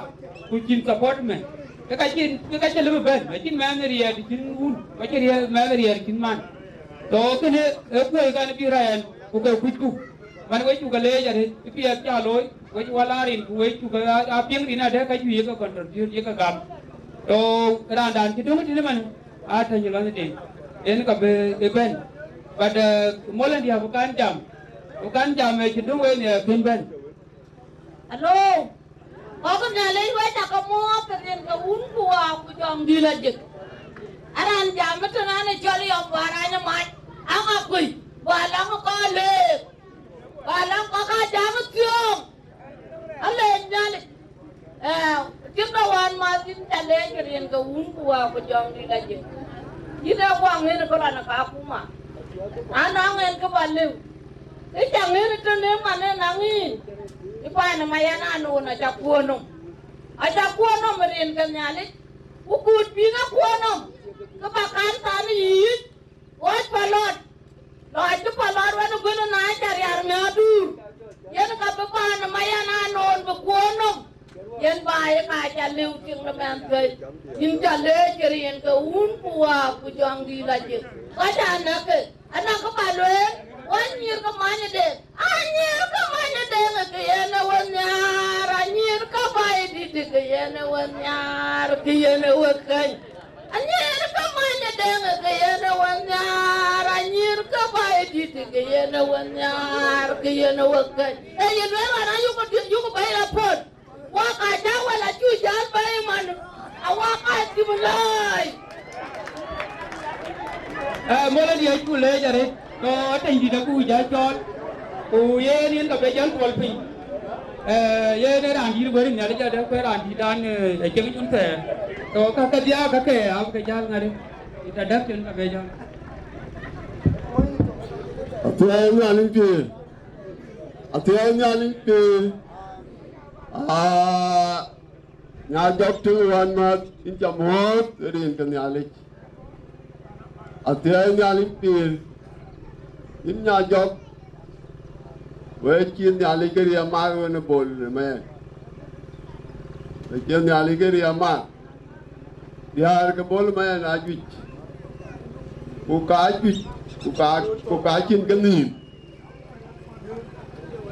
ku cïn support mɛn. Ke ka cïn, ke ka cïn lëbï bɛ̈n, acïn mɛnh riɛɛr cïn wun, ku acïn riɛɛr, mɛnh riɛɛr cïn man. Tɔ kënë ë kuöc kan bï rɛɛn, ku ke kucku. Man we cuk ke leec arëët, ë piɛth cä looi, we cï wal aa rin, ku we cuk ke aa, aa piŋ rin adë ka cï yek ke contribute, yek ke gam. Tɔ raandan cï döŋ tënë man, aa tɔ̈ nyï lɔn tëde, en ka bï, bï bɛ̈n. But, uh, mol en diäk bï kan jam, bï kan jam, eh, cï döŋ wek nhiaar kën bɛ̈n. Alo, kɔc ke Nhialic, wek ca ke muɔɔth rin ke Wun ku Wä ku Jɔŋdït Lajik. Aran jam ëtënë anë cɔl Yɔm Warany Mac, aŋa kuc, bä lɔŋ kɔc leek, bä lɔŋ kɔc aa jam thiöŋ. Aleec Nhialic. Eh, cïn dɔ wään math, yïn ca leec rin ke Wun ku Wä ku Jɔŋdït Lajik. Yïn ee guaŋ en ë kë rɔn ë kakuma. Anɔŋ en kë bä lëu. Ë ca ŋiɛ̈n ë tënë man en aŋiɛ̈n. Ë paan ë Mayen Anon aca kuɔ̈n nɔm. Aca kuɔ̈n nɔm ë rin ke Nhialic. Ku kuut bï ŋa kuɔ̈n nɔm. Kë bä kan than ë yic. Ɣɔc Palɔt, lɔc cï Palɔt wën ë gön ë na ca riar në aduur, yen ka bï paan ë Mayen Anon bï kuɔ̈n nɔm, yen bä ye ka ca lëu tiŋ në mɛnh thuëëc. Yïn ca leec ë rin ke Wun ku Wä ku Jɔŋdït Lajik. Ka ca näk ke, anäk kë bä lueel, wä nyïïr ke many ë Deŋ. Anyïïr ke many ë Deŋ ke yen ë we nhiaar, anyïïr ke bä ye dït ke yen ë we nhiaar, ke yen ë we keny. Anyïïr ke many ë Deŋ ke yen ë we nhiaar, anyïïr ke bä ye dït ke yen ë we nhiaar, ke yen ë we keny. Ee ye lueel ɣɔn ayuk, yuk bɛ̈i apuɔ̈th. Wak aa cä wal acu jäl bɛ̈i man, awak aa cï bï lɔ̈ɔ̈i. Eh, mol adiɛc ku leec arëët, tɔ atɛ̈nydït aku ja cɔɔl, ku yen yen ka bï jal tuɔl piny. Eh, yen ë raan dït wër Nhialic adë, ku ë raan dït dan, eh, ë cieŋ cun thɛɛr. Tɔ ka kedhia ka ke abï ke jäl ŋadë, introduction ka bï jal. Athiɛɛi Nhialic piëër, athiɛɛi Nhialic piëër. Aa, nya jɔk tïŋ wän mäth, yïn ca muɔ̈ɔ̈th ë rin ke Nhialic. Athiɛɛi Nhialic pïïr, yïn nya jɔk, we cï Nhialic ke riɛm mar wën ë Bol ë Mɛɛn. We cï Nhialic ke riɛm mar. Diäär ke Bol ë Mɛɛn aa juëc, ku ka juëc, ku ka, ku ka cïn ke nhïïm.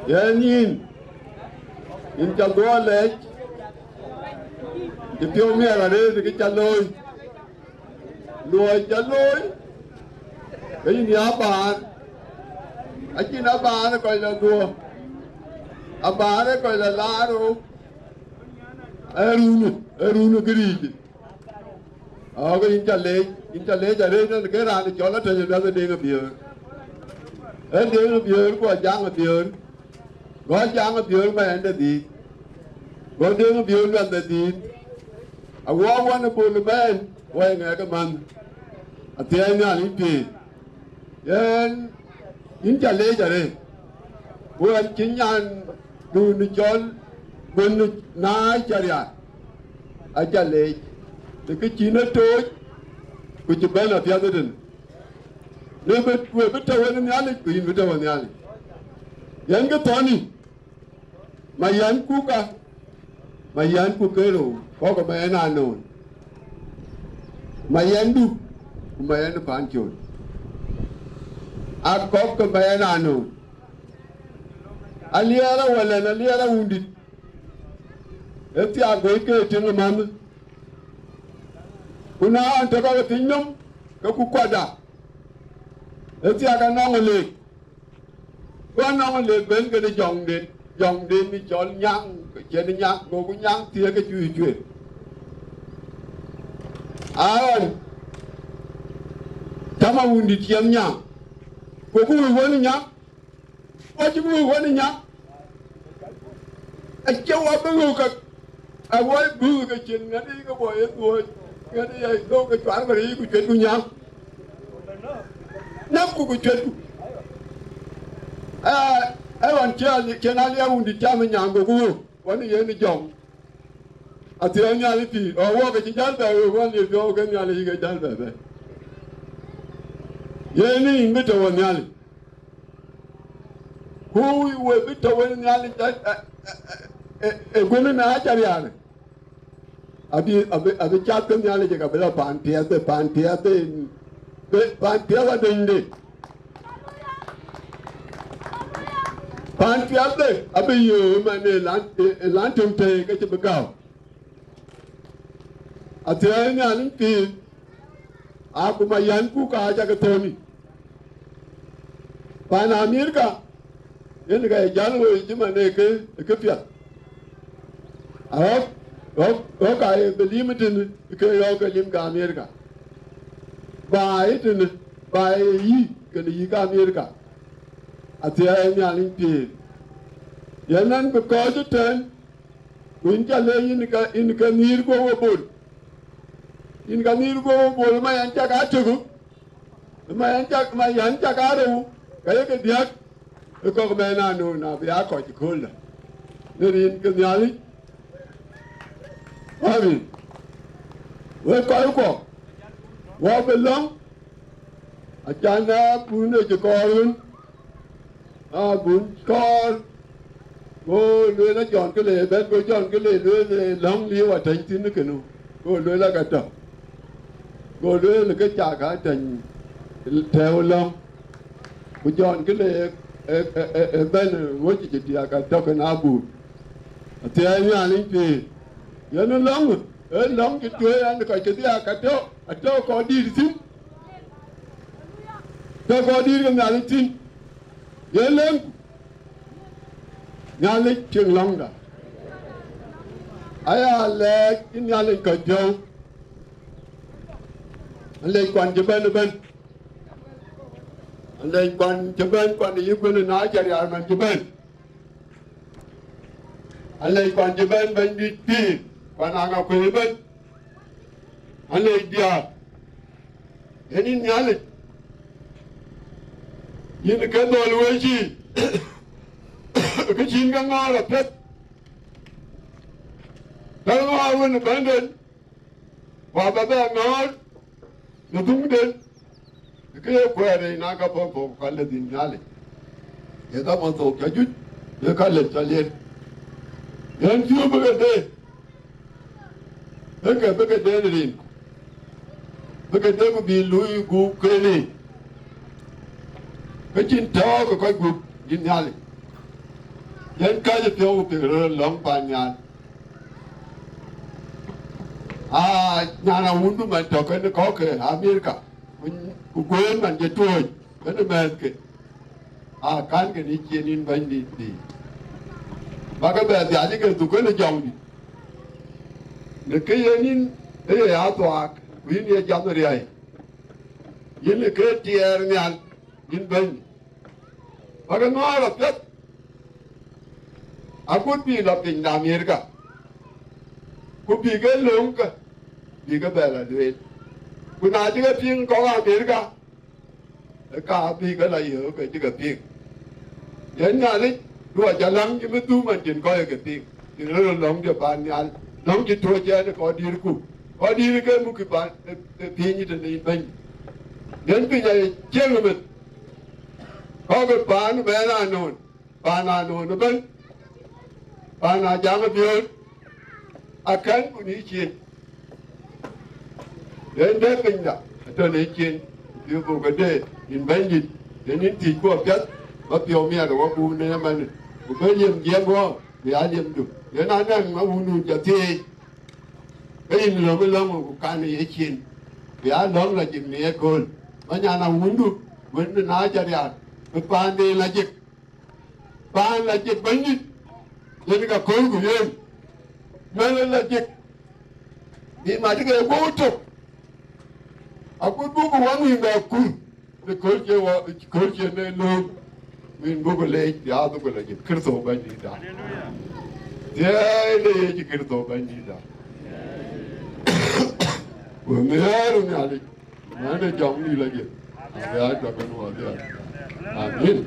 Yen yïn, yïn ca dhuɔɔr lɛc, cï piɔ̈u miɛt arëët kë ca looi. Luɔi ca looi, ke yïn ya abäär, acïn abäär ë kɔc lɔ dhuɔɔr, abäär ë kɔc lɔ laar rou, ee run, ee run ë këriëëc. Aa, ke yïn ca leec, yïn ca leec arëët, ënë ke raan cɔl Atɛ̈ny Aduɛth ë Deŋ Abiöör. Ee Deŋ Abiöör, ku Ajaŋ Abiöör, go Ajaŋ Abiöör mɛɛn de dhiith, go Deŋ Abiöör luɛth de dhiith. Awuɔɔk wän ë Bol ë Mɛɛn, wɛ̈i ŋɛk ë manh, athiɛɛi Nhialic pïïr. Yen, yïn ca leec arëët, ku ɣɛn cï nyandun cɔl Guën Naai ca riaar, aca leec, në kë cïn e tooc, ku cï bɛ̈n apiɛth ëtënë. Në bï, we bï tɔ̈u wën ë Nhialic, ku yïn bï tɔ̈u wën Nhialic. Yen kë thɔ̈n yï, Mayen ku ka, Mayen ku kerou, kɔ̈k ë Mayen Anon. Mayendu, ku Mayen Pancol. Aa kɔ̈k ke Mayen Anon. Aliɛɛr awälɛn, aliɛɛr awundït. Ë thiaak gɔ̈i ke tïŋ ë mänh. Ku na ɣɔn tɔ̈ kɔ̈k ë piny nɔm, ke ku kuatda. Ë thiaak anɔŋ ë leek. Ku anɔŋ ë leek bɛ̈n kenë jɔŋden, jɔŋden ë cɔl Nyaŋ, cïn Nyaŋ, goku Nyaŋ thiëëk ke cuëëc cuëëc. Aaɣɔn, tääm awundït ciɛth Nyaŋ, goku wëu wën ë Nyaŋ, ku acï bï wëu wën ë Nyaŋ, acie wɔ bï wëu ke, Awɔi bï ke cin ŋäth yic ke bɔi ë dhuööc, ŋäth yic ë dhok ke cuar bä yic ku cuetku nyam. Nyamku ku cuetku. Ë, ë ɣɔn cï a, cïn a liɛɛu wundït cam ë nyaŋ goku wëu, ɣɔn ë yen ë jɔŋ. Athiɛɛi Nhialic pïïr, ɣɔn wok ke cï jäl bɛ wëu, ɣɔn liep jɔɔk ke Nhialic ke jäl bɛ bɛ̈n. Yen ë yïn bï tɔ̈u ë Nhialic. Ku we bï tɔ̈u ë Nhialic, ë, ë, ë, ë, ë guënë na aca riaarë. Abï, abï, abï cath ke Nhialic, ka bï lɔ paan piɛth, paan piɛth, bï paan piɛth adönyde. Paan piɛth de abï yöö man ë lan, ë, ë lan töŋ tëë ke cï bï gäu. Athiɛɛi Nhialic pïïr, aku ma yɛn ku ka aca ke thööni. Pan Amerika, yen ka ye jäl woi cï man ë kë, ë këpiɛth. Aɣɔ̈k, ɣɔ̈k, ɣɔ̈k ka ye bï lim tënë, ke ɣɔ̈k ke lim ke Amerika. Ba ye tënë, ba ye yï, kënë yï ke Amerika. Athiɛɛi Nhialic pïïr. Yen nɛn bï kɔc ëtɛ̈ɛ̈n, ku yïn ca le yïn ka, yïn ka nhiir guɔ we bol. Yïn ka nhiir guɔ we bol, ma yɛn cak aa tök, ma yɛn cak, ma yɛn cak aa rou, ka ye ke diäk, ë kɔ̈k mɛn aa nööŋ na bï aa kɔc ë kööldä. Në rin ke Nhialic. Amin. Wek kɔc kuɔ, wɔ bï lɔ̈ŋ, acan ë pun ë cï kɔɔr wën. Abun kɔɔr, go lueel a Jɔn ke le bɛ̈n, go Jɔn ke le lueel, ee, lɔ̈ŋ liu atɛ̈ny thïn kënë, go lueel a ka tɔ̈, go lueel ke cak atɛ̈ny tɛ̈ɛ̈u lɔ̈ŋ, ku Jɔn ke le, ee, ee, ee, ee, bɛ̈n ɣöc cï diäk ka tɔ̈ kën abun. Athiɛɛi Nhialic pïïr, yen ë lɔ̈ŋ, ee lɔ̈ŋ cï tueei an, kɔc ke diäk ka tɔ̈, atɔ̈ kɔc dïït thïn, tɔ̈ kɔc dïït ke Nhialic thïn. Ye lëŋ Nhialic tiŋ lɔ̈ŋda. Aya lɛɛc ë Nhialic kɔc piɔ̈u. Alɛc kuan cï bɛ̈n ëbɛ̈n. Alɛc kuan cï bɛ̈n, kuan ë yï kuël ë na cä riaar man cï bɛ̈n. Alɛc kuan cï bɛ̈n Bɛ̈nydït pïïr, kuan aa ŋa kuëë ëbɛ̈n. Alɛc diäär. Yen yïn Nhialic, yïn ke dhɔ̈l wëëc yiic, kë cïn ke ŋɔ̈ɔ̈r apiɛth, ke ŋɔ̈ɔ̈r wën ë bɛ̈nden, ku abä bɛ ŋɔ̈ɔ̈r në dhuŋden, kë ye kuɛɛr yic na ka pɔ̈k pɔ̈k ka leth yïn Nhialic. Ye ka mɔ̈n thok cä juëc, ye ka leth cä liet. Yen cï bï ke dee, bï ke, bï ke dee në rin, bï ke dee ku bï luui gup kënë, ke cïn tɔ̈ɔ̈k ë kɔc gup yïn Nhialic. Yen kääc ë piɔ̈u ku piŋ röt lɔ̈ŋ pan nhial. Aa, nyan awundu man tɔ̈ kënë kɔ̈k ke Amerika, ku, ku guëër man jɔ tuööc kënë mɛ̈ɛ̈thke. Aa, kän ke në cin yïn Bɛ̈nydït pïïr. Bä ke bɛ dhiac ke dhuk kënë jɔŋdït. Në kë yen yïn ë ye ya thuaak, ku yïn ye jam riäi. Yïn ë ke tiɛɛr nhial, yïn Bɛ̈ny. Bä ke ŋɔ̈ɔ̈r apiɛth, akut bï lɔ piny de Amerika, ku bï ke lööŋ ke, bï ke bɛ lɔ lueel. Ku na cï ke piŋ kɔ̈k Amerika, ë ka bï ke lɔ yöök ke cï ke piŋ. Yen Nhialic, duɔ̈ cä läŋ cï bï dhum man cïn kɔc ke piŋ, cïn röt lɔ̈ŋ de pan nhial, lɔ̈ŋ cï tuɔ̈c ɛn ë kɔc dïïrku, kɔc dïïr ke mukï pan ë, ë piny tënë yïn Bɛ̈ny. Yen piny aye cieŋ ëmën, kɔ̈k ë paan mɛn anöön, paan anöön ëbɛ̈n, paan ajaŋ ë biööt, akɛ̈n ku në cin. Yen dɛ̈ pinyda atɔ̈ në cin, bï buk ade yïn Bɛ̈nydït, yen yïn thiëcku apiɛth, bä piɔ̈u miɛt ë wabuur në ëmɛnë, ku bï liëm jiɛɛm wɔ, bï aa liemdu. Yen anɛŋ awundu cä thiëëc, ke yïn löm ë lɔ̈ŋ ku kan ë yecin, bï aa lɔ̈ŋ lajik në yekööl, bä nyan awundu, wën na cä riaar, bï paande lajik. Paan lajik Bɛ̈nydït, yen ka köölku yen, mɛ̈l lajik, bï mat ke guɔ̈u tök, akut buk wä nhïïm bɛ kur, në kööl cie wä, kööl cie në lööm, wën buk leec, bï aa dhuk lajik, Kërtho Bɛ̈nydïtda. Thiëëi de Yecu Kërtho Bɛ̈nydïïtda. Ku nhiëër Nhialic, mɛn ë jɔŋdït lɔ jël, abï aa jɔt ënë wadhial. Amin.